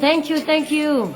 Thank you, thank you.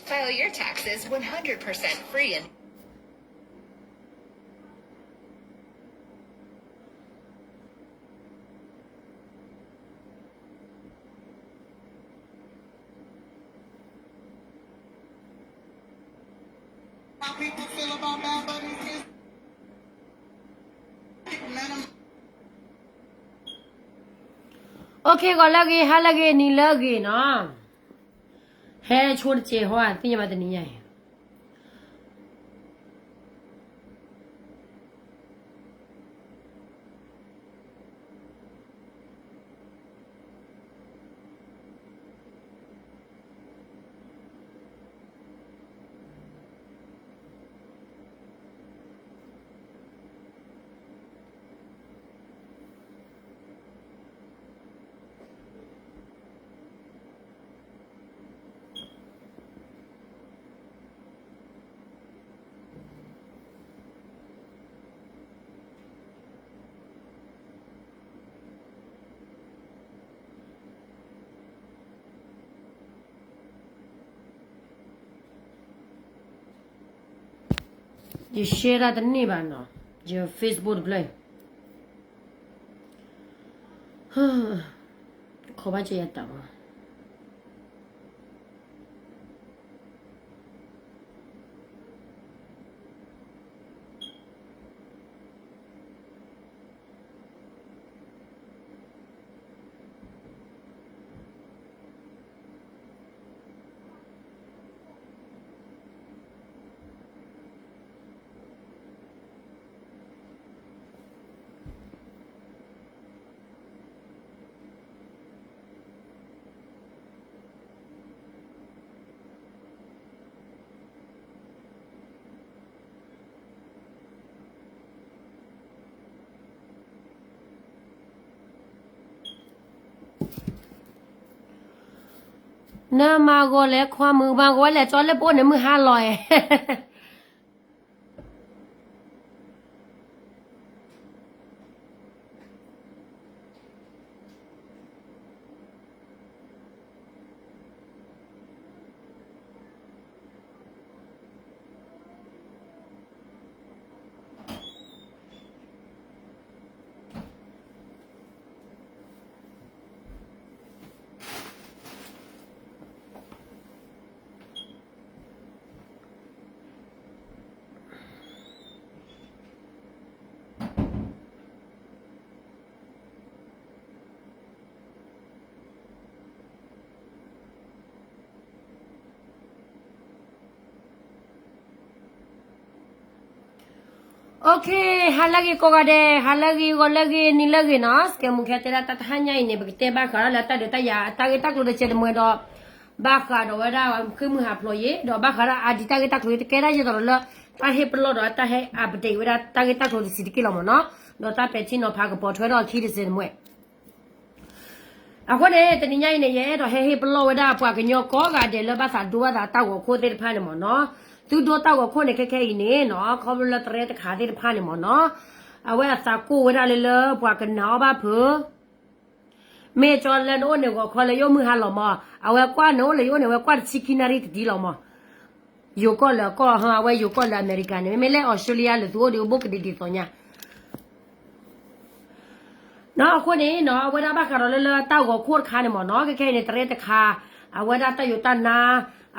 File your taxes one hundred percent free and Okay, ဂီၤလၢအဂ့ၤ, ဟါလၢအဂ့ၤ, နံၤလၢအဂ့ၤနီၤ. ဟဲဆိတစဲးဟီ သ့ၣ်ညါဘၣ်တနံၤညါအံၤ. ယ share တၢ်တန့ၢ်ဘၣ်နီၤ, ယ Facebook တဖျၢၣ်, ခီဘၣ်ကယတၢ်မး နမၤဂီၤလဲၤခွါမုာ်မၤဂီၤလဲၤကၠီလၢပအိၣ်န့ၣ်မုၢ်ဟါလီၤအဲၣ်. Okay, ဟါလၢအဂ့ၤကိးဂၤဒဲး, ဟါလၢအဂ့ၤ, ဂီၤလၢအဂ့ၤ, နံၤလၢအဂ့ၤနီၤ. စကဲမူခဲတဲဒၣ်တၢ်တဟါညါအံၤန့ၣ် ပကတဲဘၣ်ဃးဒီးလၢတၢ်ဒုးတၢ်ယၤ တၢ်ဂ့ၢ်တၢ်ကျိၤတစဲးတမှဲဒီး ဘၣ်ဃးဒီးဝဲဒၣ်ဃ့ၢ်မုၢ်ဟးဖျိးယံၤ, ဒီးဘၣ်ဃးဒီးအါဒံတၢ်ဂ့ၢ်တၢ်ကျိၤတကဲဒၣ်ယဲသိးဒီးလၢ တၢ်ဟ့ၣ်ပလီၢ်ဒီးတၢ်ဟဲ update ဝဲဒၣ်တၢ်ဂ့ၢ်တၢ်ကျိၤတဆံးတက့ၢ်လီၤမ့ၢ်နီၤ. ဒီးတၢ်ပဲာ်ထံနီၤဖးကပီၤထွဲထီၣ်အခံတစဲးတမှဲ အဃိန့ၣ် တနံၤညါအံၤန့ၣ် ယအဲၣ်ဒိးဟဲဟ့ၣ်ပလီၢ်ဝဲဒၣ်ပှၤကညီကိးဂၤဒဲးလၢဘၣ်သးဒိဘၣ်သးတၢ်ဂီၤခိၣ်သ့ၣ်တဖၣ်န့ၣ်မ့ၢ်နီၤ. သုဒိတၢ်ဂီၤခိၣ်န့ၣ် ခဲခဲအံၤန့ၣ်နီၤ ခီဖျိလၢတရဲတခါသ့ၣ်တဖၣ်န့ၣ်မ့ၢ်နီၤ အဝဲအသးကိၢ်ဝဲဒၣ်လၢလၢပှၤကနာ်အီၤဘၣ်ဖုး မ့ၢ်ကၠီလၢနအိၣ်န့ၣ်ဂီၤခီလၢယအိၣ်မုၢ်ဟါလီၤမး, အဝဲကွၢ်နအိၣ်လၢယအိၣ်န့ၣ် အဝဲကွၢ်တဆံခံနၣ်ရံၣ်တဒ်လီၤမး. ယိၤကီၢ်လၢကီၢ်ဟါ အဝဲယိၤကီၢ်လၢအမဲရကၤန့ၣ် မ့မ့ၢ်လၢအီစထြ့လယါလၢသုအိၣ်ဒီးအိၣ်ဘိၣ်ကဒံဒ်သိးညါ နီၤ. အဃိန့ၣ်နီၤ အဝဲဒၣ်ဘၣ်ဃးဒီးလၢလၢတၢ်ဂီၤခိၣ်တခါန့ၣ်မ့ၢ်နီၤ ခဲခဲအံၤန့ၣ် တရဲတခါ အဝဲဒၣ်တၢ်ယိၤတၢ်နါ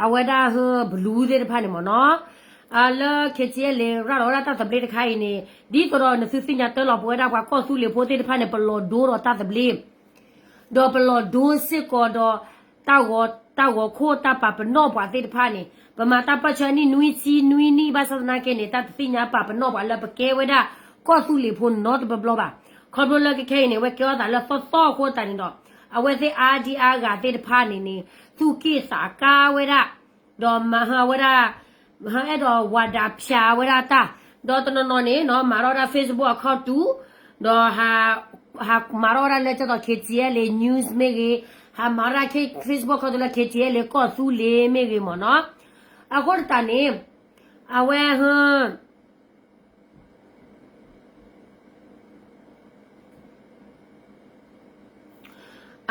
အဝဲဒၣ်ဟၢဘလူးသ့ၣ်တဖၣ်န့ၣ်မ့ၢ်နီၤ လၢ KTLA ရၤလီၤဝဲဒၣ်တၢ်သဘျ့တခါအံၤန့ၣ် ဒ်သိးဒီးနသုသ့ၣ်ညါတၢ်လီၤပဝဲဒၣ်ပှၤကီၢ်သူလ့ၤဖိသ့ၣ်တဖၣ်န့ၣ် ပလီၤဒိဒီးတၢ်သဘျ့ ဒီးပလီၤဒိစ့ၢ်ကီးဒီး တၢ်ဂီၤ တၢ်ဂီၤခိၣ်တၢ်ပာ်ပနီၣ်ပှၤသ့ၣ်တဖၣ်န့ၣ် ပမၤတၢ်ပၢၢ်ဆၢနံၣ်နွံဆံနွံနံၣ်ဘၣ်ဆၣ်သနာ်က့န့ၣ် တၢ်တသ့ၣ်ညါပာ်ပနီၣ်ပှၤလၢပကဲဝဲဒၣ် ကီၢ်သူလ့ၤဖိနီတဘျီဘျီဘၣ်. ခီဖျိလၢခဲခဲအံၤန့ၣ် အဝဲကဲထီၣ်သးလၢသီသီအဃိသတးန့ၣ်ဒီး အဝဲသ့ၣ်အါဒံအါဂၤသ့ၣ်တဖၣ်န့ၣ်န့ၣ် သူၣ်က့ၣ်သးကါဝဲဒၣ် ဒီးမၤဟဝဲဒၣ် ဟအဲၣ်ဒိးဝၤဒၣ်ဖၠးဝဲဒၣ်တၢ် ဒီးတနီၤနီၤန့ၣ်နီၤ မၤထီၣ်ဝဲဒၣ် Facebook account တူာ် ဒီး ဟးမၤထီၣ်ဝဲဒၣ်လၢကၠီသိး KTLA news မ့ၢ်ဂ့ၤ, ဟးမၤထီၣ်ဝဲဒၣ် Facebook account တူာ်လၢ KTLA ကီၢ်သူလ့ၤမ့ၢ်ဂ့ၤမ့ၢ်နီၤ. အဃိသတးန့ၣ် အဝဲဟ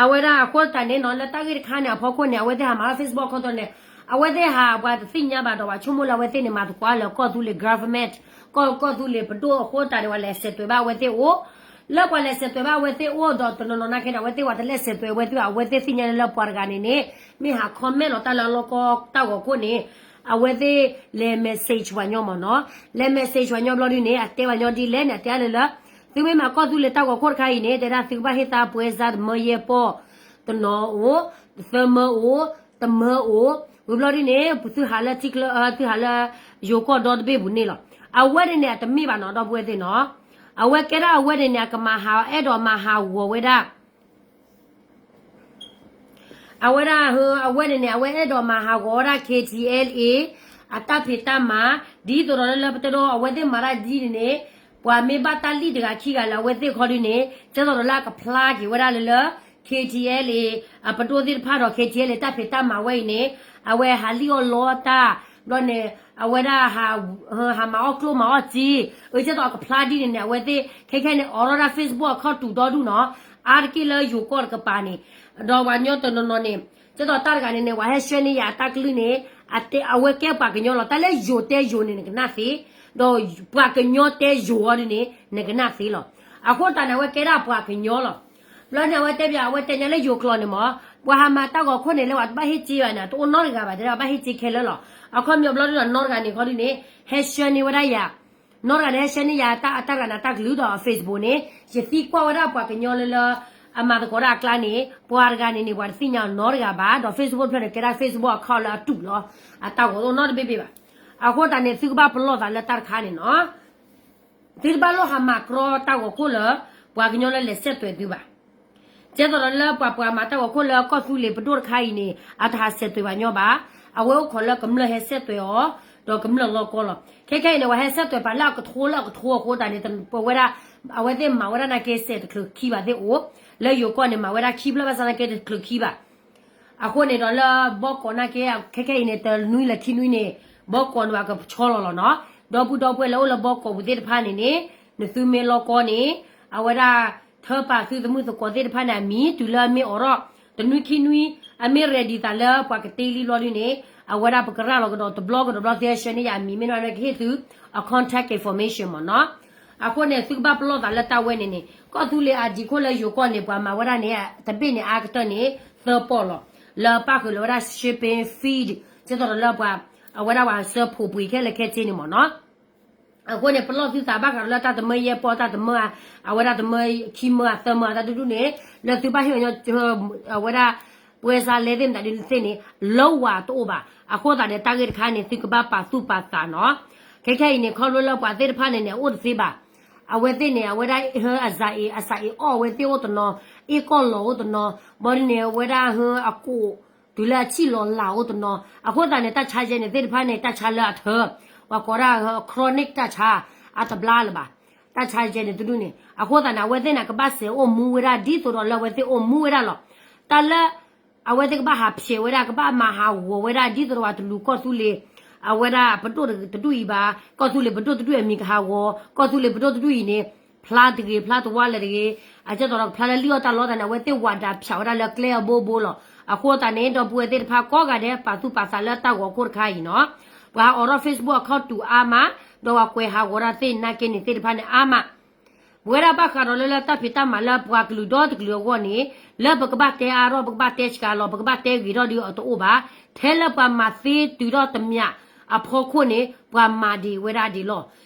အဝဲဒၣ်အဃိသတးန့ၣ်နီၤ လၢတၢ်ဂ့ၢ်တခါန့ၣ် အဖီခိၣ်န့ၣ် အဝဲသ့ၣ်ဟးမၤထီၣ် Facebook account န့ၣ် အဝဲသ့ၣ်ဟးပှၤတသ့ၣ်ညါဘၣ်ဒီး ပှၤဆိကမိၣ်လၢအဝဲသ့ၣ်န့ၣ် မၤသကိးလၢကီၢ်သူလ့ၤ government ကီၢ် ကီၢ်သူလ့ၤပဒိၣ်အဃိသတးန့ၣ် ပှၤလဲၤဆဲးသွဲးဘၣ်အဝဲသ့ၣ်အိၣ် လၢပှၤလဲၤဆဲးသွဲးဘၣ်အဝဲသ့ၣ်အိၣ်ဒီး တနီၤနီၤနာ်က့န့ၣ် အဝဲသ့ၣ်ပှၤတလဲၤဆဲးသွဲးအဝဲသ့ၣ် အဝဲသ့ၣ်သ့ၣ်ညါလၢပှၤတဂၤန့ၣ်န့ၣ် မ့ၢ်ဟး comment လီၤတၢ်လၢအလီၢ်ကီတၢ်ဂီၤခိၣ်န့ၣ် အဝဲသ့ၣ်လဲၤ message ပှၤညီမ့ၢ်နီၤ လဲၤ message ပှၤညီဘျီဒုန့ၣ် အတဲပှၤညီဒ်လဲၣ်န့ၣ် အတဲအါလၢလၢ သုမ့ၢ်မၤကီၢ်သူလ့ၤတၢ်ဂီၤခိၣ်တခါအံၤန့ၣ် တဲဒၣ်သုကဘၣ်ဟ့ၣ်သါပှဲၤစါ တမၢယဲၢ်ပီၢ် တနီၤအိၣ် သၢမၢအိၣ် တမၢအိၣ် ဝံၤဘျီဒုန့ၣ် သုဟးလၢထံချၢ သုဟးလၢယိၤကီၢ်ဒီတဘ့ၣ်ပူၤန့ၣ်လီၤ. အဝဲန့ၣ်န့ၣ် အတမ့ၢ်ဘၣ်နီၤ ဒီပုၢ်ဝဲၢ်သ့ၣ်နီၤ အဝဲကဲဒၣ်အဝဲန့ၣ်န့ၣ် အကမၤဟး အဲၣ်ဒိးမၤဟးဂီၤဝဲဒၣ် အဝဲဒၣ် အဝဲန့ၣ်န့ၣ် အဝဲအဲၣ်ဒိးမၤဟးဂီၤဝဲဒၣ် KTLA အတၢ်ဖံးတၢ်မၤ ဒ်သိးဒီးလၢပတဲဒီး အဝဲသ့ၣ်မၤတၢ်ဒ်န့ၣ်န့ၣ် ပှၤမ့ၢ်ဘၣ်တၢ်လံၣ်တဂၤခံဂၤလၢအဝဲသ့ၣ်ခီဒုန့ၣ် ကဲသိးဒီးလၢအကဖျါက့ၤဝဲဒၣ်လၢလၢ KTLA အပဒိၣ်သ့ၣ်တဖၣ်ဒီး KTLA တၢ်ဖံးတၢ်မၤဝဲအံၤန့ၣ် အဝဲဟးလံၣ်အီၣ်လီတၢ် ဘျီန့ၣ် အဝဲဒၣ် ဟးမၤအီၣ်ကျိၣ်မၤအီၣ်စ့ အကဲသိးအကဖျါဒ်န့ၣ်န့ၣ် အဝဲသ့ၣ် ခဲခဲန့ၣ် အိးထီၣ်ဒၣ် Facebook account တူာ်ဒီဒူၣ်နီၤ အါတက့ၢ်လၢယိၤကီၢ်တကပၤန့ၣ် ဒီးပှၤညီတနီၤနီၤန့ၣ် ကဲသိးတၢ်တဂၤန့ၣ်န့ၣ် ပှၤဟဲဆှၢန့ၢ်ယၤအတၢ်ကလုၢ်န့ၣ် အဝဲကဲပှၤကညီလီၤ တၢ်လၢယိၤတဲယိၤန့ၣ် နကနၣ်သ့ ဒီးပှၤကညီတဲယိၤအီၤဒ်န့ၣ် နကနၣ်သ့လီၤ. အဃိသတးန့ၣ် အဝဲကဲဒၣ်ပှၤကညီလီၤ. ဘျီန့ၣ် အဝဲတဲပၠး အဝဲတဲညါလၢယိၤကျိာ်န့ၣ်မ့ၢ် ပှၤဟးမၤတၢ်ဂီၤခိၣ်န့ၣ် လၢပှၤတဘၣ်ဟ့ၣ်စ့ဘၣ်န့ၣ် တအိၣ်နီတဂၤဘၣ် တဲဒၣ်ဘၣ်ဟ့ၣ်စ့ခဲလၢာ်လီၤ. အခီပညီဘျီဒ်ဒီး နီတဂၤန့ၣ်ခီဒ်န့ၣ် ဟဲဆှၢန့ၢ်ဝဲဒၣ်ယၤ နီတဂၤန့ၣ် ဟဲဆှၢန့ၢ်ယၤတၢ် အတၢ်တဂၤန့ၣ် တၢ်ကလုၢ်ဒီး Facebook န့ၣ် ယသံကွၢ်ဝဲဒၣ်ပှၤကညီလၢလၢ အမၤသကိးတၢ်အကျါန့ၣ် ပှၤတဂၤန့ၣ်န့ၣ် ပှၤတသ့ၣ်ညါနီတဂၤဘၣ် ဒီး Facebook ဖျၢၣ်န့ၣ် ကဲဒၣ် Facebook account လၢအတူၢ်လီၤ အတၢ်ဂီၤတအိၣ်နီတဘ့ၣ်ဘ့ၣ်ဘၣ်. အဃိသတးန့ၣ် သုကဘၣ်ပလီၢ်သးလၢတၢ်တခါန့ၣ်နီၤ သုတဘၣ်လိၣ်ဟးမၤကြီတၢ်ဂီၤခိၣ်လၢ ပှၤကညီလၢလဲၤဆဲးသွဲးသုဘၣ်. ကဲသိးဒီးလၢပှၤပှၤမၤတၢ်ဂီၤခိၣ်လၢကီၢ်သူလ့ၤပဒိၣ်တခါအံၤန့ၣ် အတဟးဆဲးသွဲးဘၣ်ညီဘၣ်. အဝဲအိၣ်ခိးလၢကမျၢၢ်ဟဲဆဲးသွဲးအီၤ ဒီးကမျၢၢ်လီကီလီၤ. ခဲခဲအံၤန့ၣ် ပှၤဟဲဆဲးသွဲးပာ်လၢအကထိလၢအကထိအဃိသတးန့ၣ် ပဝဲဒၣ် အဝဲသ့ၣ်မၤဝဲဒၣ်နာ်က့စဲးတချုးခံဘၣ်သ့ၣ်အိၣ် လၢယိၤကီၢ်န့ၣ် မၤဝဲဒၣ်ခံဖျၢၣ်ဘၣ်ဆၣ်နာ်က့တချုးခံဘၣ်. အဃိန့ၣ်ဒီးလၢဘီကီးနာ်က့ ခဲခဲအံၤန့ၣ် တနွံလၢခံနွံန့ၣ် ဘီကီးန့ၣ်ဘၣ်ကဆီလီၤလီၤနီၤ. ဒီပုၢ်ဒီဝဲၢ်လၢအိၣ်လၢဘီကီးပူၤသ့ၣ်တဖၣ်န့ၣ်န့ၣ် နသုမ့ၢ်လီကီန့ၣ် အဝဲဒၣ် ထၢပာ်သုသမုၢ်သကိးသ့ၣ်တဖၣ်န့ၣ် အမံၤတုၤလၢအမ့ၢ်အိးထီၣ် တနွံခံနွံ အမ့ၢ် ready သးလၢပှၤကတ့လံဘျီဒ်န့ၣ် အဝဲဒၣ်ပကရၢ်လီၤကဒီးတဘျီကဒီးဘျီ သုဟဲဆှၢန့ၢ်ယၤအမံၤ မ့ၢ်န့ၣ်ကဟ့ၣ်သု အ contact information မ့ၢ်နီၤ. အဃိန့ၣ် သုကဘၣ်ပလီၢ်သးလၢတၢ်ဝဲန့ၣ်န့ၣ် ကီၢ်သူလ့ၤ ID ခိၣ်လၢယိၤကီၢ်န့ၣ် ပှၤမၤဝဲဒၣ်န့ၣ် တဘ့ၣ်န့ၣ်အါကတၢၢ်န့ၣ် သၢပီၢ်လီၤ. လၢပၣ်ဃုာ်လၢဝဲဒၣ် shipping fee ကဲသိးဒီးလၢပှၤ အဝဲဒၣ်ပှၤဆှၢဖိးပှ့ၤခဲလၢာ်ခဲဆ့န့ၣ်မ့ၢ်နီၤ. အဃိန့ၣ် ပလီၢ်သုသးဘၣ်ဃးဒီးလၢတၢ်တမၢယဲၢ်ပီၢ် တၢ်တမၢ အဝဲဒၣ်တမၢခံမၢအသၢမၢအတၢ်ဒူၣ်ဒူၣ်န့ၣ် လၢသုဘၣ်ဟ့ၣ်အီၤညီ အဝဲဒၣ် ပွဲစားလဲသ့ၣ်မတၤဒ်သ့ၣ်န့ၣ် လၢဝၤတအိၣ်ဘၣ်. အဃိသတးန့ၣ် တၢ်ဂ့ၢ်တခါန့ၣ် သုကဘၣ်ပာ်သူၣ်ပာ်သးနီၤ. ခဲခဲအံၤန့ၣ် ခီဖျိလၢပှၤသ့ၣ်တဖၣ်န့ၣ်န့ၣ် အအိၣ်တသ့ဘၣ်. အဝဲသ့ၣ်န့ၣ် အဝဲဒၣ်ဟၢအစၤအံၤ အစၤအံၤအီၣ်အဝဲသ့ၣ်အိၣ်တနီၤ အ့ၣ်ကီၢ်လီၤအိၣ်တနီၤ ဘၣ်ဒ်န့ၣ် အဝဲဒၣ်ဟၢအကိး တုၤလၢအဆံၣ်လီၤလၢ်အိၣ်တနီၤ. အဃိသတးန့ၣ် တၢ်ဆါယဲန့ၣ်သ့ၣ်တဖၣ်န့ၣ် တၢ်ဆါလၢအထၢ ပှၤကိးဒၣ် chronic တၢ်ဆါ အတဘျါလၢၤဘၣ်. တၢ်ဆါယဲန့ၣ်တဒူၣ်န့ၣ် အဃိသတးန့ၣ် အဝဲသ့ၣ်န့ၣ် ကဘၣ်စဲးအိၣ်မူဝဲဒၣ် ဒ်သိးဒီးလၢအဝဲသ့ၣ်အိၣ်မူဝဲဒၣ်လီၤ. တၢ်လၢ အဝဲသ့ၣ်ကဘၣ်ဟးဖျဲးဝဲဒၣ် ကဘၣ်မၤဟးဂီၤဝဲဒၣ် ဒ်သိးဒီးပှၤတလူၤကီၢ်သူလ့ၤ အဝဲဒၣ်ပဒိၣ်တဒူၣ်အံၤဘၣ်. ကီၢ်သူလ့ၤပဒိၣ်တဒူၣ်အံၤအမံၤကဟးဂီၤ ကီၢ်သူလ့ၤပဒိၣ်တဒူၣ်အံၤန့ၣ် ဖျါတဂ့ၤ ဖျါတဝါလၢၤတဂ့ၤ အကဲသိးဒီးဖျါလၢလံၣ်အီၣ်တၢ်လီတၢ်န့ၣ် အဝဲသ့ၣ်ဝးဒးဖၠးဝဲဒၣ်လၢကျဲအဘိဘိလီၤ. အဃိသတးန့ၣ် ဒီပုၢ်ဝဲၢ်သ့ၣ်တဖၣ်ကိးဂၤဒဲး ပာ်သူၣ်ပာ်သးလၢတၢ်ဂီၤခိၣ်တခါအံၤနီၤ. ပှၤအိးထီၣ် Facebook account တုၤအါမး ဒီးပှၤကွဲးဟးဂီၤတၢ်သ့ၣ်နာ်က့န့ၣ်သ့ၣ်တဖၣ်န့ၣ်အါမး ပဝဲဒၣ်ဘၣ်ဃးဒီးလၢလၢတၢ်ဖံးတၢ်မၤလၢပှၤကလုာ်ဒီတကလုာ်အဂီၢ်န့ၣ် လၢပကဘၣ်တဲအါထီၣ် ပကဘၣ်တဲဆှးလီၤ ပကဘၣ်တဲဂ့ၤထီၣ်ဒ်အတအိၣ်ဘၣ်. ထဲလၢပှၤမၤသ့တုၤထီၣ်တမံၤအဖီခိၣ်န့ၣ် ပှၤမၤဒံးဝဲဒၣ်ဒံးလီၤ.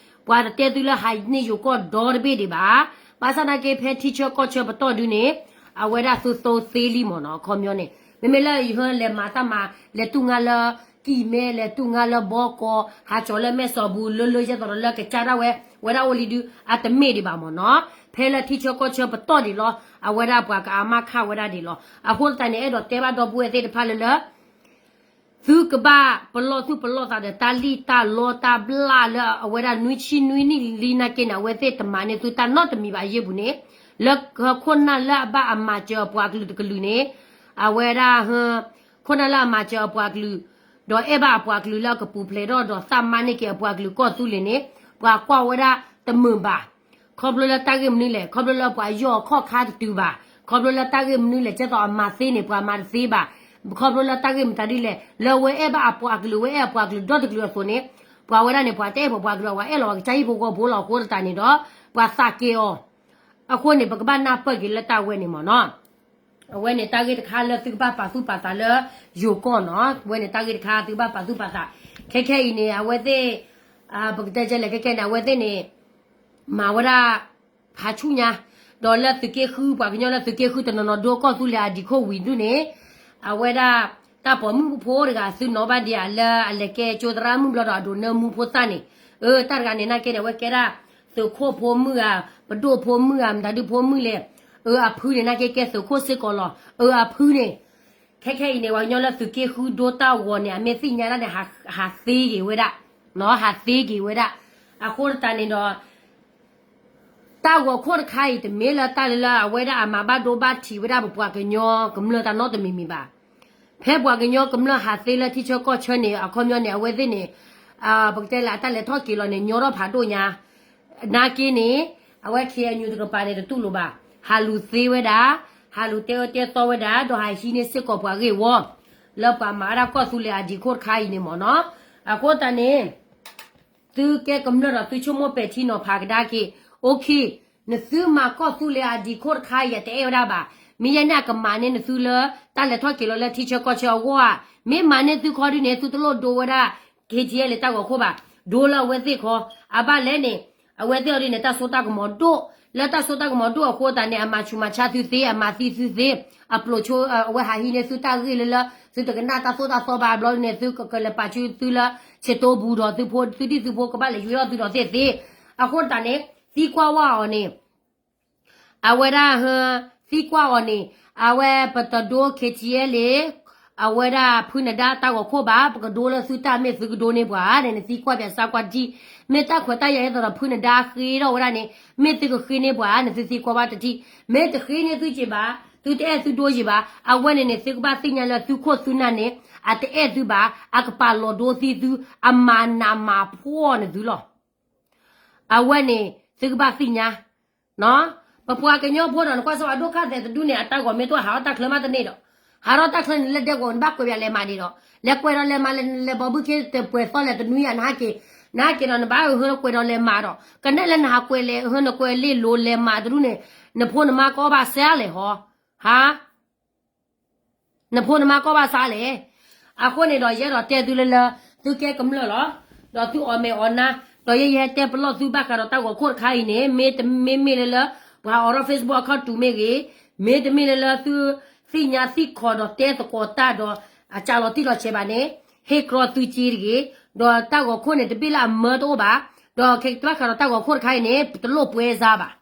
ပှၤတတဲသုလၢဟးန့ၢ်ယိၤကီၢ်ဒီတဘ့ၣ်ဒံးဘၣ်. ဘၣ်ဆၣ်နာ်က့ဖဲထံဆၢကီၢ်ဆၢပတီၢ်ဒုန့ၣ် အဝဲဒၣ်သုသိသ့လံမ့ၢ်နီၤ အခီပညီန့ၣ် မ့မ့ၢ်လၢယဟၢလဲၤမၤတၢ်မၤ လဲၤတူၢ်ငါလၢ ကံၢ်မဲ လဲၤတူၢ်ငါလၢဘီကီး ဟးကၠီၤလၢမဲၢ်စီၤဘူ လၢလၢယဲသိးဒီးလၢကစၢ်ဒၣ်ဝဲ ဝဲဒၣ်အိၣ်လံဒု အတမ့ၢ်ဒံးဘၣ်မ့ၢ်နီၤ. ဖဲလၢထံဆၢကီၢ်ဆၢပတီၢ်ဒံးလီၤ အဝဲဒၣ်ပှၤကအါမးခးဝဲဒၣ်ဒံးလီၤ. အဃိသတးန့ၣ် အဲၣ်ဒိးတဲဘၣ်ဒီပုၢ်ဝဲၢ်သ့ၣ်တဖၣ်လၢလၢ သုကဘၣ်ပလီၢ်သူၣ်ပလီၢ်သးဒီးတၢ်လံၣ်တၢ်လီတၢ်ဘျၣ်လၢအဝဲဒၣ်နွံဆံနွံနံၣ်လံနာ်က့န့ၣ် အဝဲသ့ၣ်တမၤန့ၢ်သုတၢ်နီတမံၤဘၣ်အယ့ၢ်ပူၤန့ၣ် လၢခိၣ်နၢ်လၢအဘၣ်အမၤစၢၤအပှၤကလုာ်တကလုာ်န့ၣ် အဝဲဒၣ် ခိၣ်နၢ်လၢအမၤစၢၤအပှၤကလုာ် ဒီးအဲၣ်ဘၣ်အပှၤကလုာ်လၢအကပူၤဖျဲးထီၣ်ဒီး သးမၤန့ၢ်က့ၤအပှၤကလုာ်ကီၢ်သူလ့ၤန့ၣ် ပှၤကွၢ်ဝဲဒၣ်တမုာ်ဘၣ်. ခီဖျိလၢတၢ်ဂ့ၢ်မနုၤလဲၣ်, ခီဖျိလၢပှၤယီၢ်အခီၣ်ခါတတုၤဘၣ်, ခီဖျိလၢတၢ်ဂ့ၢ်မနုၤလဲၣ်, ကဲသိးအမၤသ့န့ၣ် ပှၤမၤတသ့ဘၣ်, ခီဖျိလၢတၢ်ဂ့ၢ်မတၤဒ်လဲၣ်, လၢအဝဲအဲၣ်ဘၣ်အပှၤကလုာ်, ဝဲအဲၣ်အပှၤကလုာ်ဒီတကလုာ်အသိးန့ၣ်, ပှၤဝဲဒၣ်န့ၣ် ပှၤတအဲၣ်ပှၤကလုာ်, ပှၤအဲၣ်လီၤပှၤကစၢ်ဟံၣ်ဖိဃီဖိလီၤ. အဃိသတးန့ၣ်ဒီး ပှၤသးက့ၤအီၤ အဃိန့ၣ် ပကဘၣ်နၢ်ပၢၢ်က့ၤလၢတၢ်ဝဲန့ၣ်မ့ၢ်နီၤ. အဝဲန့ၣ်တၢ်ဂ့ၢ်တခါလၢသုကဘၣ်ပာ်သူၣ်ပာ်သးလၢယိၤကီၢ်နီၤ. အဝဲန့ၣ်တၢ်ဂ့ၢ်တခါသုကဘၣ်ပာ်သူၣ်ပာ်သး. ခဲခဲအံၤန့ၣ် အဝဲသ့ၣ် ပကတဲလဲၣ် ခဲခဲန့ၣ် အဝဲသ့ၣ်န့ၣ် မၤဝဲဒၣ် ဖးဆူၣ်ညါ, ဒီးလၢသုးက့ဃု ပှၤကညီလၢသုးက့ဃုတနီၤနီၤ ဒိကီၢ်သူလ့ၤအဒံးခိၣ်ဝံၤဒုန့ၣ် အဝဲဒၣ် တၢ်ပိာ်မုၣ်ဖိတဂၤ သုနီၤဘၣ်ဒံးဧါ လၢအလဲၤကဲကၠိသရၣ်မုၣ်ဘျီဒီး အဒိးနၢမူဖိသၣ်န့ၣ်, အၢ တၢ်တဂၤန့ၣ် နာ်က့န့ၣ် အဝဲကဲဒၣ် သုးခိၣ်ဖိမုၣ်ဧါ, ပဒိၣ်ဖိမုၣ်ဧါ, မတၤဒုဖိမုၣ်လဲၣ်, အၢ အဖုန့ၣ် နာ်က့ကဲသုးခိၣ်စ့ၢ်ကီးလီၤ. အၢ အဖုန့ၣ် ခဲခဲအံၤန့ၣ် ပှၤကညီလၢသုးက့ဃုဒိတၢ်ဂီၤန့ၣ် အမ့ၢ်သ့ၣ်ညါဒၣ်န့ၣ် ဟးသ့က့ၤဝဲဒၣ်, ဟးသ့က့ၤဝဲဒၣ်. အဃိသတးန့ၣ်ဒီး တၢ်ဂီၤခိၣ်တခါအံၤ တမ့ၢ်လၢတၢ်လၢလၢအဝဲဒၣ်အမၤဘၣ်ဒိဘၣ်ထံးဝဲဒၣ်ပပှၤကညီကမျၢၢ်တၢ်နီတမံၤမံၤဘၣ်. ဖဲပှၤကညီကမျၢၢ်ဟးသ့လၢထံဆၢကီၢ်ဆၢန့ၣ် အခီပညီန့ၣ် အဝဲသ့ၣ်န့ၣ် ပကတဲလၢအတၢ်လဲၤထီၣ်က့ၤလီၤန့ၣ် ညီထီၣ်ဖးဒိၣ်ညါ နာ်က့န့ၣ် အဝဲ ခ့ၣ်အဲၣ်ယူၣ် တကပၤန့ၣ် တတူၢ်လိာ်ဘၣ်, ဟးလူၤသ့ဝဲဒၣ်, ဟးလူၤတဲအၢတဲသီဝဲဒၣ်, ဒီးဟးဟံးန့ၢ်စ့ၢ်ကီးပှၤဂ့ၢ်ဝီ လၢပှၤမၤဝဲဒၣ်ကီၢ်သူလ့ၤအဒံးခိၣ်တခါအံၤန့ၣ်မ့ၢ်နီၤ. အဃိသတးန့ၣ် သုကဲကမျၢၢ်ဒီးသုဆိကမိၣ်ပဲာ်ထံနီၤဖးကဒါက့ၤ, OK, နသုမၤကီၢ်သူလ့ၤအဒံးခိၣ်တခါအံၤ ယတအဲၣ်ဝဲဒၣ်ဘၣ်. မ့ၢ်ယဲန့ၣ် အကမၤန့ၢ်နသုလၢ တၢ်လဲၤထီၣ်က့ၤလီၤလၢထံဆၢကီၢ်ဆၢအဂီၢ်ဧါ. မ့ၢ်မၤန့ၢ်သုခီဒုန့ၣ် သုတလိၣ်ဒိဝဲဒၣ် ခ့ထံအဲလ့ၤ တၢ်ဂီၤခိၣ်ဘၣ်, ဒိလၢအဝဲသ့ၣ်ခီ. အဘၣ်လဲၣ်န့ၣ် အဝဲသ့ၣ်အီၤဒုန့ၣ် တၢ်စိတၢ်ကမီၤဒိၣ်, လၢတၢ်စိတၢ်ကမီၤဒိၣ်အဃိသတးန့ၣ် အမၤဆူးမၤဆါသုသ့, အမၤသံသုသ့, အပျိာ်ဆိ အဝဲဟးဟံးန့ၢ်သုတၢ်ဂ့ၢ်လၢလၢ သုတကနၣ်တၢ်သိၣ်တၢ်သီဘၣ်ဘျီန့ၣ် သုကကလဲၤပာ်ဆူသုလၢ ဆဲးတိပူၤဒီးသုဖိ သုဒံၣ်သုဖိကဘၣ်လဲၤယွ့ထီၣ်သုဒီးသ့ၣ်သ့. အဃိသတးန့ၣ် သံကွၢ်ဝဲအီၤန့ၣ် အဝဲဒၣ် သံကွၢ်အီၤန့ၣ် အဝဲပတဒိ ခ့ထံအဲလ့ၤ အဝဲဒၣ်ဖုနဒါတၢ်ဂီၤခိၣ်ဘၣ်, ပကဒိလၢသုတၢ်မ့ၢ်သုကဒိန့ၢ်ပှၤန့ၣ် နသံကွၢ်ပၠးစၢ်ကွၢ်တံၢ်, မ့ၢ်တၢ်ခွဲးတၢ်ယာ်အသိးဒီးဖုနဒါဃ့ထီၣ်ဝဲဒၣ်န့ၣ် မ့ၢ်သုကဃ့န့ၢ်ပှၤ နသုသံကွၢ်ဘၣ်တထံၣ်, မ့ၢ်တဃ့န့ၢ်သုက့ၤဘၣ်, သုတအဲၣ်သုဒိက့ၤဘၣ်, အဝဲန့ၣ်န့ၣ် သုကဘၣ်သ့ၣ်ညါလၢသုခိၣ်သုနၢ်န့ၣ် အတအဲၣ်သုဘၣ်, အကပာ်လီၤဒိသံသု, အမၤနးမၤဖှီၣ်နသုလီၤ. အဝဲန့ၣ် သုကဘၣ်သ့ၣ်ညါ ပပှၤကညီဖိဒီး နကွၢ်စၢ်ဝဲဒိၣ်ခၣ်သဲးတဒူၣ်န့ၣ် အတၢ်ဂီၤမ့ၢ်တအိၣ် ဟးထီၣ်တၢ်ချၢမးတန့ၢ်ဒီး, ဟးထီၣ်တၢ်ချၢန့ၣ် လၢဒဲကဝီၤ နဘၣ်ကွဲးပၠးလဲၤမးဒံးဒီး, လဲၤကွဲးဒီးလဲၤမး လဲၤဘီဘုခ့ တပှဲၤသီလဲၤတနွံယၤ နဟဲက့ၤ, နဟဲက့ၤဒီး နဘၣ်အဟၢနကွဲးဒီးလဲၤမးဒီး ကနဲၣ်လၢနဟးကွဲးလဲၤ ဟၢနကွဲးလ့ၣ်လိၤလဲၤမးတဒူၣ်န့ၣ်, နဖိနမါကီဘၣ်စးလဲၣ်ဟီ, ဟါ နဖိနမါကီဘၣ်စးလဲၣ်. အဃိန့ၣ်ဒီး ယအဲၣ်ဒိးတဲသုလၢလၢ သုကဲကမျၢၢ်လီၤ, ဒီးသုအီၣ်မဲာ်အီၣ်နါ, ဒီးယဲယဟဲတဲပလီၢ်သုဘၣ်ဃးဒီးတၢ်ဂီၤခိၣ်တခါအံၤန့ၣ် မ့တမ့ၢ်မ့ၢ်လၢလၢ ပှၤအိးထီၣ် Facebook အခီၣ်တူာ်မ့ၢ်ဂ့ၤ, မ့တမ့ၢ်လၢလၢသုသ့ၣ်ညါသံၣ်ခီၣ်ဒီးတဲသကိးတၢ်ဒီး အကးလီၤတံၢ်လီၤဆဲးဘၣ်န့ၣ် ဟ့ၣ်ကြီသုက့ၤတဂ့ၤ, ဒီးတၢ်ဂီၤခိၣ်န့ၣ် တဘ့ၣ်လၢအမၢတအိၣ်ဘၣ်, ဒီးခဲကဘၣ်ဃးဒီးတၢ်ဂီၤခိၣ်တခါအံၤန့ၣ် ပတလိၣ်ပှဲၤစါဘၣ်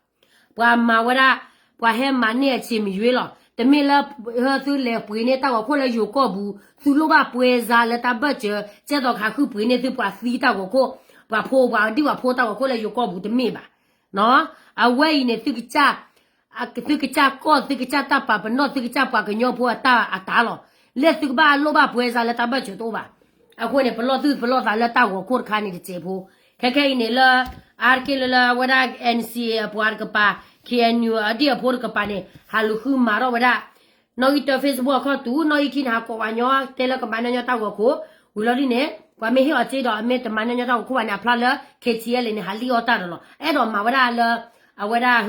ပှၤမၤဝဲဒၣ်, ပှၤဟဲမၤန့ၢ်အဆ့ၣ်မံယွ့လီၤ. တမ့ၢ်လၢ သုလဲၤပှ့ၤန့ၢ်တၢ်ဂီၤခိၣ်လၢယိၤကီၢ်ပူၤ, သုလိၣ်ဘၣ်ပှဲၤစါလၢတၢ်ဘၢၣ်စၢၤ, ကဲသိးကဟးဃုပှ့ၤန့ၢ်သုပှၤသံတၢ်ဂီၤခိၣ်, ပှၤဖိပှၤဒံၣ်ပှၤဖိတၢ်ဂီၤခိၣ်လၢယိၤကီၢ်ပူၤတမ့ၢ်ဘၣ်. အဝဲအံၤန့ၣ် သုကစၢ်ကီၢ် သုကစၢ်တၢ်ပာ်ပနီၣ် သုကစၢ်ပှၤကညီဖိအတၢ်အတၢ်လီၤ. လၢသုကဘၣ်လိၣ်ဘၣ်ပှဲၤစါလၢတၢ်ဘၢၣ်စၢၤတအိၣ်ဘၣ်. အဃိန့ၣ် ပလီၢ်သူၣ်ပလီၢ်သးလၢတၢ်ဂီၤခိၣ်တခါန့ၣ်တစဲးဖိ, ခဲခဲအံၤန့ၣ်လၢ အါတက့ၢ်လၢလၢအဝဲဒၣ် NCA အပှၤတကပၤ, KNU အဒံၣ်အဖိတကပၤန့ၣ် ဟးလူၤဃုမၤထီၣ်ဝဲဒၣ် နီၣ်ဂံၢ်တၢ Facebook အခီၣ်တူာ်, နီၣ်ဂံၢ်ခံန့ၣ် ဟးကိးဝဲညီ တဲလၢကမၤညီညီတၢ်ဂီၤခိၣ်, ဝံၤလီၤဒ်န့ၣ် ပှၤမ့ၢ်ဟ့ၣ်အီၤစ့ဒီး အမ့ၢ်တမၤညီညီတၢ်ဂီၤခိၣ်ဘၣ်န့ၣ် အဖျါလၢ KTLA န့ၣ် ဟးလံၣ်အီၣ်တၢ်ဒီးလီၤ. အဲၣ်ဒိးမၤဝဲဒၣ်လၢ အဝဲဒၣ်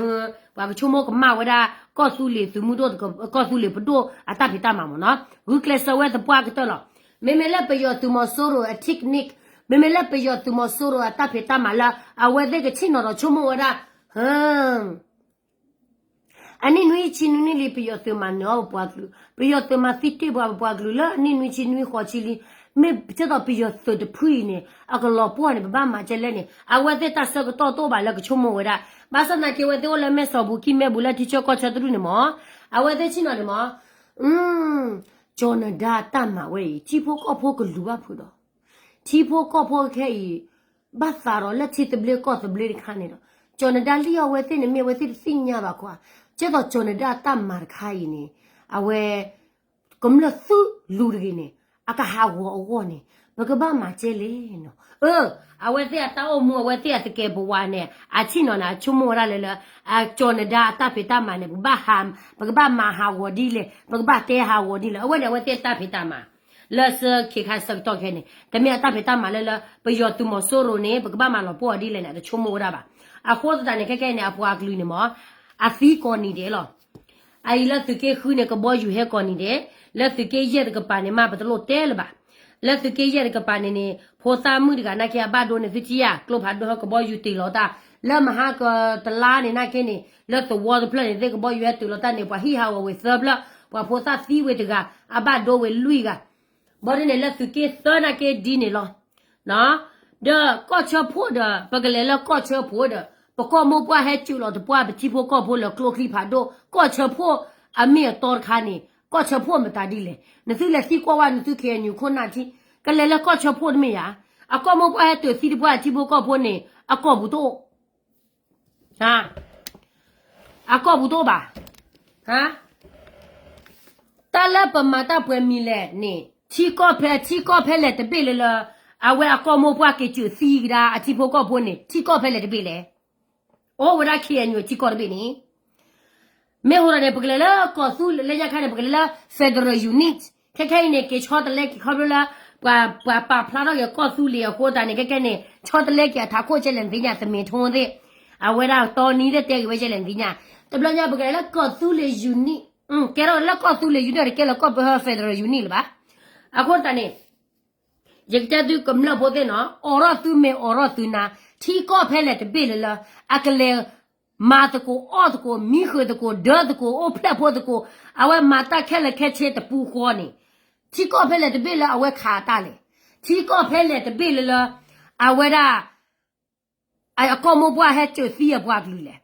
ပှၤကဆိကမိၣ်ကမၣ်ဝဲဒၣ် ကီၢ်သူလ့ၤသုးမုၢ်ဒိၣ် ကီၢ်သူလ့ၤပဒိၣ်အတၢ်ဖံးတၢ်မၤမ့ၢ်နီၤ, ဂုာ်ကျဲးစၢးဝဲသပှၢ်ကတၢၢ်လီၤ. မ့မ့ၢ်လၢပယီၤသုးမီၤစိရိၤအ technique, မ့မ့ၢ်လၢပယီၤသုးမီၤစိရိၤအတၢ်ဖံးတၢ်မၤလၢ အဝဲသ့ၣ်ကဆ့ၣ်နီၤဒီးဆိကမိၣ်ဝဲဒၣ် အနံၣ်နွံဆံနွံနံၣ်လံ ပယီၤသုးမၤနၢၤအီၣ်ပပှၤကလုာ်, ပယီၤသုးမၤသံတ့ၢ်ပှၤပပှၤကလုာ်လၢအနံၣ်နွံဆံနွံဃိးဆံလံ. မ့ၢ်ကဲသိးပယီၤသုးတဖုအံၤန့ၣ် အကလီၤပှီၢ်န့ၣ် ပဘၣ်မၤကဲလဲၣ်န့ၣ် အဝဲသ့ၣ်တၢ်ဆၢကတီၢ်တအိၣ်ဘၣ်လၢကဆိကမိၣ်ဝဲဒၣ်. ဘၣ်ဆၣ်သနာ်က့ အဝဲသ့ၣ်အိၣ်လၢမဲၢ်စီၤဘူၤ ကံၢ်မဲၢ်ဘူၤ လၢထံဆၢကီၢ်ဆၢတဒူၣ်န့ၣ်မ့ၢ် အဝဲသ့ၣ်ဆ့ၣ်နီၤန့ၣ်မ့ၢ် ကၠီၤနဒါတၢ်မၤဝဲအံၤ ထံဖိကီၢ်ဖိကလူၤဘၣ်ဖုးဒီး ထံဖိကီၢ်ဖိခဲအံၤ ဘၣ်သးဒီးလၢထံသဘျ့ကီၢ်သဘျ့တခါန့ၣ်ဒီး ကၠီၤနဒါလံၣ်အီၣ်ဝဲသ့ၣ်န့ၣ် မ့ၢ်အဝဲသ့ၣ်တသ့ၣ်ညါဘၣ်ကွၢ်. ကဲသိးကၠီၤနဒါတၢ်မၤတခါအံၤန့ၣ် အဝဲ ကမျၢၢ်သုးလူၤတဂ့ၤန့ၣ် အကဟးဂီၤအဂီၢ်န့ၣ် ပကဘၣ်မၤကဲလဲၣ်နီၤ. အၢ အဝဲသ့ၣ်အတၢ်အိၣ်မူ အဝဲသ့ၣ်အသကဲးပဝးန့ၣ် အဆ့ၣ်နီၤန့ၣ် အဆိကမိၣ်ဝဲဒၣ်လၢလၢ အကၠီၤနဒါအတၢ်ဖံးတၢ်မၤန့ၣ် ပကဘၣ်ဟး ပကဘၣ်မၤဟးဂီၤဒ်လဲၣ် ပကဘၣ်တဲဟးဂီၤဒ်လဲၣ် အဝဲန့ၣ် အဝဲသ့ၣ်အတၢ်ဖံးတၢ်မၤ လၢဆၢခ့ခါဆၢကတီၢ်ခဲအံၤန့ၣ် တမ့ၢ်အတၢ်ဖံးတၢ်မၤလၢလၢ ပယီၤသုးမီၤစိရိၤန့ၣ် ပကဘၣ်မၤလီၤပှီၢ်အီၤဒ်လဲၣ်န့ၣ် အတဆိကမိၣ်ဝဲဒၣ်ဘၣ်. အဃိသတးန့ၣ် ခဲခဲအံၤန့ၣ် အပှၤကလုာ်န့ၣ်မ့ၢ် အသံကိးနံၤဒဲးလီၤ. အအံၤလၢသုးက့ဃုန့ၣ် ကဘီယူၤဟဲကိးနံၤဒဲး, လၢသုးက့ယဲၢ်တကပၤန့ၣ်မး ပတလိၣ်တဲလၢၤဘၣ်. လၢသုးက့ယဲၢ်တကပၤန့ၣ်န့ၣ် ဖိသၣ်မုၣ်တဂၤနာ်က့ အဘၣ်ဒိန့ၣ် သုထံၣ်ဧါ ကျိဖးဒိၣ်ဟဲကဘီယူၤတ့ၢ်လီၤတၢ်, လၢမဟါကတလါန့ၣ်နာ်က့န့ၣ် လၢသဝီတဖျၢၣ်န့ၣ် သ့ၣ်ကဘီယူၤဟဲတ့ၢ်လီၤတၢ်န့ၣ် ပှၤဟံၣ်ဟးဂီၤဝဲသၢဖျၢၣ်, ပှၤဖိသၣ်သံဝဲတဂၤ, အဘၣ်ဒိဝဲလွံၢ်ဂၤ, ဘီဒ်န့ၣ် လၢသုးက့သၢနာ်က့ဒ်န့ၣ်လီၤ. ဒီးကီၢ်ဆၢဖှိၣ်ဒီး ပကလဲၤလၢကီၢ်ဆၢဖှိၣ်ဒီး ပကီၢ်မိၢ်ပှၢ်ဟဲစူးလီၤသပှၢ် ပထံဖိကီၢ်ဖိလၢကျိချံဖးဒိၣ် ကီၢ်ဆၢဖှိၣ်အမ့ၢ်အတီတခါန့ၣ် ကီၢ်ဆၢဖှိၣ်မတၤဒ်လဲၣ်. နသုလဲၤသံကွၢ်ဝဲ နသု KNU ခိၣ်နၢ်ထံ ကလဲၤလၢကီၢ်ဆၢဖှိၣ်တမ့ၢ်ဧါ. အကီၢ်မိၢ်ပှၢ်ဟဲတ့ၢ်သံသပှၢ် ထံဖိကီၢ်ဖိန့ၣ် အကီၢ်ပူၤတအိၣ် အကီၢ်ပူၤတအိၣ်ဘၣ်. တၢ်လၢပမၤတၢ်ပှဲၤမံၤလဲၣ်န့ၣ် ထံကီၢ်ဖဲ ထံကီၢ်ဖဲလဲၣ်တဘ့ၣ်လၢလၢ အဝဲအကီၢ်မိၢ်ပှၢ်က့ၤစူးသံကဒါ အထံဖိကီၢ်ဖိန့ၣ် ထံကီၢ်ဖဲလဲၣ်တဘ့ၣ်လဲၣ်. အိၣ်ဝဲဒၣ် KNU ထံကီၢ်တဘ့ၣ်န့ၣ် မ့ၢ်ဟိဒၣ်န့ၣ် ပကလဲၤလၢကီၢ်သူလ့ၤလၢညါခါန့ၣ် ပကလဲၤလၢ federal unit ခဲခဲအံၤန့ၣ် က့ၤဆီတလဲက့ၤခီဖျိလၢ ပှၤပာ်ဖျါထီၣ်က့ၤကီၢ်သူလ့ၤအဃိသတးန့ၣ် ခဲခဲန့ၣ် ဆီတလဲက့ၤအထးခိၣ်ကဲလဲၣ်နသ့ၣ်ညါ တမ့ၢ်ထိသ့ၣ်, အဝဲဒၣ်တီနံၤသ့ၣ်တဲက့ၤဝဲကဲလဲၣ်နသ့ၣ်ညါ, တဘျီညါပကလဲၤလၢကီၢ်သူလ့ၤ unit, ကဲထီၣ်လၢကီၢ်သူလ့ၤ unit တကဲလၢကီၢ်ပဟၢ federal unit လၢၤဘၣ်. အဃိသတးန့ၣ် ယကတဲသုကမျၢၢ်ဖိသ့ၣ်နီၤ အိးထီၣ်သုမ့ၢ်အိးထီၣ်သုနၤ, ထံကီၢ်ဖဲလဲၣ်တဘ့ၣ်လၢလၢ အကလဲၤ မၤသကိးအီၣ်သကိး မံဃုာ်သကိး ဒၢသကိး အိၣ်ဖျဲၣ်ဖိသကိး, အဝဲမၤတၢ်ခဲလၢာ်ခဲဆ့တပူၤဃီန့ၣ်, ထံကီၢ်ဖဲလဲၣ်တဘ့ၣ်လၢအဝဲခးအတၢ်လဲၣ်, ထံကီၢ်ဖဲလဲၣ်တဘ့ၣ်လၢလၢ အဝဲဒၣ် အကီၢ်မိၢ်ပှၢ်ဟဲစၢၤသံအပှၤကလုာ်လဲၣ်,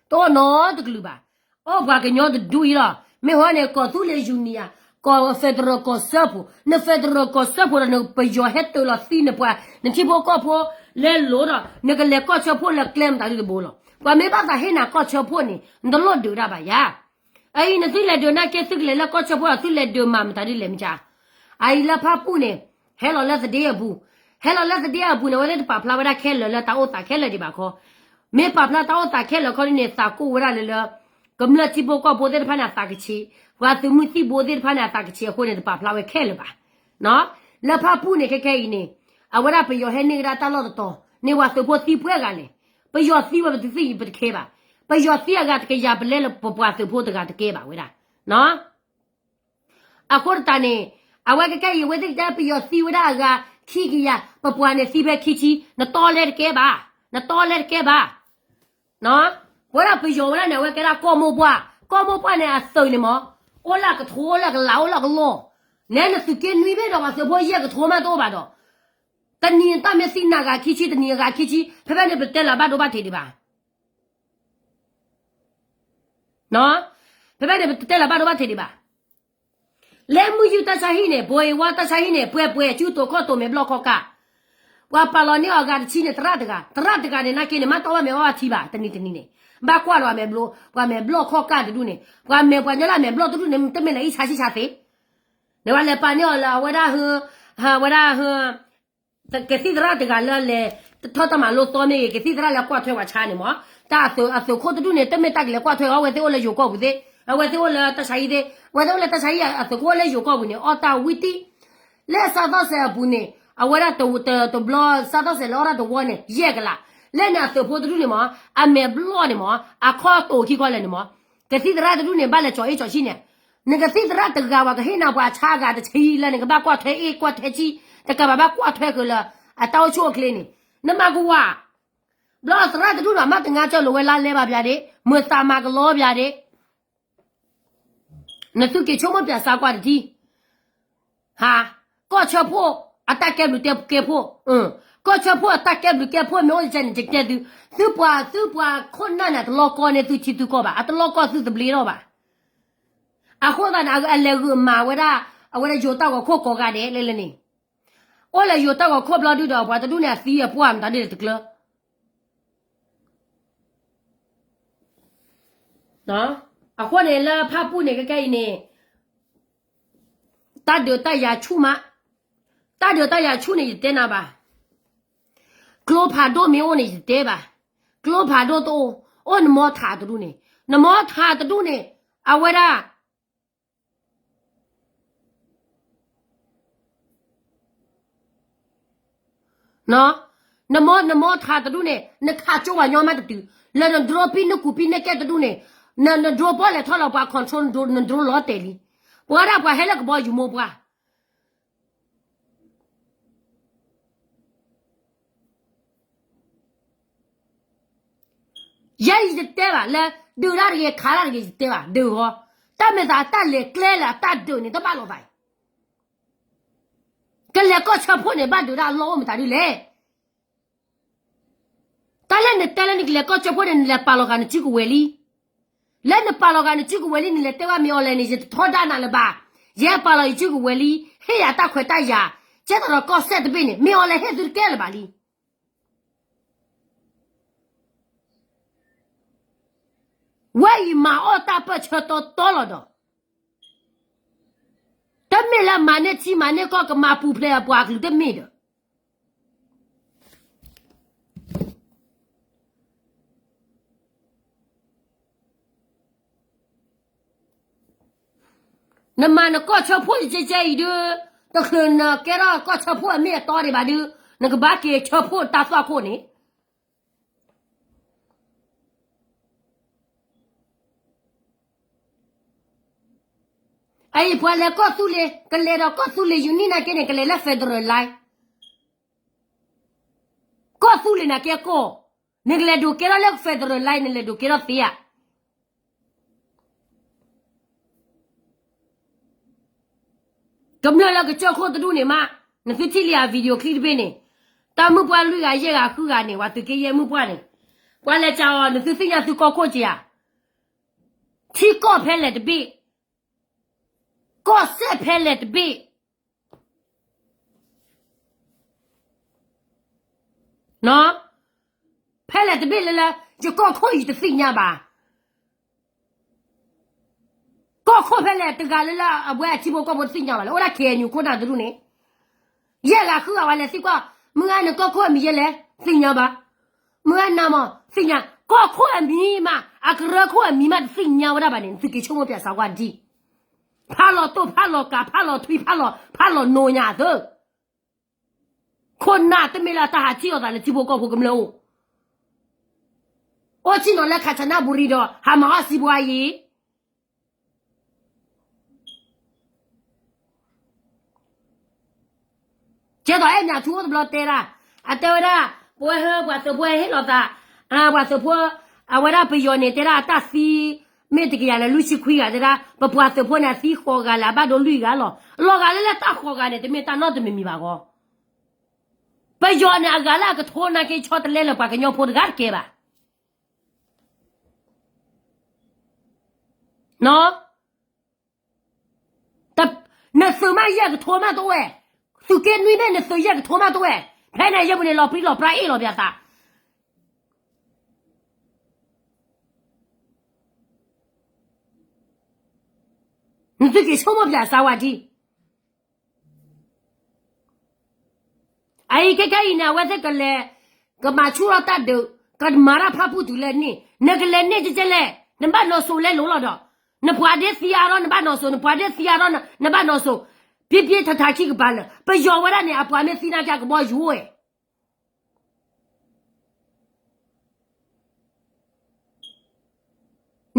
တအိၣ်နီတကလုာ်ဘၣ်. အိၣ်ပှၤကညီတဒူၣ်အံၤလီၤ. မ့ၢ်ဟီန့ၣ် ကီၢ်သူလ့ၤ unit ဧါ, ကီၢ် federal ကီၢ်စၢဖှိၣ်, န federal ကီၢ်စၢဖှိၣ်ဒီး နပယီၤဟဲတၢၤလီၤသံနပှၤ နထံဖိကီၢ်ဖိလဲၤလိၤဒီး နကလဲၤကီၢ်ဆၢဖှိၣ်လၢကျဲမတၤဒုတဘိလီၤ. ပှၤမ့ၢ်ဘၣ်သးဟ့ၣ်နၤကီၢ်ဆၢဖှိၣ်န့ၣ် နတလိၣ်ဒုးတၢ်ဘၣ်ယၤ အအံၤနသုလဲၤဒုးနာ်က့ သုကလဲၤလၢကီၢ်ဆၢဖှိၣ်ဒီး သုလဲၤဒုးမၤမတၤဒုလဲၣ်မ့ၢ်ကါ, အအံၤလၢဖၣ်ပူၣ်န့ၣ် ဟဲလီၤလၢသဒ့အပူၤ, ဟဲလီၤလၢသဒ့အပူၤန့ၣ် အဝဲသ့ၣ်တပာ်ဖျါဝဲဒၣ်ခဲလၢာ်လၢတၢ်အိၣ်သးခဲလၢာ်ဒံးဘၣ်ခီ, မ့ၢ်ပာ်ဖျါတၢ်အိၣ်သးခဲလၢာ်ခီဒ်န့ၣ် သးကိၢ်ဝဲဒၣ်လၢလၢ ကမျၢၢ်ထံဖိကီၢ်ဖိသ့ၣ်တဖၣ်န့ၣ်အသးကဆံး, ပှၤသုးမုၢ်သံၣ်ဘိသ့ၣ်တဖၣ်န့ၣ်အသးကဆံးအဃိန့ၣ် တပာ်ဖျါဝဲခဲလၢာ်ဘၣ်. လၢဖၣ်ပူၣ်န့ၣ် ခဲခဲအံၤန့ၣ် အဝဲဒၣ်ပယီၤဟဲန့ၢ်ကဒါတၢ်လီၢ်တတီၤ, န့ၢ်ဝဲသုးဖိသံပှဲၤဂၤလဲၣ်. ပယီၤသံဝဲပတသ့ၣ်ညါပတခဲဘၣ်. ပယီၤသံအဂၤတကယၤပလဲလၢပပှၤသုးဖိတဂၤတကဲဘၣ်ဝဲဒၣ်. အဃိတးန့ၣ် အဝဲခဲခဲအံၤ အဝဲသ့ၣ်ကတဲပယီၤသံဝဲဒၣ်အဂၤခံကယၤ, ပပှၤန့ၣ်သံဖဲခံဆံ, နတီလဲတကဲဘၣ်, နတီလဲတကဲဘၣ်. ပဝဲဒၣ်ပယီၤဝဲဒၣ်န့ၣ် အဝဲကဲဒၣ်ကီၢ်မိၢ်ပှၢ်, ကီၢ်မိၢ်ပှၢ်န့ၣ်အသုးန့ၣ်မ့ၢ် အိၣ်လၢကထိ အိၣ်လၢကလး အိၣ်လၢကလီၢ်, နဲနသုးက့နွံဘ့ၣ်ဒီးပှၤသုးဖိယဲၢ်ကထိမးတအိၣ်ဘၣ်ဒီး, တနံၤတၢ်မ့ၢ်သံနဂၤခံဆံ တနံၤအဂၤခံဆံ, ဖဲဖဲန့ၣ်ပတဲလၢၤဘၣ်ဒိဘၣ်ထံးဒံးဘၣ်. ဖဲဖဲန့ၣ်ပတဲလၢၤဘၣ်ဒိဘၣ်ထံးဒံးဘၣ်. လၢမုၢ်ယူၢ်တၢ်ဆါဟံၣ်န့ၣ် ဘိဝါတၢ်ဆါဟံၣ်န့ၣ် ပှဲၤပှဲၤ စုတိာ်ခီၣ်တိာ်မဲာ်ဘျီၣ်ခီၣ်ကၢ်, ပှၤပာ်လီၤန့ၢ်အီၤအဂၤတဆံန့ၣ် သရၣ်တဂၤ, သရၣ်တဂၤန့ၣ် နာ်က့န့ၣ် မ့ၢ်တီဘၣ်မဲာ်အီၣ်အထံဘၣ် တနံၤတနံၤန့ၣ်, ဘၣ်ကွၢ်လီၤ ပှၤမဲာ်ဘျီၣ်ခီၣ်ကၢ်တဒူၣ်န့ၣ်, ပှၤမဲာ်ပှၤညီလၢအမဲာ်ဘျီၣ်တဒူၣ်န့ၣ် တမ့ၢ်လၢအံၣ်ဆါဆံဆါသ့, န့ၣ်ဝဲလဲၤပာ်န့ၢ်အီၤလၢအဝဲဒၣ်ဟ, ဝဲဒၣ်ဟ ကသံၣ်သရၣ်တဂၤလၢလဲၤ တထီၣ်တၢ်မၤလိသီမ့ၢ်ဂ့ၤ ကသံၣ်သရၣ်လၢကွၢ်ထွဲပှၤဆါန့ၣ်မ့ၢ်, တၢ်အသုးခိၣ်တဒူၣ်န့ၣ် တမ့ၢ်တၢ်ကလဲၤကွၢ်ထွဲအီၤ အဝဲသ့ၣ်အိၣ်လၢယိၤကီၢ်ပူၤသ့, အဝဲသ့ၣ်အိၣ်လၢတၢ်ဆါဟံၣ်သ့, အဝဲသ့ၣ်အိၣ်လၢတၢ်ဆါဟံၣ်အသုးခိၣ်အိၣ်လၢယိၤကီၢ်ပူၤန့ၣ် အီၣ်တၢ်ဝံတံၢ်, လၢစးသီၣ်စဲးအပူၤန့ၣ် အဝဲဒၣ်တဘျီစးသီၣ်စဲးလၢအီၣ်တၢ်တဝီန့ၣ် ယဲၢ်ကလး, လၢန့ၣ်အသုးဖိတဒူၣ်န့ၣ်မ့ၢ် အမဲာ်ဘျီၣ်န့ၣ်မ့ၢ် အခီၣ်တိာ်ခံခီလဲၣ်န့ၣ်မ့ၢ်, ကသံၣ်သရၣ်တဒူၣ်န့ၣ် ဘၣ်လဲၤကၠီၤအ့ၣ်ကၠီၤဆံန့ၣ် နကသံၣ်သရၣ်တဂၤဝဲကဟ့ၣ်နၤပှၤဆါအဂၤတဆံလၢနကဘၣ်ကွၢ်ထွဲအ့ၣ်ကွၢ်ထွဲဆံ, တကးဘၣ်ဘၣ်ကွၢ်ထွဲဃုာ်လၢ အတၢ်အိၣ်ဆူၣ်အိၣ်ချ့န့ၣ်, နမၤကဝၤ, ဘျီသရၣ်တဒူၣ်န့ၣ် မ့ၢ်တငါစၢၤလိာ်ဝဲလါလဲဘၣ်ပၠးဒ့, မုာ်သးမၤကလီပၠးဒ့, နသုက့ၤဆိကမိၣ်ပၠးစါကွၢ်တထံၣ်, ဟါ, ကီၢ်ဆၢဖှိၣ်အတၢ်ကဲဘျုးကဲဖှိၣ်, ကီၢ်ဆၢဖှိၣ်အတၢ်ကဲဘျုးကဲဖှိၣ်မ့ၢ်အိၣ်ကဲန့ၣ် ယကတဲသု, သုပှၤ သုပှၤခိၣ်နၢ်န့ၣ် အတလီကီန့ၢ်သုထံသုကီၢ်ဘၣ်, အတလီကီသုသဘျ့ထီၣ်ဘၣ်. အဃိသတးန့ၣ် အလဲၤဂုာ်မၤဝဲဒၣ် အဝဲဒၣ်ယိၤတၢ်ဂီၤခိၣ်ကိးဂၤဒဲးလဲၣ်လဲၣ်န့ၣ်, အိၣ်လၢယိၤတၢ်ဂီၤခိၣ်ဘျီဒုဒီး ပှၤတဒူၣ်န့ၣ် အသံအပှၢ်မတၤဒ်လဲၣ်တကျၢၤ အဃိန့ၣ်လၢဖၣ်ပူၣ်န့ၣ် ခဲခဲအံၤန့ၣ် တၢ်ဒုးတၢ်ယၤဆူၣ်မး, တၢ်ဒုးတၢ်ယၤဆူၣ်န့ၣ် ယတဲနၤဘၣ်, ကျိဖးဒိၣ်မ့ၢ်အိၣ်န့ၣ် ယတတဲဘၣ်, ကျိဖးဒိၣ်တအိၣ်, အိၣ်နမီထးတဒူၣ်န့ၣ်, နမီထးတဒူၣ်န့ၣ် အဝဲဒၣ် နမီ နမီထးတဒူၣ်န့ၣ် နခးကၠိဝဲညီမးတတုၤ, လၢနဒြိပံနကူပံနကဲတဒူၣ်န့ၣ်, န နဒြိပီၣ်လဲၤထီၣ်လီၤပှၤ control နဒြိလီၤတဲာ်လံ, ပှၤဒၣ်ပှၤဟဲလၢကဘီယူၤမိၢ်ပှၢ် ယဲယတတဲဘၣ်လၢ ဒုးတၢ်တဂ့ၤ ခးတၢ်တဂ့ၤ ယတတဲဘၣ် ဒုးဃီ, တၢ်မ့ၢ်သးတၢ်လဲၤကျဲလၢအတၢ်ဒုးန့ၣ် တဘၣ်လိာ်သးအံၤ, ကလဲၤကီၢ်ဆၢဖှိၣ်န့ၣ် ဘၣ်ဒုးတၢ်အလီၢ်အိၣ်မတၤဒ်လဲၣ်, တၢ်လၢနတဲလၢနကလဲၤကီၢ်ဆၢဖှိၣ်န့ၣ် နလဲၤပာ်လီၤဃာ်နစုကဝဲၤလံ, လၢနပာ်လီၤဃာ်နစုကဝဲၤလံ နလဲၤတဲဘၣ်မ့ၢ်အီၤလဲၣ်န့ၣ် ယတထီဒါနၤလၢၤဘၣ်, ယဟဲပာ်လီၤယစုကဝဲၤလံ, ဟ့ၣ်ယၤတၢ်ခွဲးတၢ်ယာ်, ကဲသိးဒီးကီၢ်စဲၣ်တဘ့ၣ်န့ၣ် မ့ၢ်အီၤလဲၣ်ဟ့ၣ်သုတကဲလၢၤဘၣ်လံ ဝဲအံၤမၤအီၣ်တၢ်ပၢၢ်ဆၢတီတီလီၤဒီး, တမ့ၢ်လၢမၤန့ၢ်ထံမၤန့ၢ်ကီၢ် ကမၤပူၤဖျဲးအပှၤကလုာ်တမ့ၢ်ဒီး, နမၤနကီၢ်ဆၢဖှိၣ်ယကဲကဲအံၤဒီး, တချုးနကဲထီၣ်ကီၢ်ဆၢဖှိၣ်အမ့ၢ်အတီဒံးဘၣ်ဒုး, နကဘၣ်က့ၤဆၢဖှိၣ်တၢ်သွၣ်ခိၣ်န့ၣ် အအံၤပှၤလဲၤကီၢ်သူလ့ၤ ကလဲၤဒီးကီၢ်သူလ့ၤ ယူၤနံၣ် နာ်က့န့ၣ် ကလဲၤလၢ federal line, ကီၢ်သူလ့ၤနာ်က့ကီၢ်, နကလဲၤဒိးကဲထီၣ်လၢ federal line နလဲၤဒိးကဲထီၣ်သ့ဧါ. ကမျၢၢ်လၢကစၢၢ်ခိၣ်တဒူၣ်န့ၣ်မး, နသုထံၣ်လံအ video clip တဘ့ၣ်န့ၣ်, တၢ်မုၣ်ပှၢ်လွံၢ်ဂၤယဲၢ်ဂၤဃုဂၤန့ၣ် ပှၤသုးက့ယဲၢ်မုၣ်ပှၢ်န့ၣ်, ပှၤလဲၤကးအီၤ နသုသ့ၣ်ညါသုကီၢ်ခိၣ်က့ဧါ, ထံကီၢ်ဖဲလဲၣ်တဘ့ၣ်, ကီၢ်စဲၣ်ဖဲလဲၣ်တဘ့ၣ် ဖဲလဲၣ်တဘ့ၣ်လၢလၢ ယကီၢ်ခိၣ်ယတသ့ၣ်ညါဘၣ်. ကီၢ်ခိၣ်ဖဲလဲၣ်တဂၤလၢလၢအဝဲအထံဖိကီၢ်ဖိတသ့ၣ်ညါဘၣ်လၢ အိၣ်ဒၣ် KNU ခိၣ်နၢ်တဒူၣ်န့ၣ်, ယဲၢ်ဂၤဃုဂၤဝဲလဲၤသံကွၢ်, မုၢ်ဂၤနကီၢ်ခိၣ်အမံၤယဲလဲၣ်, သ့ၣ်ညါဘၣ်. မုၢ်ဂၤနၤမး သ့ၣ်ညါ, ကီၢ်ခိၣ်အမံၤမး အကရၢခိၣ်အမံၤမးတသ့ၣ်ညါဝဲဒၣ်ဘၣ်န့ၣ် နသုက့ၤဆိကမိၣ်ပၠးစးကွၢ်ဒံး, ဖးလီၤတိၢ်ဖးလီၤကး ဖးလီၤထွံ ဖးလီၤ ဖးလီၤနိညါအသၢ ခိၣ်နၢ်တမ့ၢ်လၢတၢ်ဟးထံၣ်အီၤသးလၢ ထံဖိကီၢ်ဖိကမျၢၢ်အိၣ်, အိၣ်ဆ့ၣ်နီၤလၢ ခၣ်ဆနၣ်ဘူရံဒီး ဟးမၤအီၣ်စံးဘှါယံၤ. ကဲသိးအဲၣ်မၠးထူအိၣ်တဘျီတဲဒၣ်, အတဲဝဲဒၣ်, ပဝဲဟၢပှၤသုးဖိဟဲဟ့ၣ်လီၤသး, ပှၤသုးဖိ, အဝဲဒၣ်ပယီၤန့ၣ် တဲဒၣ်အတၢ်သံ, မ့ၢ်တကယၤလၢလွံၢ်ဆံခွံဂၤတဲဒၣ် ပပှၤသုးဖိန့ၣ် အသံဃိးဂၤလၢအဘၣ်ဒိလွံၢ်ဂၤလီၤ. လီၤဂာ်လၢလၢတၢ်ဃိးဂၤန့ၣ် တမ့ၢ်တၢ်နီတမံၤမံၤဘၣ်ဂီၢ်. ပယီၤန့ၣ် အဂၤလၢအကထိနာ်က့ဆီတလဲလၢပှၤကညီဖိတဂၤတကဲဘၣ်. နသုးမးယဲၢ်ကထိမးတအိၣ်ဝဲ, သုးက့နွံမ့ၢ်နသုးယဲၢ်ကထိမးတအိၣ်ဝဲ, ဖဲန့ၣ်ယဲၢ်ပူၤန့ၣ် လီၤပြံလီၤပြါအ့ၣ်လီၤပၠးသး နသုက့ၤဆိကမိၣ်ပၠးစးဝါဒံး. အအံၤခဲခဲအံၤန့ၣ် အဝဲသ့ၣ်ကလဲၤ, ကမၤဆူၣ်ထီၣ်တၢ်ဒုး, ကမၤတၢ်ဖၣ်ပူၣ်တုၤလၢန့ၣ်, နကလဲၤန့ၢ်ကကဲလဲၣ်, နဘၣ်နီၣ်စိၤလဲလိာ်လီၤဒီး, နပှၤဒ့သံအါထီၣ်နဘၣ်နီၣ်စိၤ, နပှၤဒ့သံအါထီၣ်နဘၣ်နီၣ်စိၤ, ဖံဖံထးထးခံကပၤလၢာ်, ပယီၤဝဲဒၣ်န့ၣ် အပှၤမ့ၢ်သံနာ်က့ကဘီယူၤဝဲ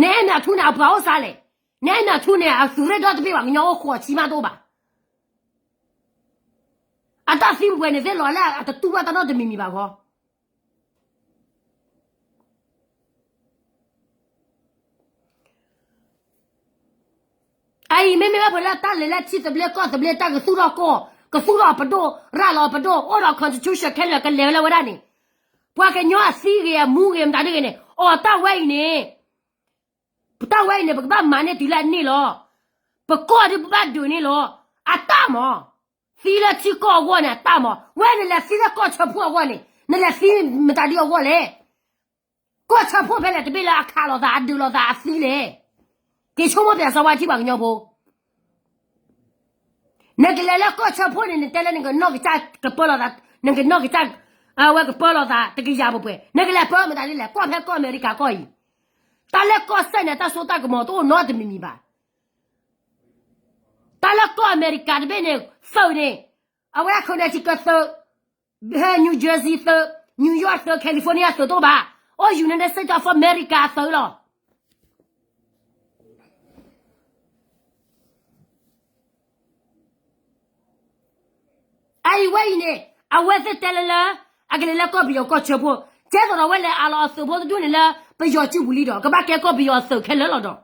နအဲၣ်မၠးထူန့ၣ် အပှၤအိၣ်စါလဲၣ်, နအဲၣ်မၠးထူန့ၣ် အသုးရ့ၣ်ဒီတဘ့ၣ်ဘၣ် ကညီအိၣ်ဃိးဆံမးတအိၣ်ဘၣ်. အတၢ်သံပှဲၤန့ၣ်သ့ၣ်လီၤလၢအတတူၢ်ဘၣ်တၢ်နီတမံၤမံၤဘၣ်ဂီၢ်. အအံၤမ့မ့ၢ်ဘၣ်ဖဲလၢတၢ်လဲၤလၢထံသဘျ့ကီၢ်သဘျ့ တၢ်ကသူၣ်ထီၣ်ကီၢ်, ကသူၣ်ထီၣ်အပဒိၣ်, ရၤလီၤအပဒိၣ်, အိၣ်ဒီး constitution ခဲလၢာ်ကလဲၤဝဲလၢဝဲဒၣ်န့ၣ်, ပှၤကညီအသံဂ့ၤအမူဂ့ၤမတၤဒ်ဂ့ၤန့ၣ်, အိၣ်တၢ်ဝဲအံၤန့ၣ် တၢ်ဝဲအံၤန့ၣ် ပကဘၣ်မၤန့ၢ်တုၤလၢအန့ၢ်လီၤ. ပကီၢ်ဒ်ပဘၣ်ဒုးန့ၢ်လီၤ. အတၢ်မး, သံလၢထံကီၢ်အဂီၢ်န့ၣ် အတၢ်မး, ဝဲနလဲၤသံလၢကီၢ်ဆၢဖှိၣ်အဂီၢ်န့ၣ် နလဲၤသံမတၤဒ်အဂီၢ်လဲၣ်. ကီၢ်ဆၢဖှိၣ်ဖဲလဲၣ်တဘ့ၣ်လၢအခးလိာ်သး အဒုးလိာ်သး အသံလဲၣ်. က့ၤဆိကမိၣ်ပၠးစးဝါထံပှၤကညီဖိ နကလဲၤလၢကီၢ်ဆၢဖှိၣ်န့ၣ် နတဲလၢနကနီၢ်ကစၢ်ကပၢလီၤသး, နကနီၢ်ကစၢ်, အဝဲကပၢလီၤသး တကယၤပှဲၤပှဲၤ, နကလဲၤပၢမတၤဒ်လဲၣ်, ကီၢ်ဖဲကီၢ်အမဲရကၤကီၢ်အံၤ, တၢ်လၢကီၢ်စဲၣ်န့ၣ် တၢ်စိတၢ်ကမီၤတအိၣ်နီတမံၤမံၤဘၣ်. တၢ်လၢကီၢ်အမဲရကၤတဘ့ၣ်န့ၣ် သုးန့ၣ်, အဝဲ Connecticut သုး, ဟဲ New Jersey သုး, New York သုး, California သုးတအိၣ်ဘၣ်, အိၣ် United States of America သုးလီၤ. အအံၤဝဲအံၤန့ၣ် အဝဲသ့ၣ်တဲလၢလၢ အကလဲၤလၢကီၢ်ပယီၤကီၢ်ဆၢဖှိၣ်, ကဲသိးဒီးဝဲလဲၤအးလီၤအသုးဖိတဒူၣ်န့ၣ်လၢ ပယီၤစုပူၤလံဒီး ကဘၣ်ကဲကီၢ်ပယီၤသုးခဲလၢာ်လီၤဒီး,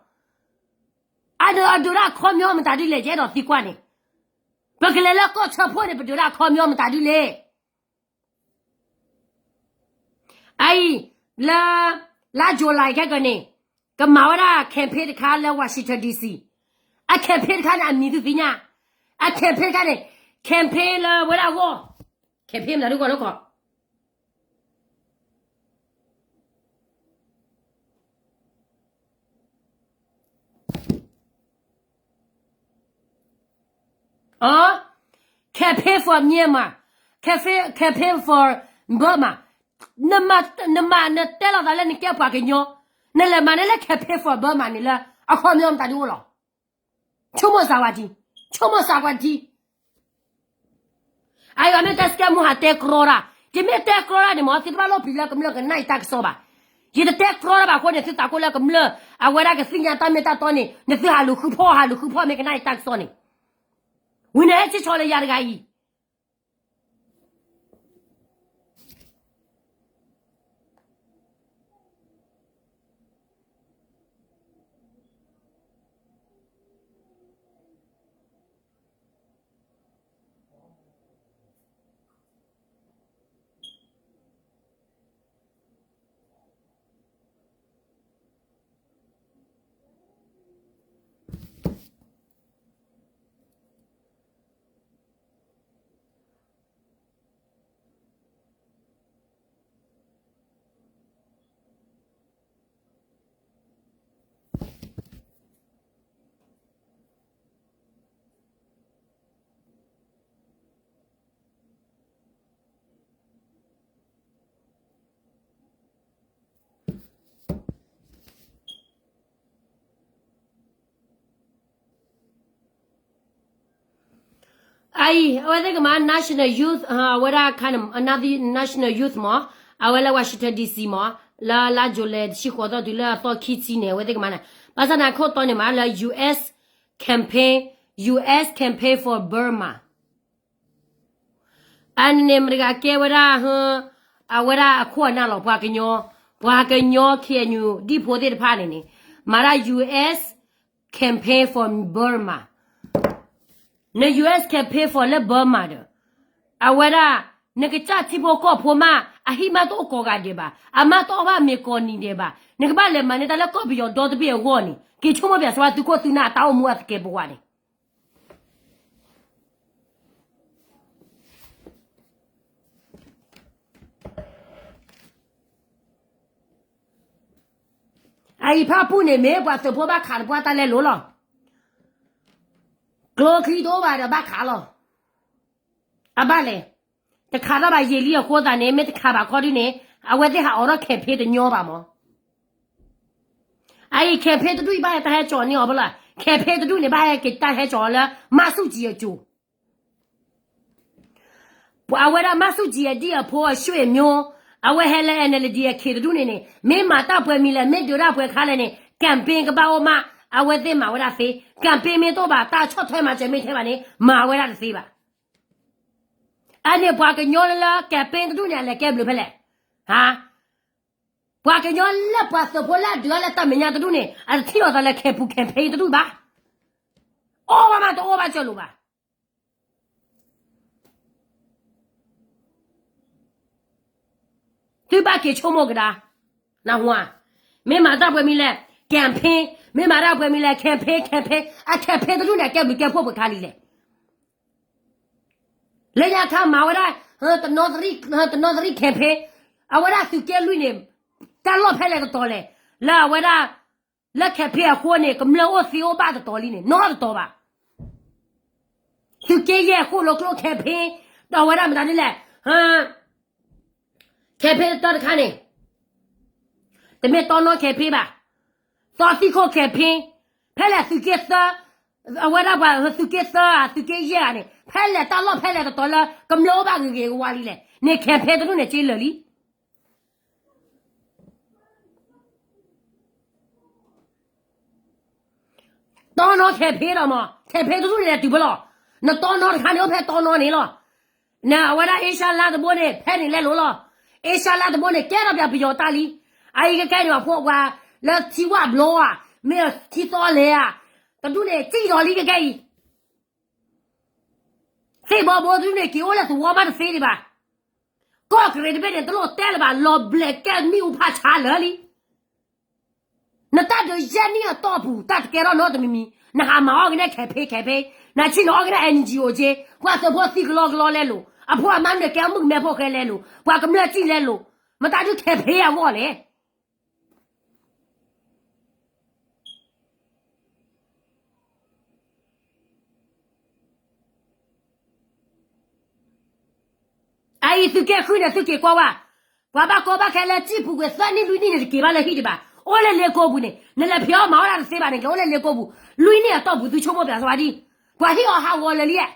အဒုးအဒုးဒၣ်အခီပညီမတၤဒ်လဲၣ် ယအဲၣ်ဒိးသံကွၢ်န့ၣ်, ပကလဲၤလၢကီၢ်ဆၢဖှိၣ်န့ၣ် ပဒုးဒၣ်အခီပညီမတၤဒ်လဲၣ်. အအံၤ, လၢ, လါ July ခဲကန့ၣ်, ကမၤဝဲဒၣ် campaign တခါလၢ Washington D C, အ campaign တခါန့ၣ် အမံၤသုသ့ၣ်ညါ, အ campaign တခါန့ၣ်, campaign လၢဝဲဒၣ်အဂီၢ်, campaign မတၤဒ်ဂီၢ်လၢကီၢ် campaign for Myanmar, campaign, campaign for Burma, နမၤ, နမၤနတဲလိာ်သးလၢနကဲပှၤကညီ, နလဲၤမၤန့ၢ်လၢ campaign for Burma န့ၣ်လၢ အခီပညီမတၤဒ်အိၣ်လီၤ. ဆိကမိၣ်စးဝါထံ, ဆိကမိၣ်စးဝါထံ. အယွၤမ့ၢ်တဲစကဲမူဟးတဲကြီတၢ်, ယမ့ၢ်တဲကြီတၢ်န့ၣ်မ့ၢ် သုတဘၣ်လိၣ်ပျံၤလၢကမျၢၢ်ကနၣ်ယတၢ်ကစီၣ်ဘၣ်. ယတတဲကြီတၢ်ဘၣ်အဃိန့ၣ် သုသးကိၢ်လၢကမျၢၢ် အဝဲဒၣ်ကသ့ၣ်ညါတၢ်မ့ၢ်တၢ်တီန့ၣ် နသုဟးလူၤဃုဖီၣ် ဟးလူၤဃုဖီၣ်မ့ၢ်ကနၣ်ယတၢ်ကစီၣ်န့ၣ်, ဝံၤန့ၣ်ဟဲဆံဆီလၢယၤတဂၤအံၤ အအံၤ အဝဲသ့ၣ်ကမၤ National Youth အဝဲဒၣ် National Youth မး, အဝဲလၢ Washington D C မး, လၢလါ July တဆံဃိးသီတုၤလၢအသီခံဆံန့ၣ် အဝဲသ့ၣ်ကမၤန့ၣ်, ဘၣ်ဆၣ်န့ၣ်ခိၣ်တီန့ၣ်မးလၢ U S campaign, U S campaign for Burma အန့ၣ်န့ၣ် မတၤတဂၤကဲဝဲဒၣ်, အဝဲဒၣ်အခိၣ်အနၢ်လီၤ ပှၤကညီ, ပှၤကညီ K N U ဒံၣ်ဖိသ့ၣ်တဖၣ်န့ၣ်န့ၣ်, မၤတၢ် U S campaign for Burma, န U S campaign for လၢ Burma ဒီး, အဝဲဒၣ်, နကစၢ်ထံဖိကီၢ်ဖိမး အဟံၣ်မးတအိၣ်ကိးဂၤဒဲးဘၣ်, အမးတအိၣ်ဘၣ်မ့ၤကိးနံၤဒဲးဘၣ်, နကဘၣ်လဲၤမၤန့ၢ်တၢ်လၢကီၢ်ပယီၤဒီတဘ့ၣ်အဂီၢ်န့ၣ် က့ၤဆိကမိၣ်ပၠးစဝါ သုခိၣ်သုနၢ်အတၢ်အိၣ်မူအသကဲးပဝးန့ၣ် အအံၤဖၣ်ပူၣ်န့ၣ် မ့ၢ်ပှၤသုးဖိဘၣ်ခးတပှၢ်တၢ်လဲလိာ်လီၤ. ကျိချံတအိၣ်ဘၣ်ဒီးဘၣ်ခးလီၤ. အဘၣ်လဲၣ်, တခးတၢ်ဘၣ်ယံာ်လံအဃိသတးန့ၣ် မ့ၢ်တခးဘၣ်ခီဒုန့ၣ် အဝဲသ့ၣ်ဟးအိးထီၣ် campaign တညီဘၣ်မး. အအံၤ campaign တဒူၣ်အံၤဘၣ်ဟဲတၢ်ဟဲကၠီၤန့ၢ်အီၤဖဲလဲၣ်, campaign တဒူၣ်န့ၣ် ဘၣ်ဟဲက့ၤတၢ်ဟဲကၠီၤအီၤလၢ မၤဆူၣ်ကံၤအစိၤ ပှၤအဝဲဒၣ်မၤဆူၣ်ကံၤအဒံၣ်အဖိအဆွေမျိုး, အဝဲဟဲလၢ N L D အခ့တဒူၣ်န့ၣ်န့ၣ် မ့ၢ်မၤတၢ်ပှဲၤမံၤလဲၣ် မ့ၢ်ဒုးတၢ်ပှဲၤခါလဲၣ်န့ၣ် campaign ကဘၣ်အိၣ်မး, အဝဲသ့ၣ်မၤဝဲဒၣ်သ့, campaign မ့ၢ်တအိၣ်ဘၣ် တၢ်ဆီၣ်ထွဲမၤစၢၤမ့ၢ်ထဲဘၣ်န့ၣ် မၤဝဲဒၣ်တသ့ဘၣ်. အန့ၣ်ပှၤကညီလၢ campaign တဒူၣ်န့ၣ် အလဲၤကဲဘျုးဖဲလဲၣ်, ဟါ ပှၤကညီလၢပှၤသုးဖိလၢအဒုးအီၤလၢတၢ်မဲာ်ညါတဒူၣ်န့ၣ် အတထံၣ်အီၤသးလၢ campaign တဒူၣ်ဘၣ်. အိၣ်ဘၣ်မးတအိၣ်ဘၣ်ကၢလိာ်ဘၣ်. သုဘၣ်က့ၤဆိကမိၣ်ကဒါ, နၢ်ဟူဧါ, မ့ၢ်မၤတၢ်ပှဲၤမံၤလဲၣ် campaign, မ့ၢ်မၤတၢ်ပှဲၤမံၤလဲၣ် campaign, campaign, အ campaign တဒူၣ်န့ၣ် အကဲဘျုးကဲဖှိၣ်ပှဲၤခါလံလဲၣ်. လၢညါခါမၤဝဲဒၣ်, တနီသရံၣ် campaign, အဝဲဒၣ်သုးက့လွံၢ်န့ၣ်, တၢ်လီၢ်ဖဲလဲၣ်တတီၤလဲၣ်, လၢအဝဲဒၣ်, လၢ campaign အဃိန့ၣ် ကမျၢၢ်အိၣ်သ့အိၣ်ဘၣ်တတီၤလံန့ၣ် နီတတီၤဘၣ်. သုးက့ယဲၢ်ဃိၣ်လိကျိ campaign, ဒီးအဝဲဒၣ်မတၤဒ်လဲၣ်, campaign တတီၤတခါန့ၣ်, တမ့ၢ်တီနီ campaign ဘၣ်, သီသံခိၣ် campaign, ဖဲလဲၣ်သုးက့သၢ, အဝဲဒၣ်ပှၤသုးက့သၢဧါ သုးက့ယဲၢ်ဧါန့ၣ် ဖဲလဲၣ်တၢ်လီၢ်ဖဲလဲၣ်တတီၤလၢ ကမျၢၢ်အိၣ်ဘၣ်ဂ့ၤဂ့ၤဝါဝါလံလဲၣ်န့ၣ် campaign တဒူၣ်န့ၣ်က့လၢာ်လံ. တီနီ campaign ဒီးမး campaign တဒူၣ်န့ၣ်လဲၤတုၤဖဲလဲၣ်, နတီနီတခါန့ၣ်အိၣ်ဖဲတီနီန့ၣ်လီၤ. နအဝဲဒၣ် အ့ရှါလါတဘိန့ၣ် ဖဲန့ၣ်လဲလိာ်လီၤ. အ့ရှါလါတဘိန့ၣ် ကဲထီၣ်ပၠးပယီၤတၢ်လံ. အအံၤကကဲန့ၣ် အဖိအပှၤလၢထံဝၣ်ဘျီဧါ, မ့ၢ်ထံသီလဲၣ်ဧါ, တဒူၣ်န့ၣ်စံၣ်ဒီးလံကကဲအံၤ သ့ၣ်ဘီဘိတဒူၣ်န့ၣ် က့ၤအိၣ်လၢသဝီမးတသ့ဒံးဘၣ်. ကီၢ်ကရ့ၣ်တဘ့ၣ်န့ၣ် တလိၣ်တဲလၢၤဘၣ် လီၤဘျဲးကဲမ့ၣ်အူဖးဆါလၢာ်လံ. နတၢ်ဒုးယဲၢ်နံၣ်အတီၢ်ပူၤ တၢ်တကဲထီၣ်နီတမံၤမံၤ, နဟးမၤအီၣ်က့ၤန့ၣ် campaign campaign, နဆ့ၣ်နီၤအီၣ်က့ၤန့ၣ် N G O J, ပှၤသုးဖိသံကလီကလီလဲလိာ်, အဖိအမါန့ၣ်ကဲမုၣ်ကမဲဖိဃဲလဲလိာ်, ပှၤကမျၢၢ်စံၣ်လဲလိာ်, မတၤဒုး campaign အဂီၢ်လဲၣ်. အအံၤသုးက့ဃုန့ၣ် သုက့ၤကွၢ်ဝဲ, ပှၤဘၣ်ကီဘၣ်ခဲလၢစံၣ်ပူၤကွံာ်သၢနံၣ်လွံၢ်နံၣ်န့ၣ် တက့ၤဘၣ်လၢဟံၣ်ဒံးဘၣ်. အိၣ်လၢလ့ကိပူၤန့ၣ် နလဲၤဖံးအီၣ်မၤအီၣ်ဒၣ်တသ့ဘၣ်န့ၣ် ကအိၣ်လၢလ့ကိပူၤ, လွံၢ်နံၣ်အတီၢ်ပူၤ သုဆိကမိၣ်ပၠးစဝါဒံး, ပှၤဟ့ၣ်အီၤဟးဂီၤလၢာ်လံဧါ.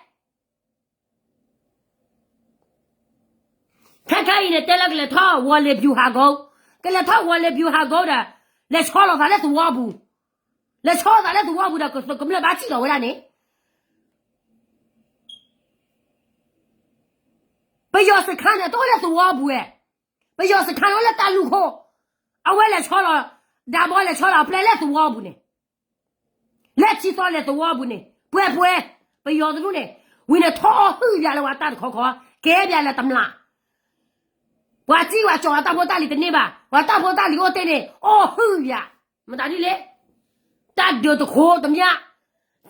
ခဲခဲအံၤန့ၣ် တဲလၢကလဲၤထီၣ်ဝီၤလ့ၤ ဗျူဟာကုန်း, ကလဲၤထီၣ်ဝီၤလ့ၤ ဗျူဟာကုန်း ဒီး လဲၤဆီလီၤသးလၢသဝီပူၤ, လဲၤဆီလီၤသးလၢသဝီပူၤဒီး ကမျၢၢ်ဘၣ်စံၣ်လီၤဝဲဒၣ်န့ၣ် ပယီၤစခါန့ၣ် တအိၣ်လၢသဝီပူၤဝဲ, ပယီၤစခါန့ၣ်အိၣ်လၢတၢ်လူၢ်ခိၣ်, အဝဲလဲၤဆီလီၤ, ဒးဘီလဲၤဆီလီၤအပျဲၢ်လၢသဝီပူၤန့ၣ်, လၢထံသီလဲၤသဝီပူၤန့ၣ် ပှဲၤပှဲၤ, ပယီၤတဒူၣ်န့ၣ်, ဝံၤန့ၣ်ထီၣ်အီၣ်ဟုၣ်ယၤလၢပှၤတၢ်တခီခီ, ကဲဘၣ်လၢတမျၢ်, ပှၤစံၣ်ဝဲကၠီၤအတၢ်ဖိတၢ်လံၤတန့ၢ်ဘၣ်, ပှၤတၢ်ဖိတၢ်လံၤအိၣ်တ့ၢ်န့ၣ် အီၣ်ဟုၣ်ယၤ, မတၤဒ်လဲၣ်, တၢ်ဒုးတခိးတမံၤ,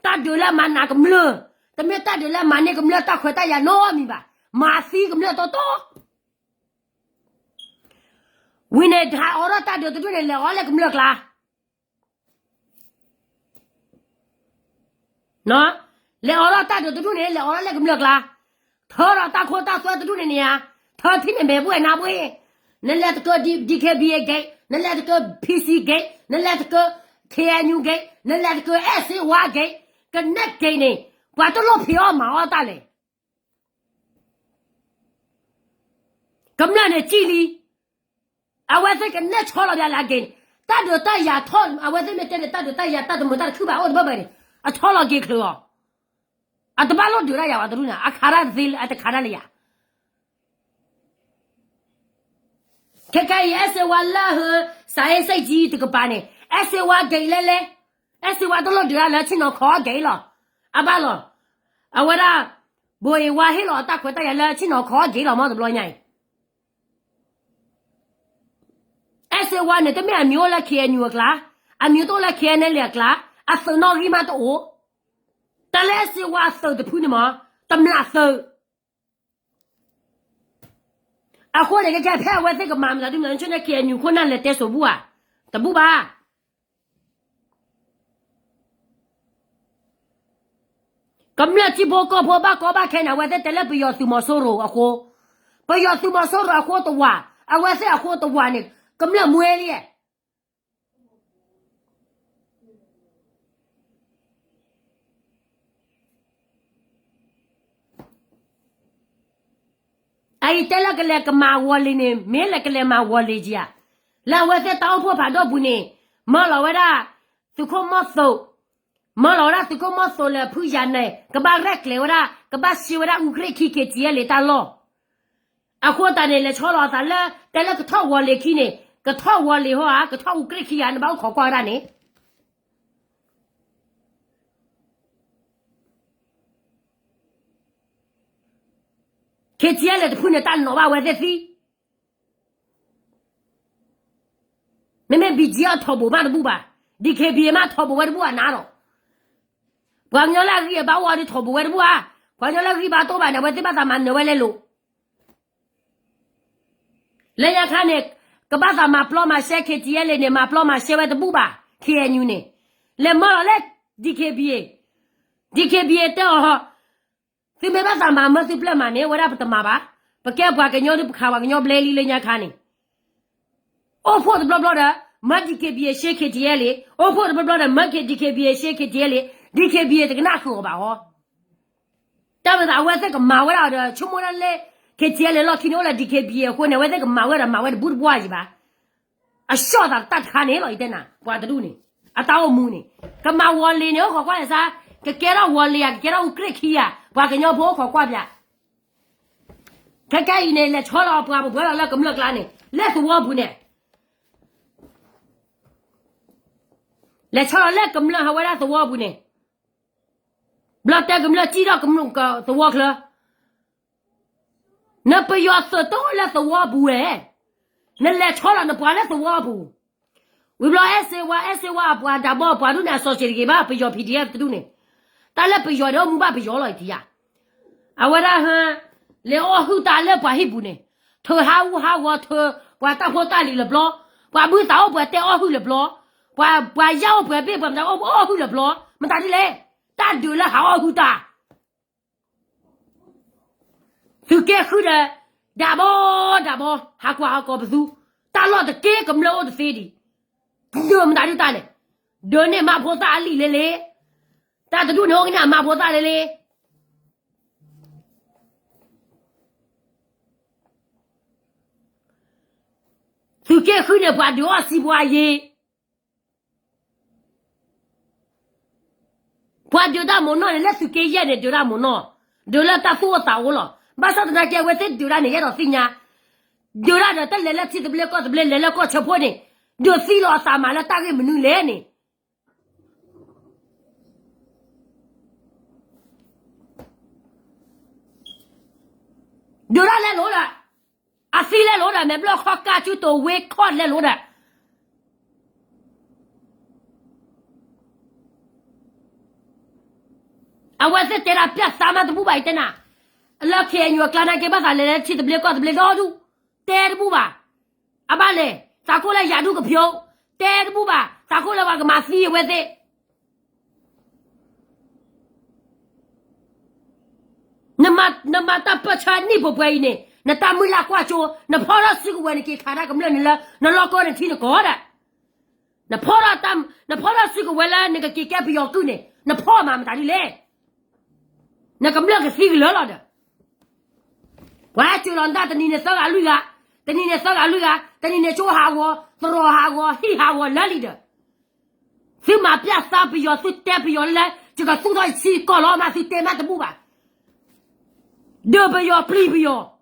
တၢ်ဒုးလၢမၤနးကမျၢၢ်, တမ့ၢ်တၢ်ဒုးလၢမၤန့ၢ်ကမျၢၢ်တၢ်ခွဲးတၢ်ယာ်နီတမံၤဘၣ်, မၤသံကမျၢၢ်တီတီ ဝံၤန့ၣ် ဟးအိးထီၣ်တၢ်ဒုးတဒူၣ်န့ၣ် လဲၤအိးလၢကမျၢၢ်ကျါ, လဲၤအိးထီၣ်တၢ်ဒုးတဒူၣ်န့ၣ် လဲၤအိးထီၣ်လၢကမျၢၢ်ကျါ, ထၢဒီးတၢ်ခိတၢ်သွဲတဒူၣ်န့ၣ်န့ၣ်ဧါ, ထၢထံန့ၣ်မဲာ်ဘှဲၣ်နါဘှဲၣ်, နလဲၤတကၢ D- DKBA gate, နလဲၤတကၢ PC gate, နလဲၤတကၢ KNU gate, နလဲၤတကၢ အဲၣ်စ့ဝါ gate, ကနဲၣ် gate န့ၣ် ပှၤတလိၣ်ဖံးအီၣ်မၤအီၣ်တၢ်လဲၣ် ကမျၢၢ်န့ၣ်စံၣ်လံ, အဝဲသ့ၣ်ကနဲၣ်ဆီလီၤဘၣ်လၢအဂ့ၤန့ၣ်, တၢ်ဒုးတၢ်ယၤထီၣ် အဝဲသ့ၣ်မ့ၢ်တဲန့ၣ် တၢ်ဒုးတၢ်ယၤတၢ်တမုာ်တၢ်တခုဘၣ်အိၣ်တဘၣ်ဘၣ်န့ၣ်, အဆီလီၤက့ၤချုးအီၤ, အတဘၣ်လိၣ်ဒုးတၢ်ယၤဝဲတရူၢ်န့ၣ် အခးတၢ်သ့လၢအတခးတၢ်လၢယၤ ခဲခဲအံၤ အဲၣ်စ့ဝါလၢဟၢ စးအ့စ့ၣ်ကၠံတကပၤန့ၣ် အဲၣ်စ့ဝါ gate လဲလဲ, အဲၣ်စ့ဝါတလိၣ်ဒုးတၢ်လၢဆ့ၣ်နီၤခီ gate လီၤ, အဘၣ်လီၤ, အဝဲဒၣ် ဘိးအ့ဝါဟ့ၣ်လီၤအတၢ်ခွဲးတၢ်ယာ်လၢဆ့ၣ်နီၤခီ gate လီၤမ့ၢ်တဘျီညါအံၤ အဲၣ်စ့ဝါန့ၣ် တမ့ၢ်အမံၤအိၣ်လၢ KNU အကျါ, အမံၤတအိၣ်လၢ KNLA အကျါ, အသုးနီၣ်ဂံၢ်မးတအိၣ်, တၢ်လၢအဲၣ်စ့ဝါအသုးတဖုန့ၣ်မ့ၢ် တမျၢ်သုး အဃိန့ၣ် ကဲကဲဖဲအဝဲသ့ၣ်ကမၤမတၤဒ်မတၤ ဆူန့ၣ် KNU ခိၣ်နၢ်လဲၤတဲစိာ်ဘူၣ်ဧါ, တဘူၣ်ဘၣ် ကမျၢၢ်ထံဖိကီၢ်ဖိဘၣ်ကီဘၣ်ခဲန့ၣ် အဝဲသ့ၣ်တဲလၢပယီၤသုးမီၤစိရိၤအဃိ, ပယီၤသုးမီၤစိရိၤအဃိတဝာ်, အဝဲသ့ၣ်အဃိတဝာ်န့ၣ် ကမျၢၢ်မွဲလံ, အအံၤတဲလၢကလဲၤကမၤဝီၤလ့ၤန့ၣ် မ့ၢ်လဲၤကလဲၤမၤဝီၤလ့ၤကယၤ, လၢအဝဲသ့ၣ်တၢ်အိၣ်ဖှိၣ်ဖးဒိၣ်ပူၤန့ၣ် မၢလီၤဝဲဒၣ် သုးခိၣ်မီၢ်သိး, မၢလီၤဝဲဒၣ်သုးခိၣ်မီၢ်သိးလဲၤဖုယၤနဲၣ် ကဘၣ်ရဲၣ်ကျဲၤဝဲဒၣ် ကဘၣ်ရှဲဝဲဒၣ်အူကြ့ၢ်ခံ KTLA တၢ်လီၢ်, အဃိသတးန့ၣ် လဲၤဆီလီၤအသးလၢ တဲလၢကထီၣ်ဝီၤလ့ၤခံန့ၣ် ကထီၣ်ဝီၤလ့ၤဟီဧါ ကထီၣ်အူကြ့ၢ်ခံယၤ နဘၣ်အိၣ်ခိးကွၢ်ဝဲဒၣ်န့ၣ် KTLA တဖုန့ၣ် တၢ်နီၣ်ဘၣ်ဝဲသ့ၣ်သံ, မ့မ့ၢ် BGF ထီဘိးမးတဘူၣ်ဘၣ်, DKBA မးထီဘိးဝဲတဘူၣ်အနၤဒီး, ပှၤကညီလၢအဂံၢ်အဘါအိၣ်အီၤဒီးထီဘိးဝဲတဘူၣ်ဧါ, ပှၤကညီလၢဂံၢ်ဘါတအိၣ်ဘၣ်န့ၣ် အဝဲသ့ၣ်ဘၣ်သးမၤနၢၤဝဲလဲၤလိာ် လၢညါခါန့ၣ် ကဘၣ်သးမၤပျီမၤရှဲ KTLA န့ၣ် မၤပျီမၤရှဲဝဲတဘူၣ်ဘၣ်, KNU န့ၣ် လဲၤမၢလီၤလၢ DKBA, DKBA တဲအီၤ, သုမ့ၢ်ဘၣ်သးမၤမၢသုပျဲၢ်မၤန့ၣ် ဝဲဒၣ်ပတမၤဘၣ်, ပကဲပှၤကညီဒီးပခးပှၤကညီဘျဲလံလၢညါခါန့ၣ် အိၣ်ဖှိၣ်တဘျီဘျီဒီး မၢ DKBA ရှဲ KTLA, အိၣ်ဖှိၣ်တဘျီဘျီဒီး မၢ DKBA ရှဲ KTLA, DKBA တကနၣ်ဃုာ်အီၤဘၣ်ဟီ, တၢ်မၤသးအဝဲသ့ၣ်ကမၤဝဲဒၣ်ဒီး ဆိကမိၣ်ဒၣ်လၢ KTLA လီၢ်ခံန့ၣ်အိၣ်လၢ DKBA အဃိန့ၣ် အဝဲသ့ၣ်ကမၤဝဲဒီးမၤဝဲတဘူၣ်တဘှီယံၤဘၣ်, အဆှီၣ်သးတၢ်တခါန့ၣ်လီၤ ယတဲနၤ ပှၤတဒူၣ်န့ၣ် အတၢ်အိၣ်မူန့ၣ် ကမၤဝီၤလ့ၤန့ၣ် အိၣ်ခိးကွၢ်လဲၤစါ, ကကဲထီၣ်ဝီၤလ့ၤဧါ ကကဲထီၣ်အူကြ့ၢ်ခံဧါ ပှၤကညီဖိအိၣ်ခိးကွၢ်ပျး ခဲကဲအံၤန့ၣ် လဲၤဆီလီၤပှၤပဝဲလီၤလၢကမျၢၢ်ကျါန့ၣ် လၢသဝီပူၤန့ၣ်, လဲၤဆီလီၤလၢကမျၢၢ်ဟးဝဲဒၣ်သဝီပူၤန့ၣ်, ဘျီတဲကမျၢၢ်စံၣ်ထီၣ်ကမျၢၢ်သဝီချၢ နပယီၤသုးတအိၣ်လၢသဝီပူၤဝဲ, နလဲၤဆီလီၤနပှၤလၢသဝီပူၤ, ဝံၤဘျီအဲၣ်စ့ဝါ အဲၣ်စ့ဝါအပှၤဒးဘီပှၤဒူၣ်န့ၣ် အစီၤစ့ၤတဂ့ၤဘၣ် ပယီၤ PDF တဒူၣ်န့ၣ်, တၢ်လၢပယီၤဒီးအိၣ်မူဘၣ်ပယီၤလီၤအံၤတယၤ, အဝဲဒၣ်ဟဲ လဲၤအီၣ်ဟုၣ်တၢ်လၢပှၤဟံၣ်ပူၤန့ၣ်, ထုးဟးအူဟးဂီၤ ထုးပှၤတၢ်ဖိတၢ်လံၤလၢဘျီ, ပှၤဘုသးအိၣ်ပှဲၤတဲအီၣ်ဟုၣ်လၢဘျီ, ပှၤ ပှၤယၢ်အိၣ်ပှဲၤဘ့ၣ်ပှၤမတၤအိၣ်အီၣ်ဟုၣ်လၢဘျီ, မတၤဒ်လဲၣ်, တၢ်ဒုးလၢဟးအီၣ်ဟုၣ်တၢ် သုးက့ဃုဒီး ဒးဘီ ဒးဘီ ဟးကွၢ်ဟးကီၤပသူ, တၢ်လီၢ်တက့ၢ်ကမျၢၢ်အိၣ်တသ့ဒံး, ဒုးမတၤဒုးတၢ်န့ၣ်, ဒုးန့ၢ်မါဖိသၣ်အလံာ်လဲလဲ, တၢ်တဒူၣ်န့ၣ်အိၣ်ကန့ၢ်အမါဖိသၣ်လဲလဲ သုးက့ဃုန့ၣ် ပှၤဒုးအီၣ်စံးပှၤယ့ၤ ပှၤဒုးတၢ်မိၢ်နီၢ်န့ၣ် လၢသုးက့ယဲၢ်န့ၣ် ဒုးတၢ်မိၢ်နီၢ်, ဒုးလၢတၢ်သူၣ်အိၣ်သးအိၣ်လီၤ. ဘၣ်ဆၣ်သနာ်က့ အဝဲသ့ၣ်ဒုးတၢ်န့ၣ် ယအဲၣ်ဒိးသ့ၣ်ညါ, ဒုးတၢ်ဒီးတလဲၤလၢထံသဘျ့ကီၢ်သဘျ့ လဲၤလၢကီၢ်ဆၢဖိန့ၣ်, ဒုးသံလီၤအသးမၤလၢတၢ်ဂ့ၢ်မနုၤလဲၣ်န့ၣ် ဒုးတၢ်လဲၤလိၤဒီး, အသံလဲၤလိၤဒီး မဲာ်ဘျီၣ်ခီၣ်ကၢ်စုတိၤဝ့ခီၣ်လဲၤလိၤဒီး အဝဲသ့ၣ်တဲဒၣ်ပျၢ်သါမးတဘူၣ်ဘၣ်အံၤတဲနၤ, လၢ ခ့ၣ်အဲၣ်ယူၣ် အကျါနာ်က့ ဘၣ်သးလဲၤလၢထံသဘျ့ကီၢ်သဘျ့ဒီဒူၣ်, တဲတဘူၣ်ဘၣ်, အဘၣ်လဲၤ သးခိၣ်လၢယၤဒူၣ်ကဖျိ, တဲတဘူၣ်ဘၣ် သးခိၣ်လၢပှၤကမၤသံအဝဲသ့ၣ် နမၤတၢ်ပၢၢ်ဆၢနံၣ်ပှဲၤပှဲၤအံၤန့ၣ် နတၢ်မုၢ်လၢ်ကွၢ်စိ, နဖီထီၣ်စုကဝဲၤနက့ၤခးတၢ်ကမျၢၢ်န့ၣ်လၢ နလီၢ်ကီၢ်နထံနကီၢ်ဒီး, နဖီထီၣ်စုကဝဲၤလၢနကက့ၤကဲပယီၤကုၢ်န့ၣ် နဖီမၤမတၤဒ်လဲၣ်, နကမျၢၢ်ကသံကလၢာ်လီၤဒီး ပှၤဟဲစၢၤလီၤနတၢ်တနံၤန့ၣ်သၢဂၤလွံၢ်ဂၤ, တနံၤန့ၣ်သၢဂၤလွံၢ်ဂၤ, တနံၤန့ၣ်ကၠိဟးဂီၤ, သရိာ်ဟးဂီၤ, ဟံၣ်ဟးဂီၤလၢလံဒီး, သုမၤပျၢ်သါပယီၤ သုတဲပယီၤလၢ ယကသူၣ်ထီၣ်ယထံကီၢ်လီၤမး သုတဲမးတဘူၣ်ဘၣ်, ဒုးပယီၤပျံၤပယီၤ